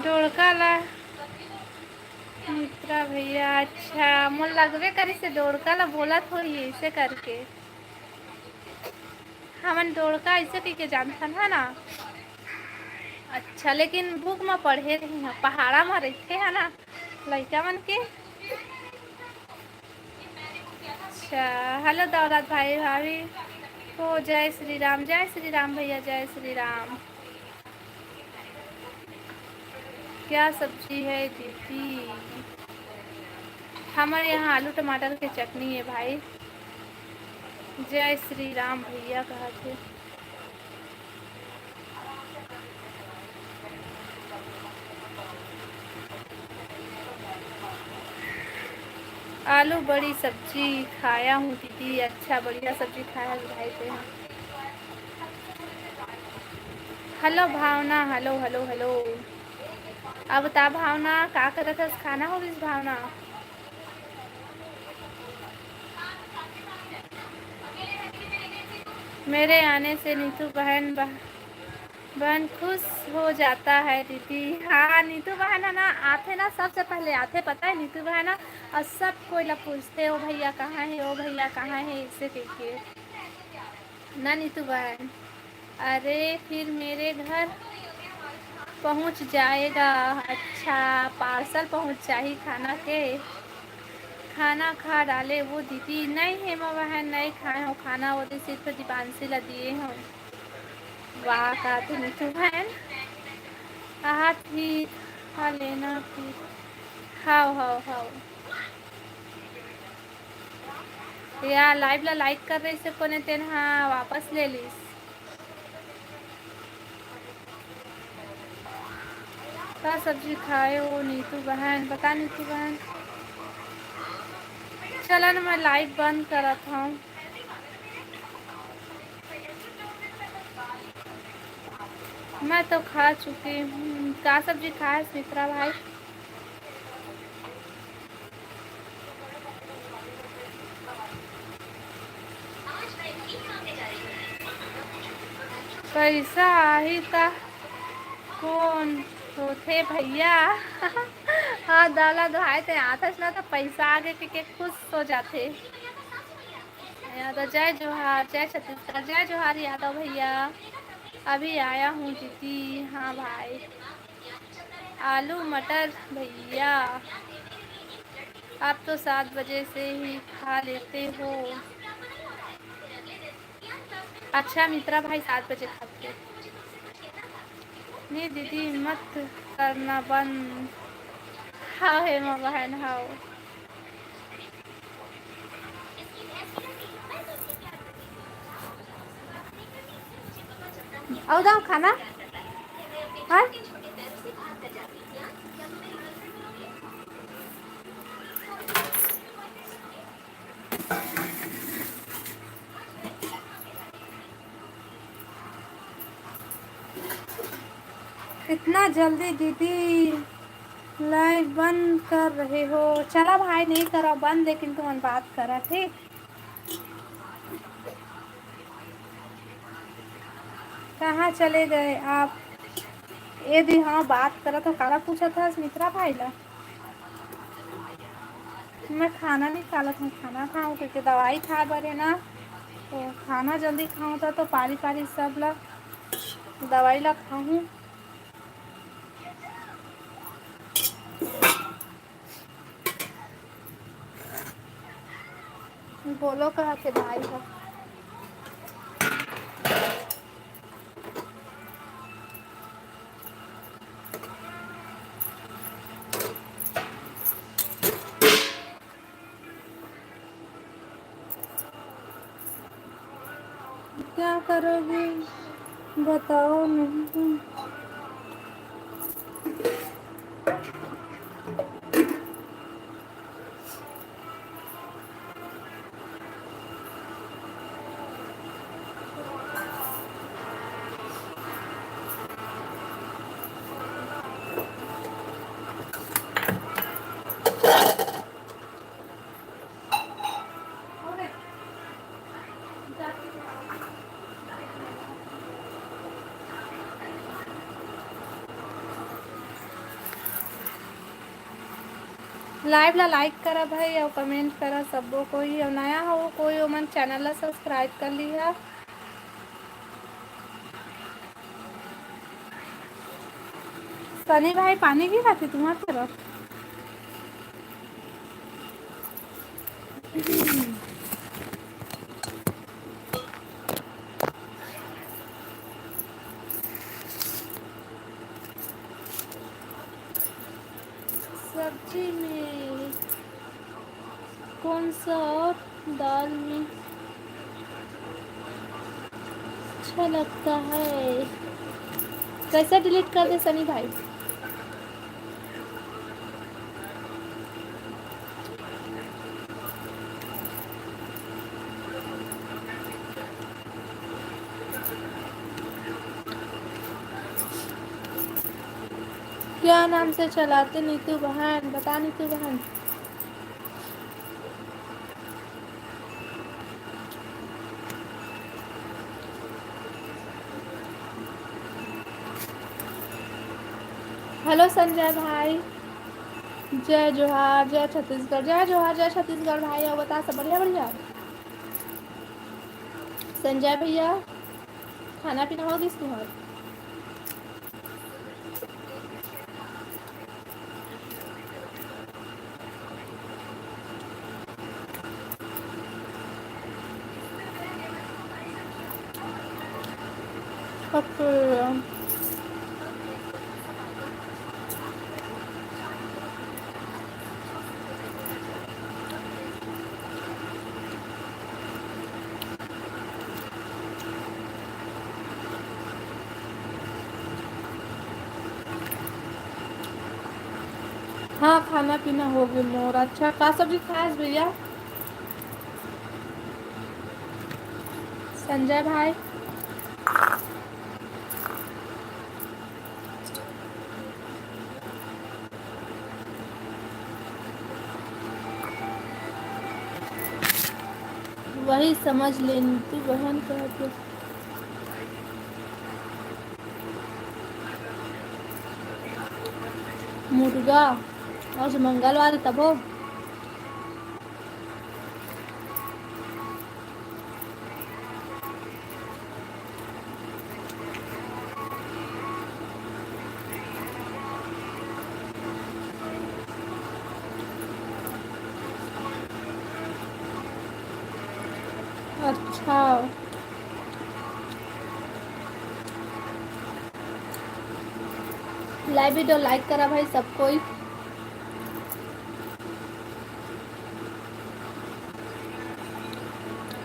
डोड़का ला मित्रा भैया, अच्छा, मोर लगबे करी से डोड़का ला बोलत होही ऐसे करके। हमन डोड़का ऐसे कह के जानथन, है ना? अच्छा, लेकिन बुक म पढ़े रही हूँ, पहाड़ा म रहिथे, है ना, लइका मन के। अच्छा, हेलो दौलत भाई, भाभी को जय श्री राम, जय श्री राम भैया, जय श्री राम। क्या सब्जी है दीदी? हमारे यहाँ आलू टमाटर के चटनी है भाई। जय श्री राम भैया कहत हे। आलू बड़ी सब्जी खाया हूँ दीदी। अच्छा, बढ़िया सब्जी खाया है भाई ते ह। हेलो भावना, हेलो, हेलो, हेलो। अब बता भावना, का करत हस? खाना हो गइस भावना? मेरे आने से नीतू बहन बह-, बहन खुश हो जाता है दीदी। हाँ, नीतू बहन है ना, आथे ना, सबसे पहले आथे, पता है नीतू बहन ना, और सब कोई ला पूछते, "ओ भैया कहाँ है, ओ भैया कहाँ है?" इसे कह के ना नीतू बहन। अरे, फिर मेरे घर पहुँच जाएगा। अच्छा, पार्सल पहुँच जाही खाना के। खाना खा डाले वो दीदी। नहीं हेमा बहन, नहीं खाए हो खाना, वो दे सिर्फ दीपांशी ला दिए हो। वाह, का तो नीतू बहन। कहा थी, खा लेना फिर। हाओ, हाओ, हाओ। या live ला like कर रहिस हे कोने, तेन हा वापस ले लिस। का सब्जी खाए हो नीतू बहन? बता नीतू बहन। चला ना, मैं live बंद करत हूँ। मैं तो खा चुकी हूँ। का सब्जी खाए मित्रा भाई? पैसा आही त कोन होथे भैया? हाँ, दाला दोहाय ते आथस ना, त पैसा आगे के, के खुश हो जाथे। यादव, जय जोहार, जय छत्तीसगढ़, जय जोहार यादव भैया। अभी आया हूँ दीदी। हाँ भाई, आलू मटर भैया, आप तो सात बजे से ही खा लेते हो। अच्छा मित्रा भाई, सात बजे खाते। नहीं दीदी, मत करना बंद। हाँ हेमा बहन, हाँ। अउ दाव खाना? हाँ? इतना जल्दी दीदी live बंद कर रहे हो? चला भाई, नहीं करा बंद, लेकिन तुमन बात करा, ठीक? कहाँ चले गए आप? ए दी, हाँ, बात करत हो, काला पूछत हस मित्रा भाई ला? मैं खाना निकालत हूँ, खाना खाऊँ, क्योंकि दवाई खाए बर है ना, तो खाना जल्दी खाऊँ तो, तो पारी पारी सब ला दवाई ला खाऊँ। बोलो, कहा के भाई हो? क्या करोगे बताओ नहीं। Live ला like करा भाई, अउ comment करा सब्बो कोई, अउ नया हो कोई, ओमन channel ला subscribe कर लिहा। सनी भाई, पानी गिरा थे तुम्हारे तरफ? सब्जी में कौन सा और दाल में अच्छा लगता है? कैसा delete कर दे सनी भाई? क्या नाम से चलाते नीतू बहन? बता नीतू बहन। Hello संजय भाई, जय जोहार, जय छत्तीसगढ़, जय जोहार, जय छत्तीसगढ़ भाई। अउ बता, सब बढ़िया, बढ़िया? संजय भैया, खाना पीना हो गिस तुंहर? हाँ, खाना पीना हो गे मोर। अच्छा, का सब्जी खास भैया? संजय भाई। वही समझ ले नीतू बहन कहत हे। मुर्गा, आज मंगलवार तभो। अच्छा, live video like करा भाई सब कोई।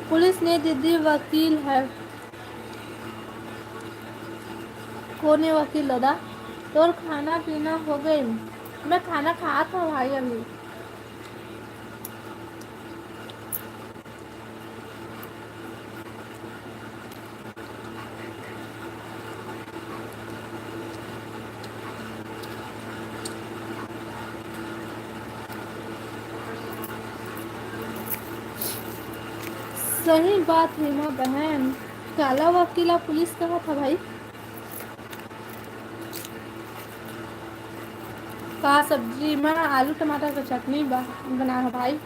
पुलिस ने दीदी वकील है। कोने वकील दादा? तोर खाना पीना हो गई? मैं खाना खात हूँ भाई अभी। सही बात हे माँ बहन, काला वकीला पुलिस कहा था भाई। का सब्जी में आलू टमाटर के चटनी बा-, बना है भाई।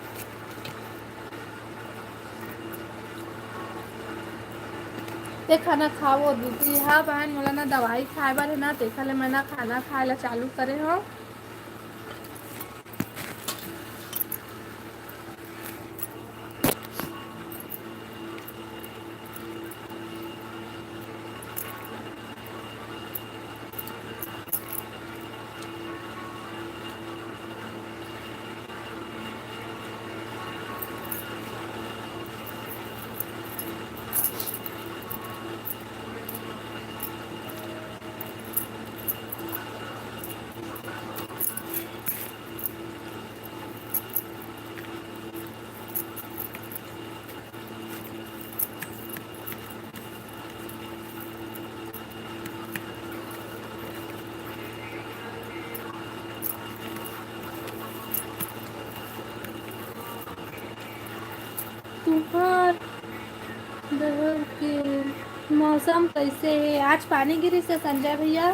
ते खाना खाओ दीदी। हाँ बहन, मोला ना दवाई खाए बर है ना, तेखा ले मैं ना खाना खाए ला चालू करे हूँ। तुंहर डहर के मौसम कइसे हे? आज पानी गिरिस हे संजय भैया?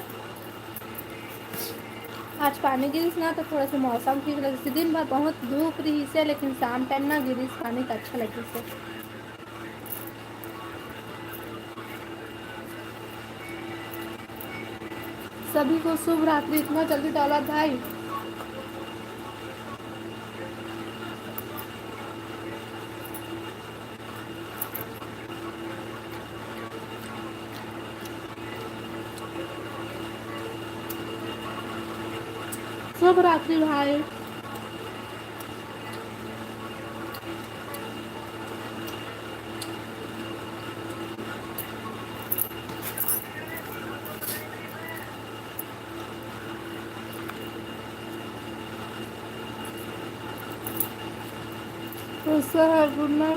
आज पानी गिरिस ना, तो थोड़ा सा मौसम ठीक लगिस। दिन भर बहुत धूप रहिस हे, लेकिन शाम टाइम ना गिरिस पानी, तो अच्छा लगिस हे। सभी को शुभ रात्रि। इतना जल्दी दौलत भाई? शुभ रात्रि भाई। तो सह गुना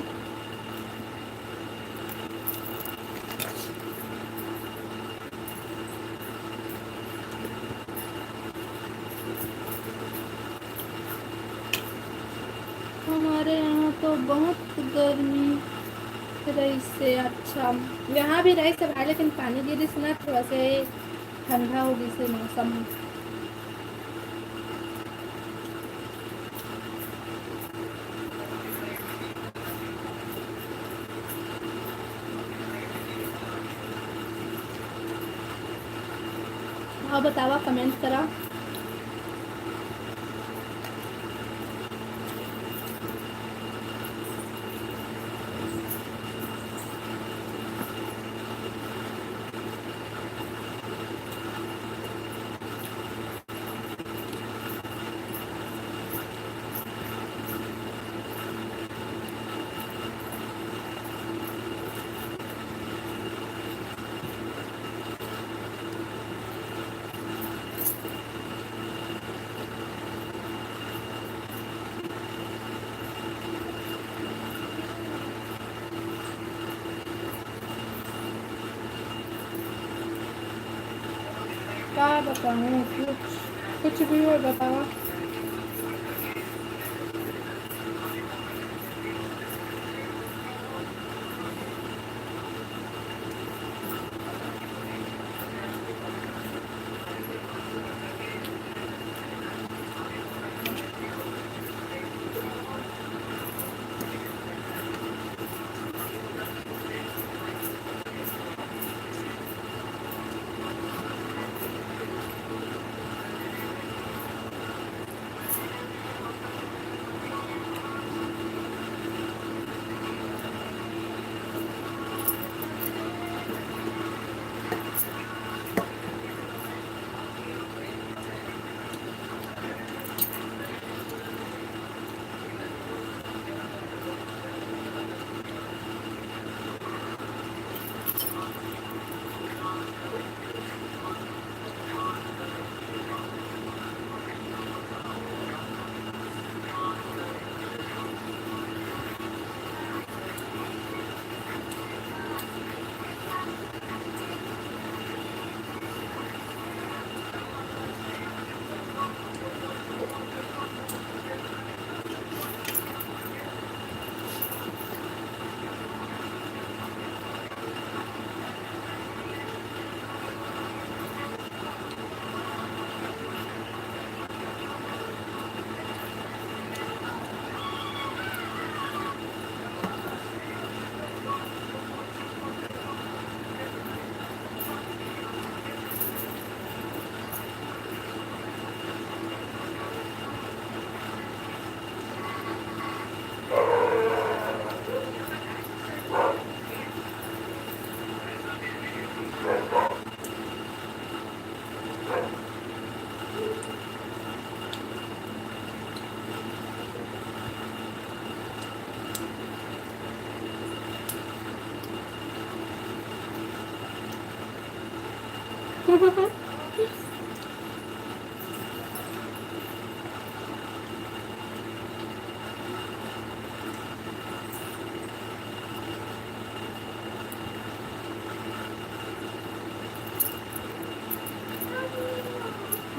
हमारे यहाँ तो बहुत गर्मी रहिस हे। अच्छा, यहाँ भी रहिस हे भाई, लेकिन पानी गिरिस ना, थोड़ा से ठंडा हो गिस हे मौसम। हाँ, बतावा, comment करा। का बताऊँ, कुछ, कुछ भी हो बतावा।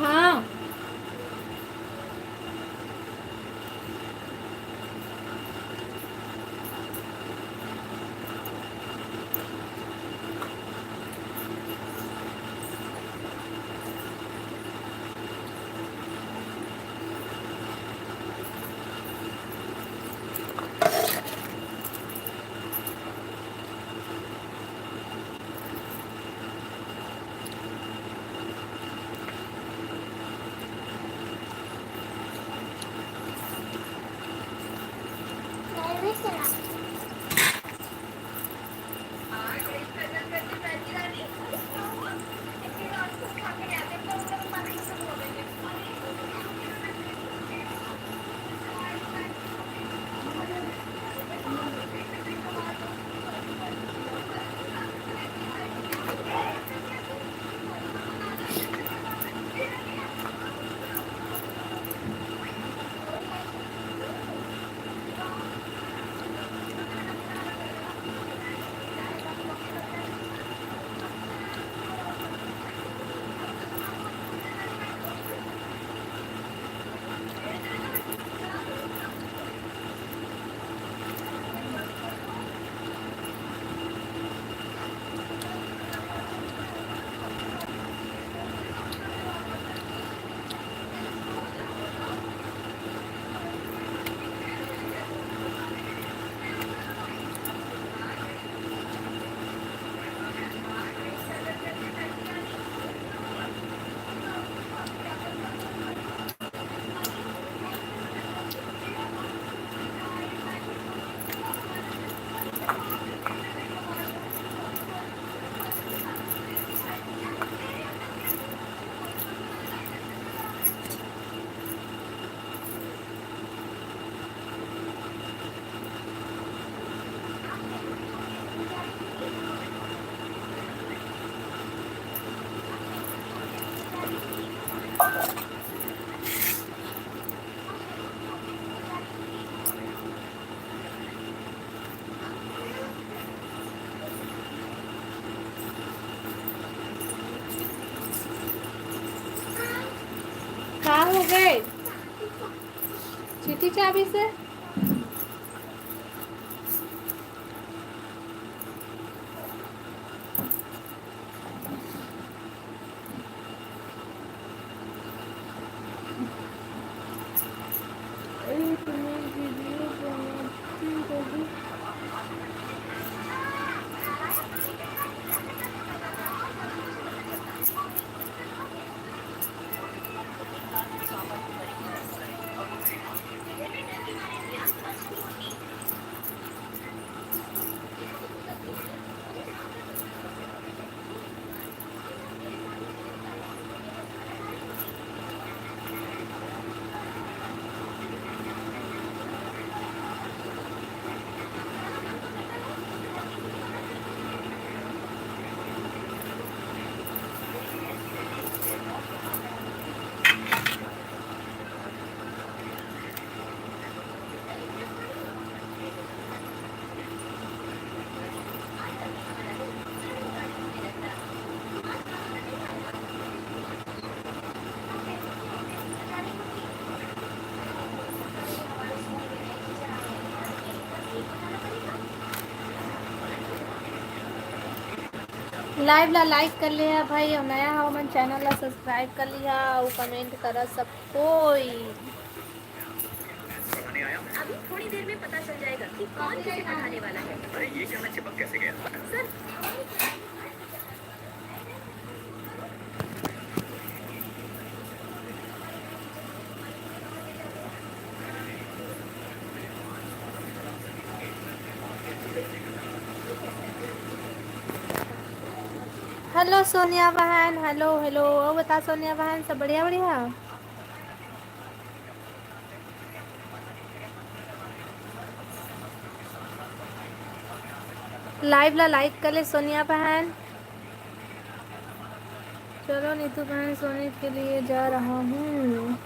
हाँ। हो गए। चीटी चाबी से। Live ला like कर लिहा भाई, अउ नया हो मन channel ला subscribe कर लिहा अउ comment करा सब कोई। अभी थोड़ी देर में पता चल जाएगा कि कौन किसे पढ़ाने वाला है। अरे, ये क्या, मैं चिपक कैसे गया? सर, Hello सोनिया बहन, hello, hello। अउ बता सोनिया बहन, सब बढ़िया, बढ़िया? Live ला like कर ले सोनिया बहन। चलो नीतू बहन, सोने के लिए जा रहा हूँ।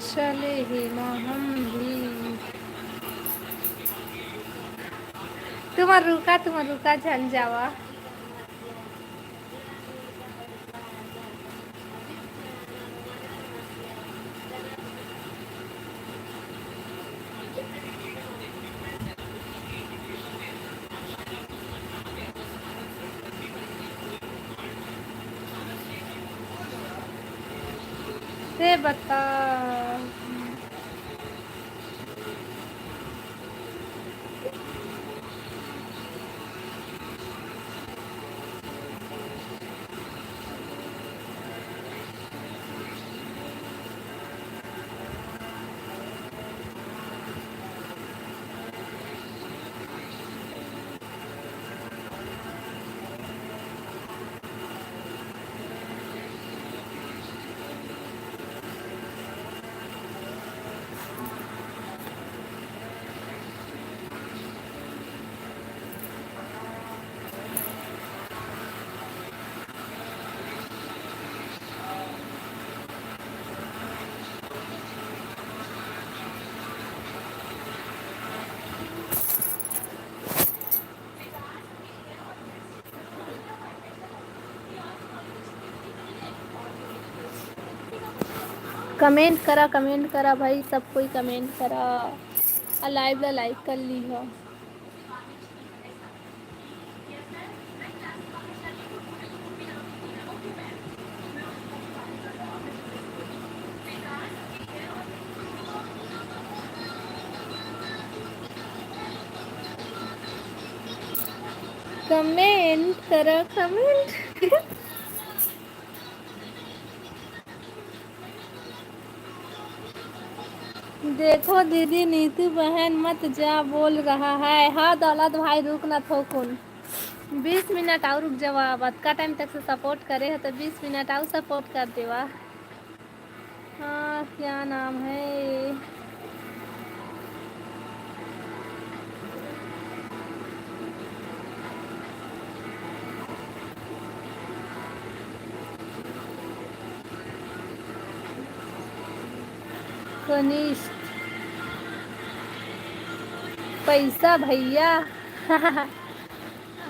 चले हे ना हम भी। तुमन रुका, तुमन रुका, झन जावा। ते बता। Comment करा, comment करा भाई, सब कोई comment करा, आ live ला like कर लीहा। Comment करा, comment। देखो दीदी, नीतू बहन मत जा बोल रहा है। हाँ दौलत भाई, रुक ना थोकुन, बीस मिनट और रुक जावा। अब अतका time तक से support करे हो तो बीस मिनट और support कर देवा। हाँ, क्या नाम है? कनिष्ठ पैसा भैया।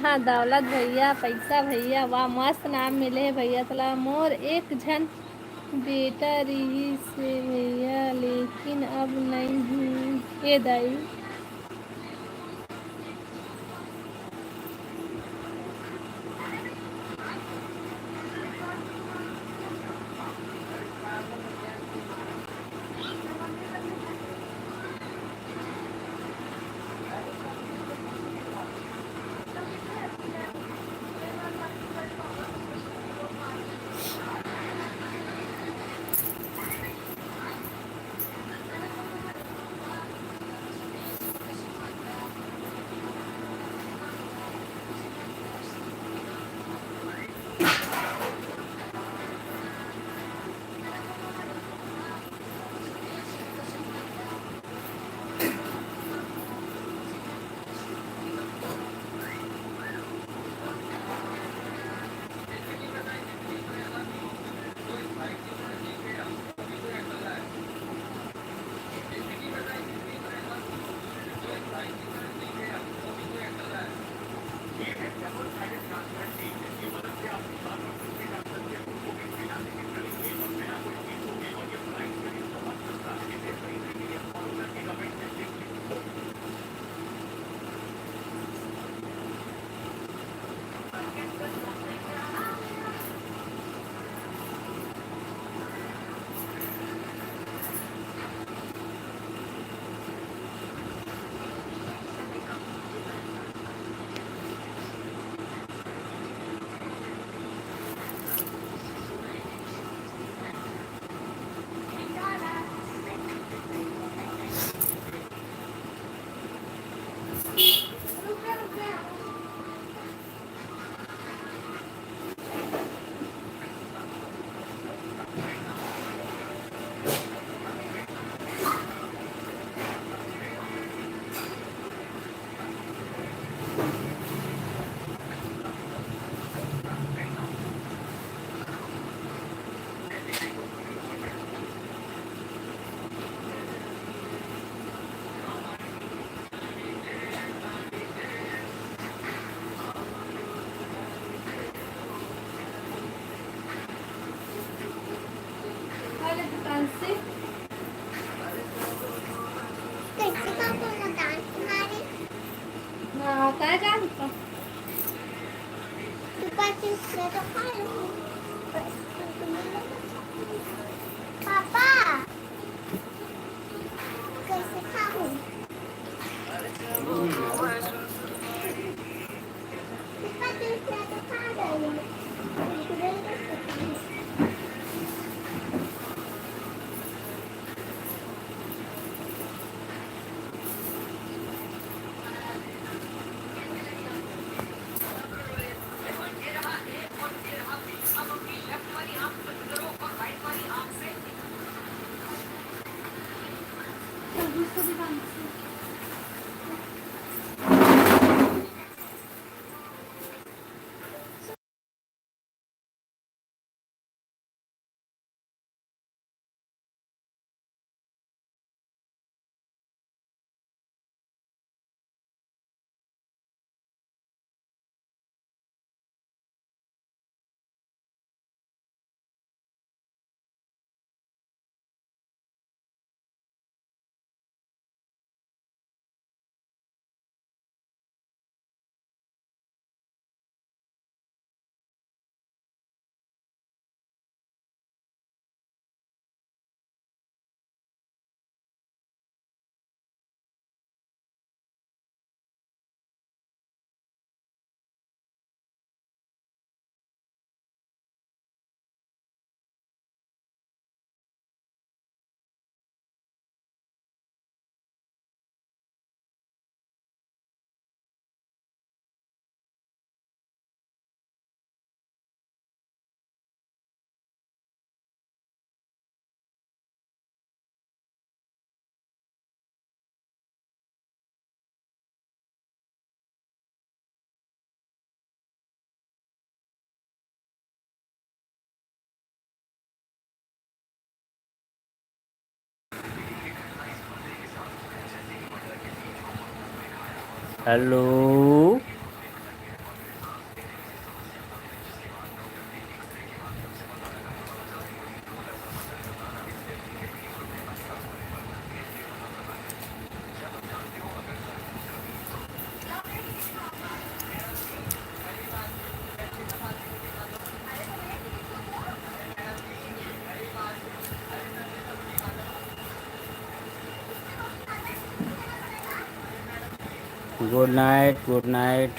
हाँ, दौलत भैया, पैसा भैया, वाह, मस्त नाम मिले हे भैया तोला। मोर एक झन बेटा रिहिस हे भैया, लेकिन अब नइ हे। ए दाई, वाले दुकान से। कैसे पापा मजाक मारे? हाँ, आता है जान का। दुकान से इसने तो खा लो। पापा, कैसे खाऊं? Hello. Good night, good night.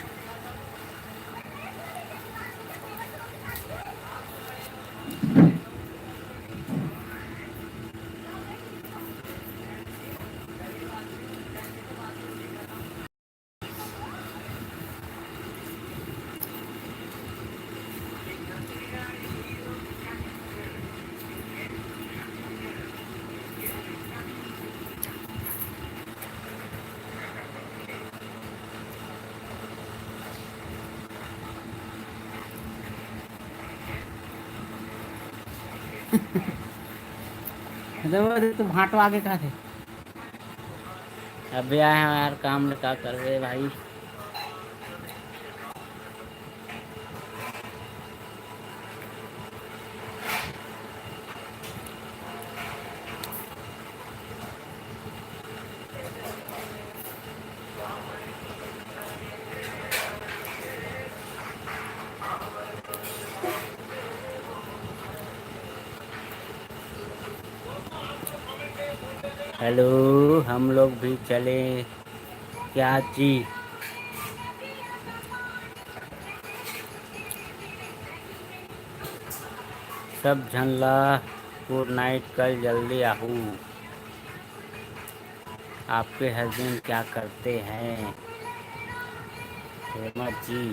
अरे वो देख, तो भांटो आगे कहाँ थे? अबे आए हैं यार, काम में का कर रहे भाई। Hello, हम लोग भी चले क्या जी? सब झन ला good night, कल जल्दी आहू। आपके husband क्या करते हैं हेमा जी?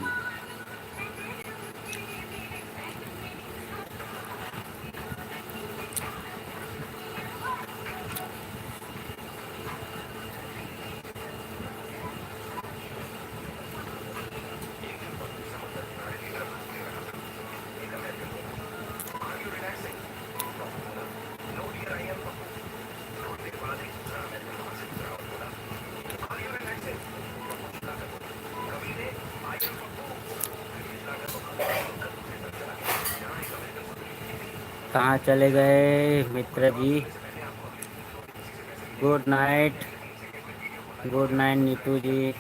कहाँ चले गए मित्र जी? Good night, good night Neetu जी।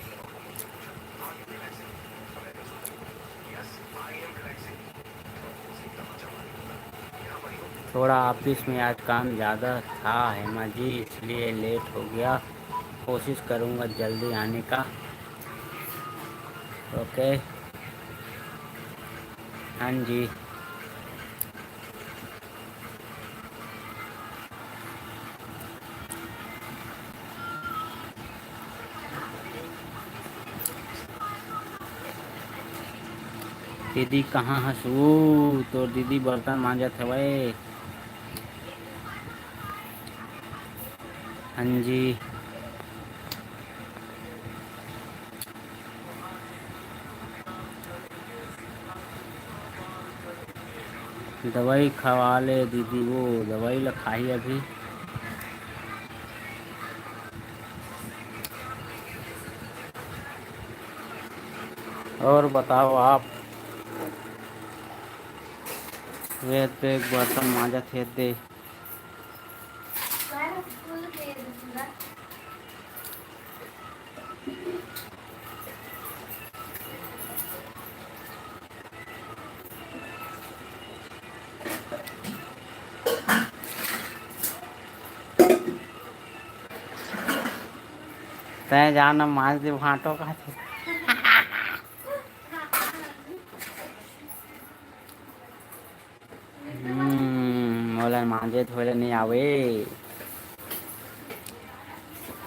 थोड़ा office में आज काम ज़्यादा था हेमा जी, इसलिए late हो गया। कोशिश करूँगा जल्दी आने का। OK, हाँ जी। दीदी कहाँ हस? वो तोर दीदी बर्तन मांजत हवय। हाँ जी। दवाई खवा ले दीदी, वो दवाई ल खाही अभी। और बताओ आप, वे तो एक बर्तन मांजत हे दे। तैं जा न मांज दे भांटो का। हम्म, मोला मांजे धोए ले नइ आवे।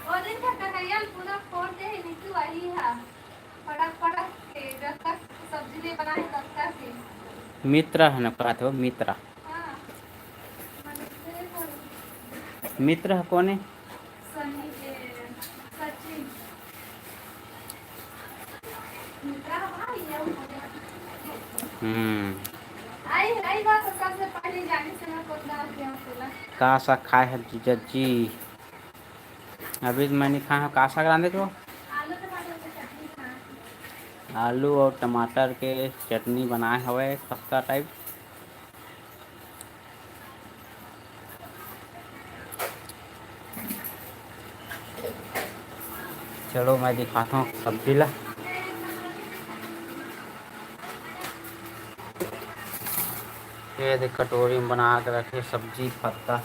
ओ दिन के कटैया ल पूरा फोड़ दे हे नीतू, वही हा। फटक फटक के जतका सब्जी ले बनाए ततका के। मित्र ह न कहत हो, मित्र। हाँ। मित्र ह कोन ए? सनी, ए, सचिन। हम्म। का साग खाए हस जीजा जी? अभी तो मैं नहीं खाए हूँ, का साग रांधे तो? आलू टमाटर के सब्जी। आलू और टमाटर के चटनी बनाए हवय पत्ता type। चलो, मैं दिखाता हूँ सब्जी ला। ये देख, कटोरी में बना के रखे सब्जी पत्ता।